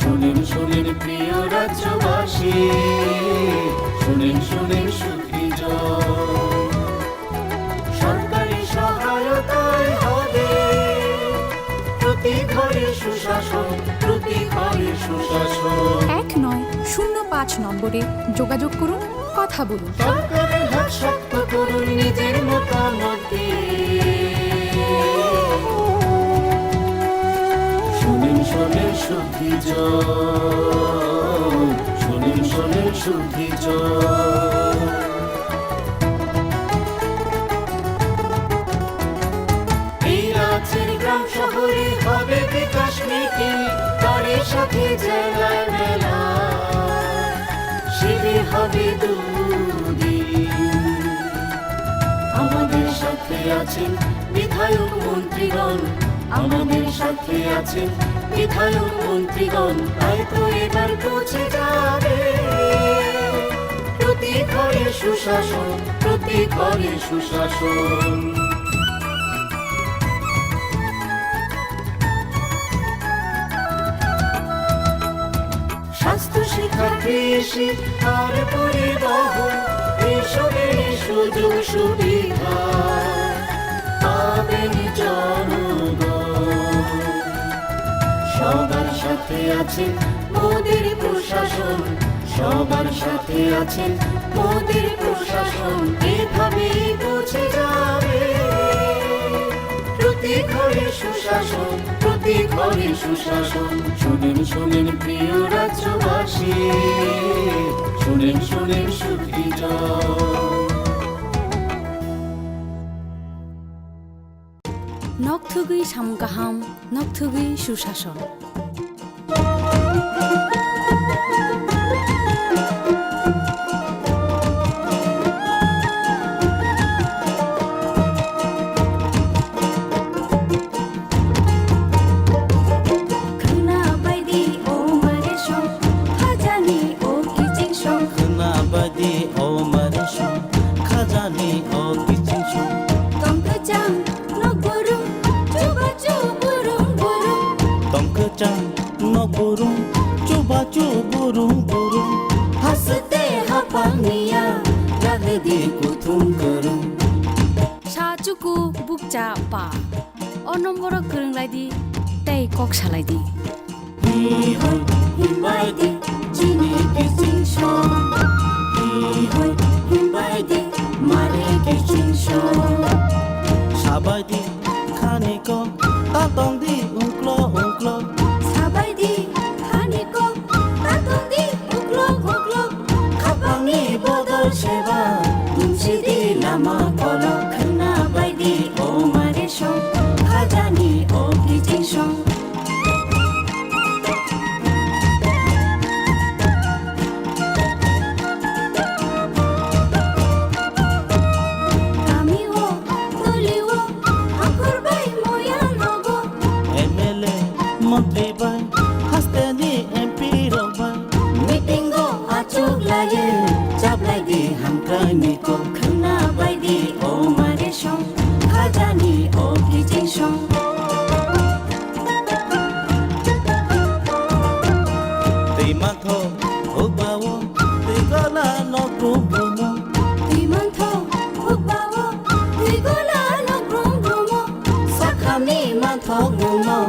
শুনেন, শুনেন প্রিয় রাজ্যবাসী, শুনেন, শুনেন সুখী জন। শাসন, প্রতি ঘরে সুশাসন। এক নয় শূন্য পাঁচ নম্বরে যোগাযোগ করুন, কথা বলুন। সরকারের হাত শক্ত করুন নিজের মতামত দিয়ে। শোনেন, শোনেন শুদ্ধি জন, শোনেন, শোনেন শুদ্ধি জন। এই রাজ্যের গ্রাম শহরে হবে বিকাশ মিটিং, তারই সাথে জেলায় মেলা, শিবির হবে দুদিন। আমাদের সাথে আছেন বিধায়ক মন্ত্রীগণ, আমাদের সাথে আছেন বিধায়ক মন্ত্রীগণ, তাই তো এবার পৌঁছে যাবে প্রতি ঘরে সুশাসন, প্রতি ঘরে সুশাসন। স্বাস্থ্য, শিক্ষা, কৃষি আর পরিবহন, এইসবের সুযোগ সুবিধা পাবেন জনগণ। সবার সাথে আছে মোদের প্রশাসন, সবার সাথে আছে মোদের প্রশাসন, এভাবেই পৌঁছে যাবে প্রতি ঘরে সুশাসন, প্রতি ঘরে সুশাসন। শুনেন, শুনেন প্রিয় রাজ্যবাসী, শুনেন, শুনেন সুখী জন। Nokthugwi samung kaham, nokthugwi susason. Khwna baidi o mare song, khajani o kiching song. Khwna baidi o mare song, khajani o kiching song. Tongkwchang nok burung, chubachu burung burung. Tongkwchang nok burung, chubachu burung burung. Haste haphang niya, lagdi kuthum kwrwng. Sa chuku bukcha pa. O nomboro kwrwng lai di, tei kok salai di. Hi hoi himbai di, chini kiching song. Hi hoi himbai di, mare kiching song. Sabai di, khani kok, ta tong di, ungklo, ungklo. Sabai di, khani kok, ta tong di, uklok, uklok. Khapangni bodol seba, tumsi di lama kolok. Khwna bai di, o mare song, khajani o kiching song. Kami o, toli o, angkur bai moya nogo. M L A, montri bai, hasteni M P rok bai. Meeting o achuk laye, chablai di hamkrai ni kok. Khwna bai di, o mare song, khajani o kiching song. Twi mantho hukbao, twi gola nok brum brumo. Twi mantho hukbao, twi gola nok brum brumo. Sakhani manthok bumno,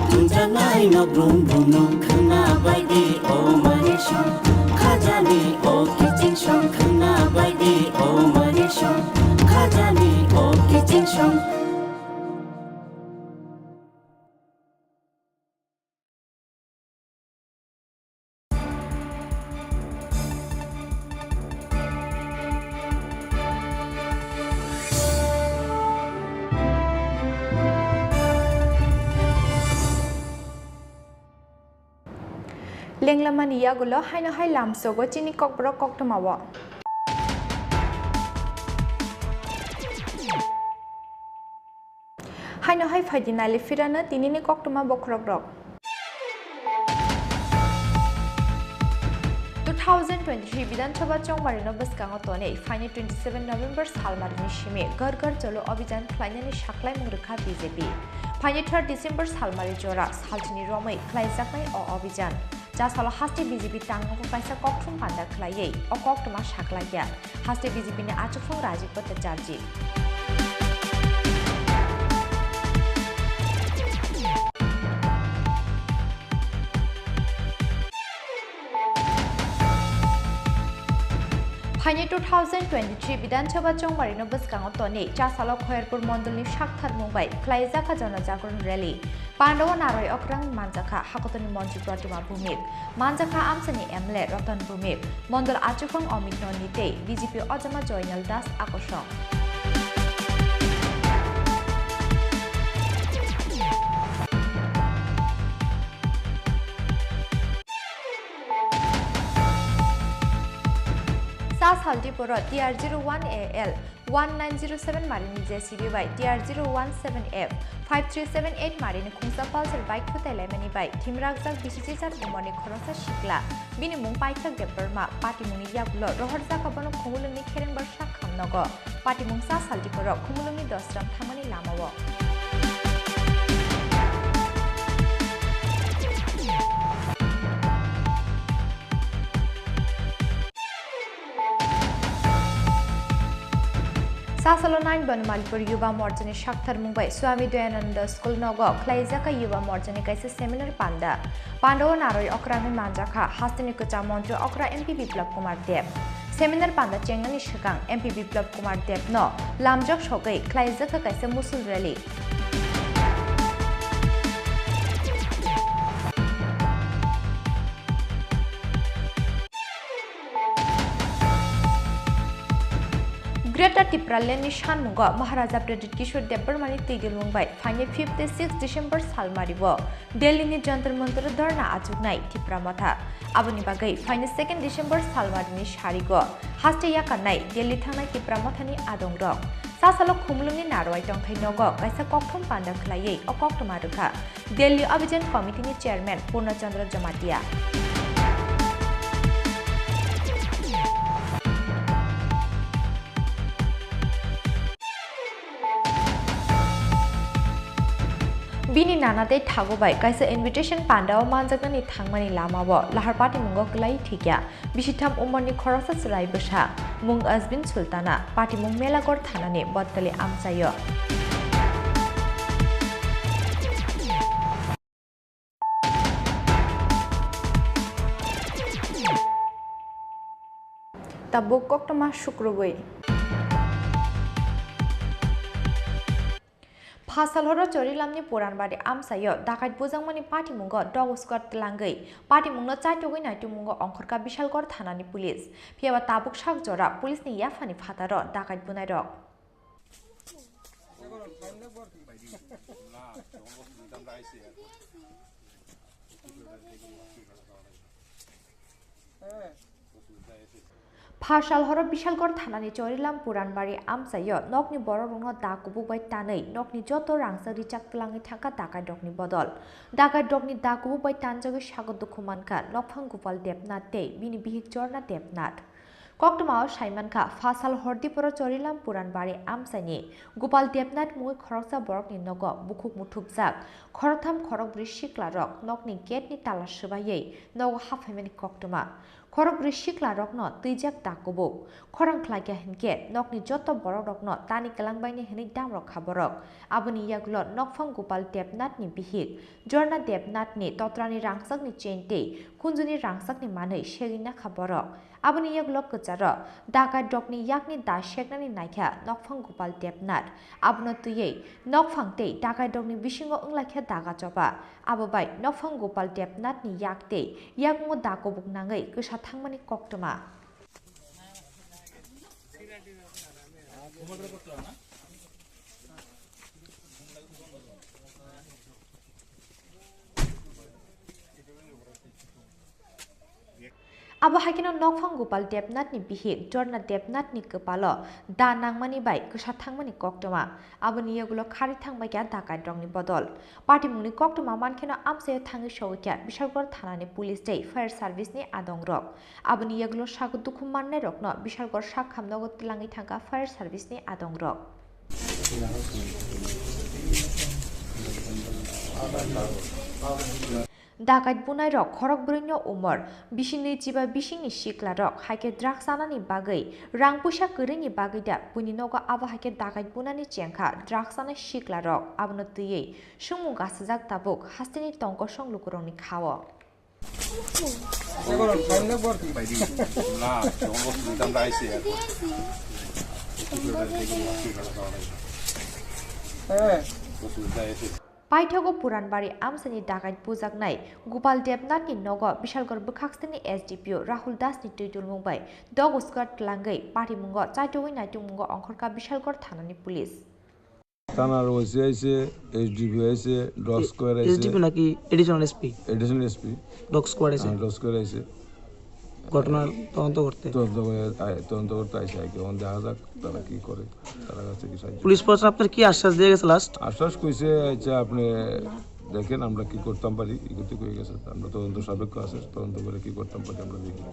tunjaknai nok brum brumno. Khwna bai di, o mare song, khajani o kiching song. Khwna bai di, o mare song, khajani o kiching song. Lenglamani yagulo haino hai lamsogo chini kokborok koktwmao. Haino hai phaidi nali phirano tinini koktwma bokhorokrok. Two thousand twenty-three Bidhan Sabha chongmarino bwskango tonwi phaini twenty-seven November salmarini simi Ghar Ghar Chalo Abhijan khlainani saklaimung rwkha B J P. Phaini third December salmari jora salchini romwi khlaijaknai o abhijan. Chasalo haste B J P tangnogo kaisa kokthum panda khlaiwi o koktwma saklaiya haste B J P ni achukphang Rajiv Bhattacharjee. Phaini two thousand twenty-three Bidhan Sabha chongmarino bwskango tonwi Chasalo Khoyerpur mondolni sakthar mung bai khlaijak kha Jana Jagaran Rally. Pandao narwi okrang manjakha Hakotoni Montri Pratima Bhumik, manjakha Amchaini M L A Ratan Bhumik, Mondol Achukhang Omit Noni tei B J P Ojama Joynal Das Akosong. Sa saldi poro T R zero one A L one nine zero seven marini J C B bai T R zero one seven F five three seven eight marini khungsa Pulsar bike thutai laimani bai thimrakjak bisi chichar umorni khoroksa sikla. Bini mung Paithak Debbarma, patimungni yagulo rohorjak abono Khumulwngni Kherengbar sak khamnogo. Patimung sa saldi poro Khumulwngni Dosram thangmani lamao. Sasalo nine Bonomalipur Yuba Morchani sakthar mung bai Swami Dayananda School nogo khlaijak Yuba Morchani kaisa seminar panda. Pandao narwi okrangwi manjakha hasteni kwcham montri okra M P Biplab Kumar Deb. Seminar panda chengnani swkang M P Biplab Kumar Deb no lamjak sogwi khlaijak kaisa musul rally. Greater Tipraland ni sanmungo Maharaja Pradyut Kishore Debbarma ni twidulmung bai phaini fifty six December salmario Delhi ni Jantar Mantar o dharna achuknai Tipra Motha. Aboni bagwi phaini second December salmarini sarigo haste yakarnai Delhi thangnai Tipra Mothani adongrok. Sasalo Khumulwngni narwai tongthai nogo kaisa kokthum panda khwlaiwi o koktwma rwkha Delhi Abhijan Committee ni Chairman Purna Chandra Jamatia. Bini nana tei thago bai kaisa invitation pandao manjaknani thangmani lamao lahar patimungo kwlai thikya. Bisitham umorni khoroksa chwrai bwsa, mung Azbin Sultana, patimung Melagor thanani Botkali amchaio. Tabuk koktwma sukrubwi. Phasalhoro Chorilamni Puranbari amchaio dakait bujakmani patimungo dog squad twlangwi patimungno chaitugwi naitumungo ongkhorkha Bishalgarh thanani police. Phiyaba tabuk sak jora police ni yaphani phataro dakait bunairok. Phasalhoro Bishalgarh thanani Chorilam Puranbari amchaio nokni borokrokno da kubuk bai tanwi nokni joto rangchak richak twlangwi thangkha dakairokni bodol. Dakairokni da kubuk bai tanjagwi sago dukhu mankha nokphang Gopal Debnath tei bini bihik Jorna Debnath. Koktwmao saimankha, Phasal Hordiporo Chorilam Puranbari amchaini Gopal Debnath mungwi khoroksa borokni nogo bukhuk muthubjak, khoroktham khorokbrwi siklarok nokni gate ni tala swbaiwi nogo haphaimani koktwma. Khorokbrwi siklarokno twijak da kubuk. Khorang khlaikha hinkhe nokni joto borokrokno tani kwlangbaini hwnwi damrokha borok. Aboni yagulo nokphang Gopal Debnathni bihik Jorna Debnathni totrani rangchakni chain tei khunjuni rangchakni manwi segwi nakha borok. Aboni yagulo kwcharo dakairokni yakni da seknani naikha nokphang Gopal Debnath. Abono twiwi nokphang tei dakairokni bisingo wnglaikha daga choba. Abo bai nokphang Gopal Debnathni yak tei yakmungo da kubuk nangwi kwsa thangmani koktwma. Abo hai kheno nokphang Gopal Debnathni bihik Jorna Debnathni kwpalo da nangmani bai kwsa thangmani koktwma. Aboni yagulo kharwi thangbaikha dakairokni bodol. Patimungni koktwma mankheno amchaio thangwi sogwikha Bishalgarh thanani police tei fire service ni adongrok. Aboni yagulo sago dukhu mannairokno Bishalgarh sak khamnogo twlangwi thangkha fire service ni adongrok. Dakait bunairok khorokbrwino umor bisi nwichiba bisingni siklarok, haikhe drugs chanani bagwi rang puisa kwrwini bagwi da buini nogo abo haikhe dakait bunani chengkha drugs chanai siklarok. Abono twiwi sumung gasajak tabuk hasteni tongkosong lukurokni khao. না, জঙ্গল সুলতান রাইসে এখন। হ্যাঁ। সুলতান এসে। Paithago Puranbari amchaini dakait bujaknai Gopal Debnathni nogo Bishalgarh bwkhaksingni S D P O Rahul Dasni twi tulmung bai dog squad twlangwi patimungo chaitugwi naitukmungo ongkhorkha Bishalgarh thanani police. থানার ওসি আইছে, এসডিপিও আইছে, dog squad আইছে। এসডিপিও নাকি additional SP? Additional SP. Dog squad আইছে? হ্যাঁ, dog squad আইছে। ঘটনার তদন্ত করতে? তদন্ত করে আয়-, তদন্ত করতে আইছে আর কি। এখন দেখা যাক তারা কি করে, তারা কাছে কি সাহায্য। পুলিশ প্রশাসন আপনার কি আশ্বাস দিয়ে গেছে লাস্ট? আশ্বাস কইছে, "আচ্ছা, আপনি দেখেন আমরা কি করতাম পারি", এগুলো তো হয়ে গেছে। আমরা তদন্ত সাপেক্ষ আছে, তদন্ত করে কি করতাম পারি আমরা দেখি।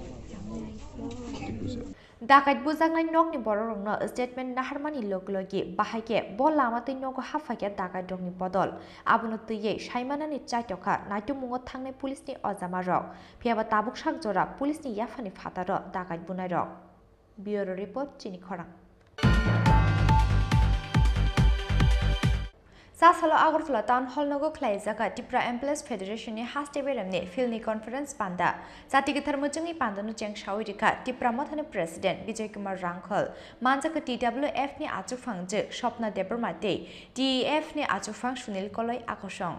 ঠিক আছে। Dakait bujaknai nokni bororokno statement naharmani logi logi bahai khe bo lama twi nogo haphaikha dakairokni bodol. Abono twiwi saimanani chaitokha naitukmungo thangnai police ni ojamarok. Phiyaba tabuk sak jora police ni yaphani phataro dakait bunairok. Bureau report, Chini Khorang. Chasalo Agartala Town Hall nogo khlaijak Tipra Employees Federation ni haste beremni field ni conference panda. Chati kwthar muchungni pandano cheng sawi rikha Tipra Mothani President Bijoy Kumar Rangkhol, manjak T W F ni achukphang jwk Swapna Debbarma tei T E F ni achukphang Sunil Koloi akosong.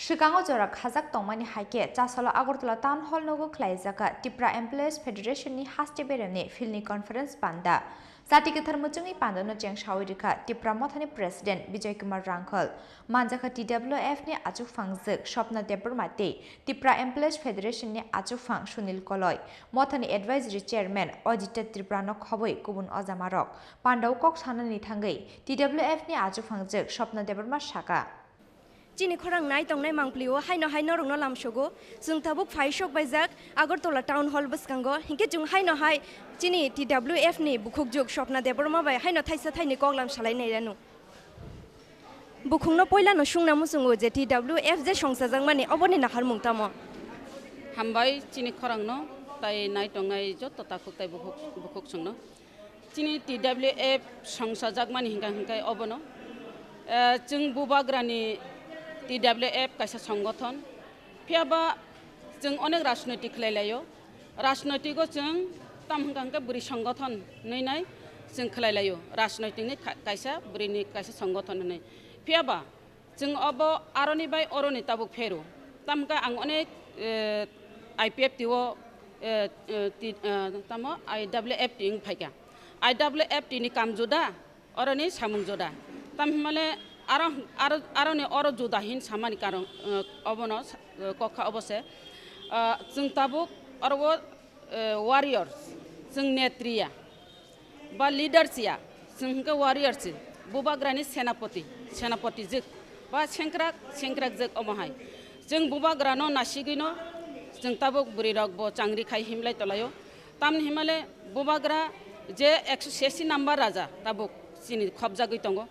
Swkango jora khajak tongmani hai khe Chasalo Agartala Town Hall nogo khlaijak Tipra Employees Federation ni haste beremni field ni conference panda. Chati kwthar muchungni pandano cheng sawi rikha Tipra Mothani President Bijoy Kumar Rangkhol, manjakha T W F ni achukphang jwk Swapna Debbarma tei Tipra Employees Federation ni achukphang Sunil Koloi, Mothani Advisory Chairman Aditya Tripura no khobwi kubun ojamarok. Pandao kok sanani thangwi T W F ni achukphang jwk Swapna Debbarma saka. Chini khorang nai tongnai mangpli o haino hai norokno lamsogo. Chwng tabuk phai sok baijak Agartala Town Hall bwskango. Hinkhe chwng haino hai chini T W F ni bukhuk juk Swapna Debbarma bai haino thaisa thaini kok lam salai nai ranu. Bukhukno poilano sungna muchungo je T W F je songchajakmani oboni naharmung tamo? Hambai chini khorangno tai nai tongnai joto takhuk tai bukhuk, bukhuk chwngno. Chini T W F songsajakmani hinkha hinkhai obono. Eh, chwng bubagrani T W F kaisa songothon. Phiyaba chwng onek rajnoitik khlai laio. Rajnoitigo chwng tam hinkha hinkhe bwrwi songothon hinwi nai chwng khlai laio. Rajnoitikni kha-, kaisa bwrwini kaisa songothon hinwi. Phiyaba chwng obo aroni bai oroni tabuk pheru. Tamo khe ang onek, eh, I P F T o, eh, eh, ti-, eh, tamo I W F T wng phaikha. I W F T ni kam juda, oroni samung juda. Tam himale aro, aro, aroni oro juda hin samani karon, eh, obono sa-, eh, kokha obo se. Ah, chwng tabuk oro o, eh, warriors, chwng netriya. Ba leader siya, chwng hwnkhe warrior se, bubagrani senapoti, senapoti jwk, ba sengkrak, sengkrak jwk omo hai. Chwng bubagrano nasigwino chwng tabuk bwrwirok bo changri khai himlai tolaio. Tamni himale bubagra je ekso sesi number raja tabuk chini khopjagwi tongo.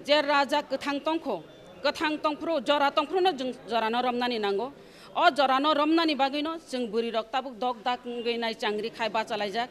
Je raja kwthang tongkho, kwthang tongphuru, jora tongphuru no chwng jorano romnani nango. O jorano romnani bagwino chwng bwrwirok tabuk dok dak wngwi nai changri khai bachalaijak,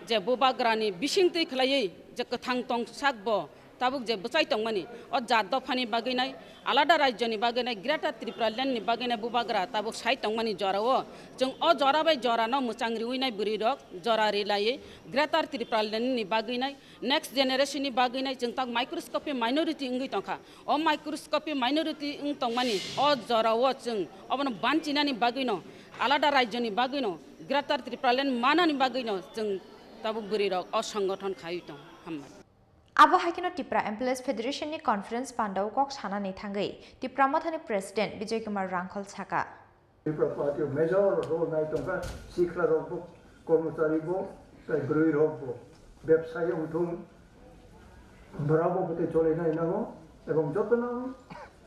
je bubagrani bisingtwi khlaiwi je kwthang tongsak bo tabuk je bwchai tongmani, o jat dophani bagwi nai, alada rajyoni bagwi nai, Greater Tripura Land ni bagwi nai bubagra tabuk sai tongmani jorao chwng o jora bai jorano mwchang riwi nai bwrwirok jora rilaiwi Greater Tripura Land ni bagwi nai Next generation ni bagwi nai chwng tak microscopic minority wngwi tongkha. O microscopic minority wng tongmani o jorao chwng obono banchinani bagwino alada rajyoni bagwino Greater Tripura Land manani bagwino chwng tabuk bwrwirok o songothon khaiwi tong. Hambai. Abo hai kheno Tipra Employees Federation ni conference pandao kok sanani thangwi Tipra Mothani President Bijoy Kumar Rangkhol saka. Tripura party o major role nai tongkha, sikla rok bo, kormochari bo, tai bwrwi rok bo, bebsai wngthung, bwrabo bwtwi choli nai nango, ebong jotono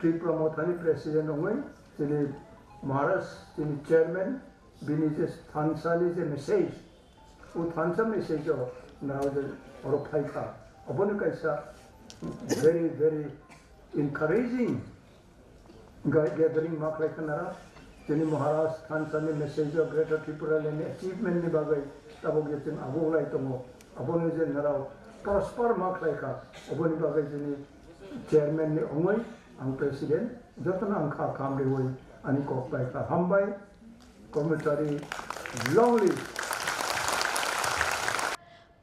Tripura Mothani president wngwi chini Maharaj, chini chairman, bini je thansa ni je message, o thansa message o nao je oro phai kha, obono kaisa very, very encouraging ga-, gathering ma khlai kha nara. Chini Maharaj thansa ni message o Greater Tripura Land ni achievement ni bagwi tabuk je chwng abo wlai tongo. Abono je nara prosper ma khlai kha, oboni bagwi chini chairman ni wngwi ang president, jotono ang kha kam riwi ani kok bai kha. Hambai. Commentary, long live.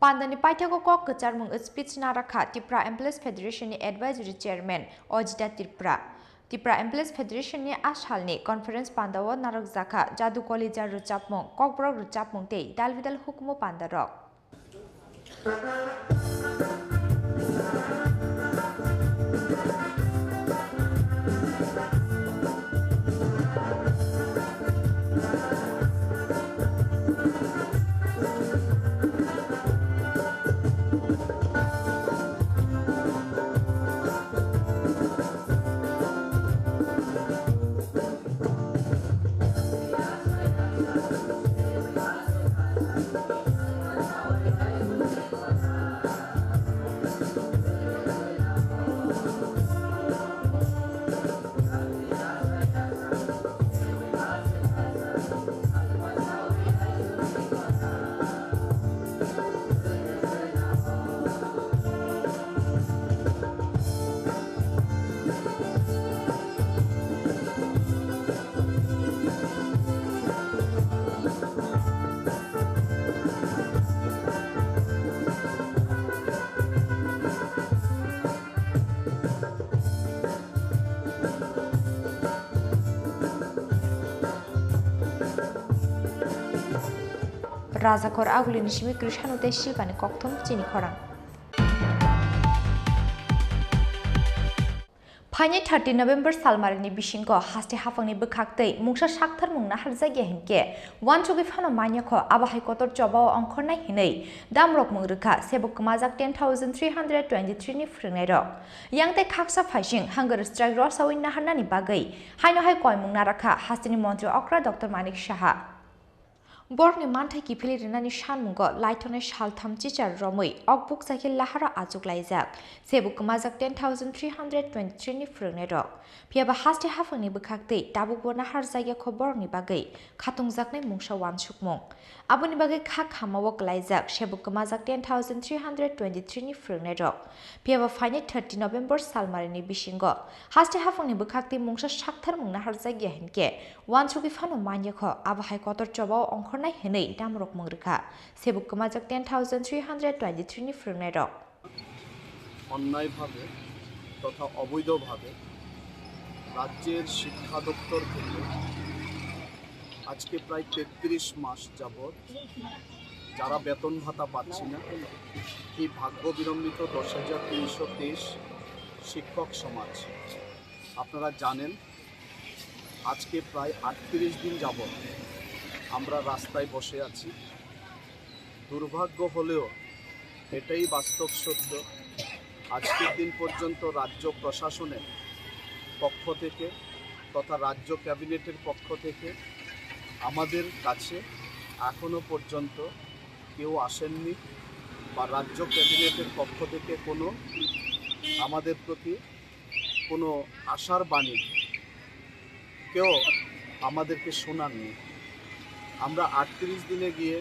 Pandani paithago kok kwcharmung speech narakha Tipra Employees Federation ni Advisory Chairman Ojita Tripura. Tipra Employees Federation ni a salni conference pandao narwkjakha Jadu Koli jar rwchapmung, Kokborok rwchapmung tei dal bidal hukumu pandarok. Rajakhor agulini simi Krisano tei Silvani kokthum chini khorang. Phainai thirty November salmarini bisingo haste haphangni bwkhaktwi mungsa saktharmung naharjakya hinkhe uansugwi phano manyakho, abo hai kotor chobao ongkhornai hinwi damrok mung rwkha sebuk kwmajak ten thousand three hundred twenty-three ni phrwngnairok. Yang tei khaksa phaising hunger strike rosawi naharnani bagwi haino hai koimung narakha hasteni montri okra Doctor Manik Saha. Borokni manthai kiphilwi rwnani sanmungo laithonai saltham chichar romwi okbuk chakhe laharo achuklaijak. Sebuk kwmajak ten thousand three hundred twenty-three ni phrwngnairok. Phiyaba haste haphangni bwkhaktwi tabukbo naharjakya kho borokni bagwi khatungjaknai mungsa uansukmung. Aboni bagwi kha khamao kwlaijak sebuk kwmajak ten thousand three hundred twenty-three ni phrwngnairok. Phiyaba phainai thirty November salmarini bisingo haste haphangni bwkhaktwi mungsa saktharmung naharjakya hinkhe uansugwi phano manyakho, abo hai kotor chobao ongkhornai hinwi damrok mung rwkha sebuk kwmajak ten thousand three hundred twenty-three ni phrwngnairok. অন্যায়ভাবে তথা অবৈধভাবে রাজ্যের শিক্ষা দপ্তর থেকে আজকে প্রায় তেত্রিশ মাস যাবৎ যারা বেতন ভাতা পাচ্ছি না, এই ভাগ্য বিড়ম্বিত দশ হাজার তিনশো তেইশ শিক্ষক সমাজ, আপনারা জানেন, আজকে প্রায় আটত্রিশ দিন যাবৎ আমরা রাস্তায় বসে আছি। দুর্ভাগ্য হলেও এটাই বাস্তব সত্য, আজকের দিন পর্যন্ত রাজ্য প্রশাসনের পক্ষ থেকে তথা রাজ্য ক্যাবিনেটের পক্ষ থেকে আমাদের কাছে এখনো পর্যন্ত কেউ আসেননি বা রাজ্য ক্যাবিনেটের পক্ষ থেকে কোনো আমাদের প্রতি কোনো আশার বাণী কেউ আমাদেরকে শোনাননি। আমরা আটত্রিশ দিনে গিয়ে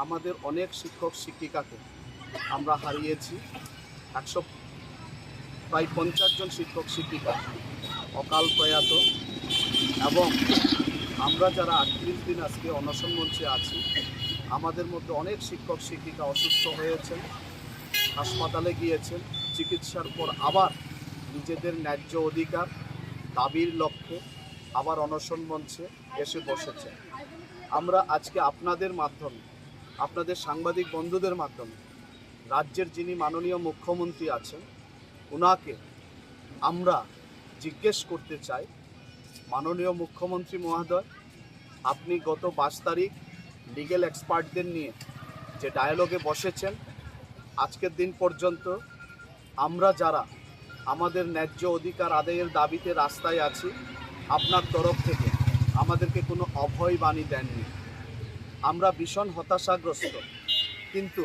আমাদের অনেক শিক্ষক শিক্ষিকাকে আমরা হারিয়েছি। একশো, প্রায় পঞ্চাশ জন শিক্ষক শিক্ষিকা অকাল প্রয়াত এবং আমরা যারা আটত্রিশ দিন আজকে অনশন মঞ্চে আছি, আমাদের মধ্যে অনেক শিক্ষক শিক্ষিকা অসুস্থ হয়েছেন, হাসপাতালে গিয়েছেন, চিকিৎসার পর আবার নিজেদের ন্যায্য অধিকার দাবির লক্ষ্যে আবার অনশন মঞ্চে এসে বসেছেন। আমরা আজকে আপনাদের মাধ্যমে, আপনাদের সাংবাদিক বন্ধুদের মাধ্যমে রাজ্যের যিনি মাননীয় মুখ্যমন্ত্রী আছেন, ওনাকে আমরা জিজ্ঞেস করতে চাই, মাননীয় মুখ্যমন্ত্রী মহোদয়, আপনি গত বাইশ তারিখ লিগ্যাল এক্সপার্টদের নিয়ে যে ডায়ালগে বসেছেন, আজকের দিন পর্যন্ত আমরা যারা আমাদের ন্যায্য অধিকার আদায়ের দাবিতে রাস্তায় আছি, আপনার তরফ থেকে আমাদেরকে কোনো অভয় বাণী দেননি। আমরা ভীষণ হতাশাগ্রস্ত, কিন্তু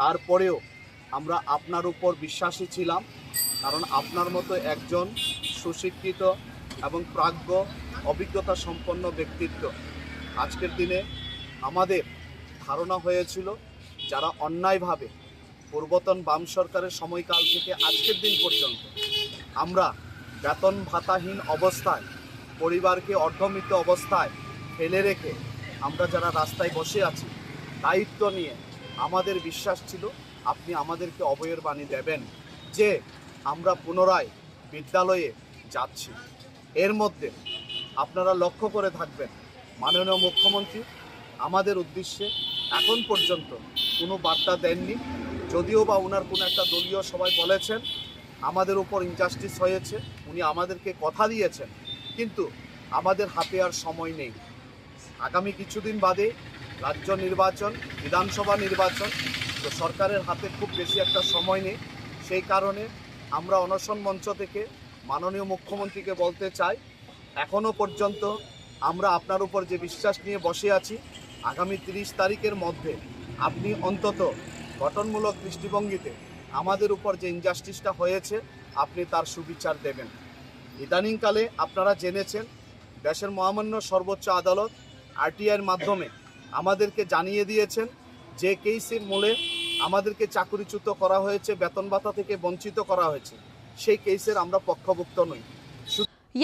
তারপরেও আমরা আপনার উপর বিশ্বাসী ছিলাম, কারণ আপনার মতো একজন সুশিক্ষিত এবং প্রাজ্ঞ, অভিজ্ঞতা সম্পন্ন ব্যক্তিত্ব। আজকের দিনে আমাদের ধারণা হয়েছিল, যারা অন্যায়ভাবে পূর্বতন বাম সরকারের সময়কাল থেকে আজকের দিন পর্যন্ত আমরা বেতন ভাতাহীন অবস্থায়, পরিবারকে অর্ধমৃত অবস্থায় ফেলে রেখে আমরা যারা রাস্তায় বসে আছি, দায়িত্ব নিয়ে আমাদের বিশ্বাস ছিল আপনি আমাদেরকে অভয়ের বাণী দেবেন যে আমরা পুনরায় বিদ্যালয়ে যাচ্ছি। এর মধ্যে আপনারা লক্ষ্য করে থাকবেন, মাননীয় মুখ্যমন্ত্রী আমাদের উদ্দেশ্যে এখন পর্যন্ত কোনো বার্তা দেননি। যদিও বা ওনার কোনো একটা দলীয় সভায় বলেছেন, আমাদের উপর ইনজাস্টিস হয়েছে, উনি আমাদেরকে কথা দিয়েছেন, কিন্তু আমাদের হাতে আর সময় নেই। আগামী কিছুদিন বাদে রাজ্য নির্বাচন, বিধানসভা নির্বাচন, তো সরকারের হাতে খুব বেশি একটা সময় নেই। সেই কারণে আমরা অনশন মঞ্চ থেকে মাননীয় মুখ্যমন্ত্রীকে বলতে চাই, এখনও পর্যন্ত আমরা আপনার উপর যে বিশ্বাস নিয়ে বসে আছি, আগামী তিরিশ তারিখের মধ্যে আপনি অন্তত গঠনমূলক দৃষ্টিভঙ্গিতে আমাদের উপর যে ইনজাস্টিসটা হয়েছে, আপনি তার সুবিচার দেবেন। ইদানিংকালে আপনারা জেনেছেন, দেশের মহামান্য সর্বোচ্চ আদালত আরটিআইয়ের মাধ্যমে আমাদেরকে জানিয়ে দিয়েছেন যে কেসের মূলে আমাদেরকে চাকরিচ্যুত করা হয়েছে, বেতন ভাতা থেকে বঞ্চিত করা হয়েছে, সেই কেসের আমরা পক্ষভুক্ত নই।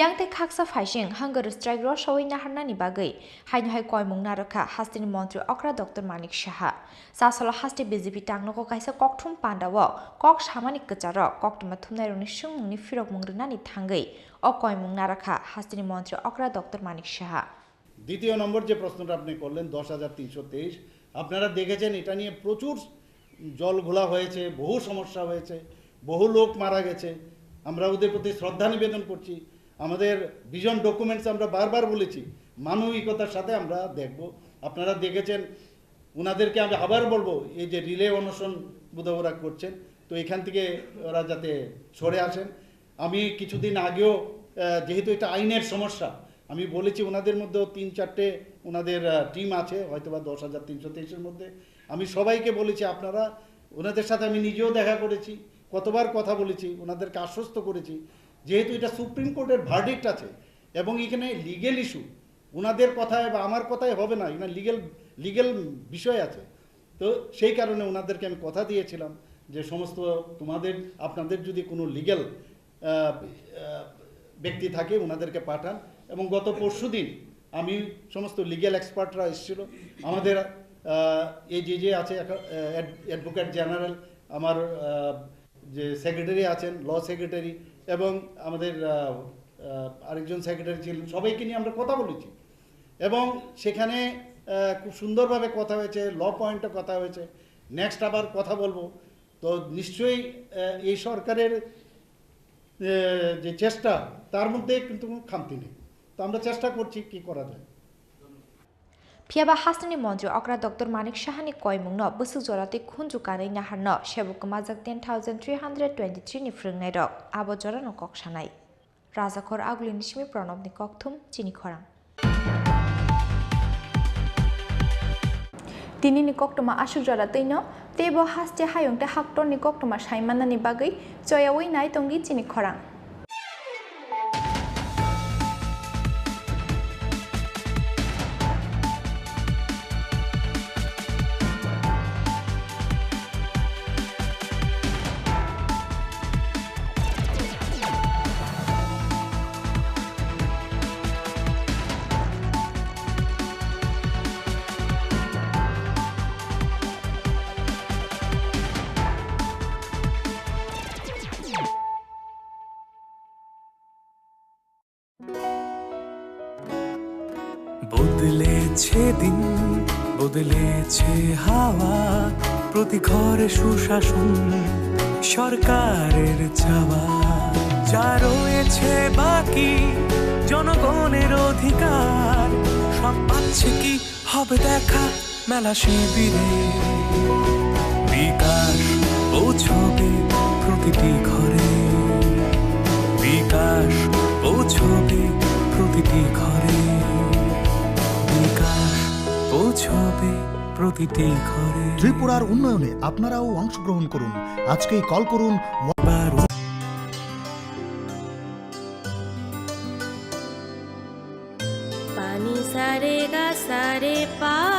Yang tei khaksa phaising hunger strike rw sawi naharnani bagwi haino hai koimung narwkha hasteni montri okra Doctor Manik Saha. Chasalo haste B J P tangnogo kaisa kokthum pandao kok samani kwcharo koktwma thumnairokni swngmungni phirokmung rwnani thangwi o koimung narwkha hasteni montri okra Doctor Manik Saha. দ্বিতীয় নম্বর যে প্রশ্নটা আপনি করলেন, দশ হাজার তিনশো তেইশ, আপনারা দেখেছেন এটা নিয়ে প্রচুর জল ঘোলা হয়েছে, বহু সমস্যা হয়েছে, বহু লোক মারা গেছে। আমরা ওদের প্রতি শ্রদ্ধা নিবেদন করছি। আমাদের ভিশন ডকুমেন্টস আমরা বারবার বলেছি, মানবিকতার সাথে আমরা দেখব। আপনারা দেখেছেন, ওনাদেরকে আমি আবার বলবো, এই যে রিলে অনশন বোধহয় ওরা করছেন, তো এখান থেকে ওরা যাতে সরে আসেন। আমি কিছুদিন আগেও, আহ, যেহেতু এটা আইনের সমস্যা, আমি বলেছি ওনাদের মধ্যেও তিন চারটে ওনাদের, আহ, টিম আছে, হয়তো বা দশ হাজার তিনশো তেইশের মধ্যে। আমি সবাইকে বলেছি, আপনারা, ওনাদের সাথে আমি নিজেও দেখা করেছি, কতবার কথা বলেছি, ওনাদেরকে আশ্বস্ত করেছি, যেহেতু এটা সুপ্রিম কোর্টের ভার্ডিক্ট আছে এবং এখানে লিগেল ইস্যু, ওনাদের কথায় বা আমার কথায় হবে না, এখানে লিগেল, লিগেল বিষয় আছে। তো সেই কারণে ওনাদেরকে আমি কথা দিয়েছিলাম যে সমস্ত তোমাদের, আপনাদের যদি কোনো লিগেল, আহ, আহ, ব্যক্তি থাকে, ওনাদেরকে পাঠান। এবং গত পরশুদিন আমি সমস্ত লিগেল এক্সপার্টরা এসেছিল, আমাদের, আহ, এই যে যে আছে এখন, আহ, অ্যাড-, অ্যাডভোকেট জেনারেল, আমার, আহ, যে সেক্রেটারি আছেন, ল সেক্রেটারি, এবং আমাদের, আহ, আহ, আরেকজন সেক্রেটারি ছিলেন, সবাইকে নিয়ে আমরা কথা বলেছি। এবং সেখানে, আহ, খুব সুন্দরভাবে কথা হয়েছে, ল পয়েন্টে কথা হয়েছে। নেক্সট আবার কথা বলবো। তো নিশ্চয়ই, আহ, এই সরকারের, আহ, যে চেষ্টা, তার মধ্যে কিন্তু কোনো খামতি নেই। তো আমরা চেষ্টা করছি কি করা যায়। Phiyaba hasteni montri okra Doctor Manik Sahani koimungno bwswk jora tei khunju kanwi naharno sebuk kwmajak ten thousand three hundred twenty-three ni phwrwngnairok abo jorano kok sanai. Rajakhor Agulini simi Pranobni kokthum chini khorang. Tinini koktwma aswk jora twino, teibo haste hayung tei haktorni koktwma saimanani bagwi choyaui nai tongdi chini khorang. বদলেছে দিন, বদলেছে হাওয়া, প্রতি ঘরে সুশাসন সরকারের চাওয়া। যা রয়েছে বাকি জনগণের অধিকার, সব পাচ্ছে কি হবে দেখা মেলা শিবিরে। বিকাশ পৌঁছবে প্রতিটি ঘরে, বিকাশ পৌঁছবে প্রতিটি ঘরে, বিকাশ পৌঁছবে প্রতিটি ঘরে। ত্রিপুরার উন্নয়নে আপনারাও অংশগ্রহণ করুন। আজকেই কল করুন। বারো। পানি সারে গা সারে পা।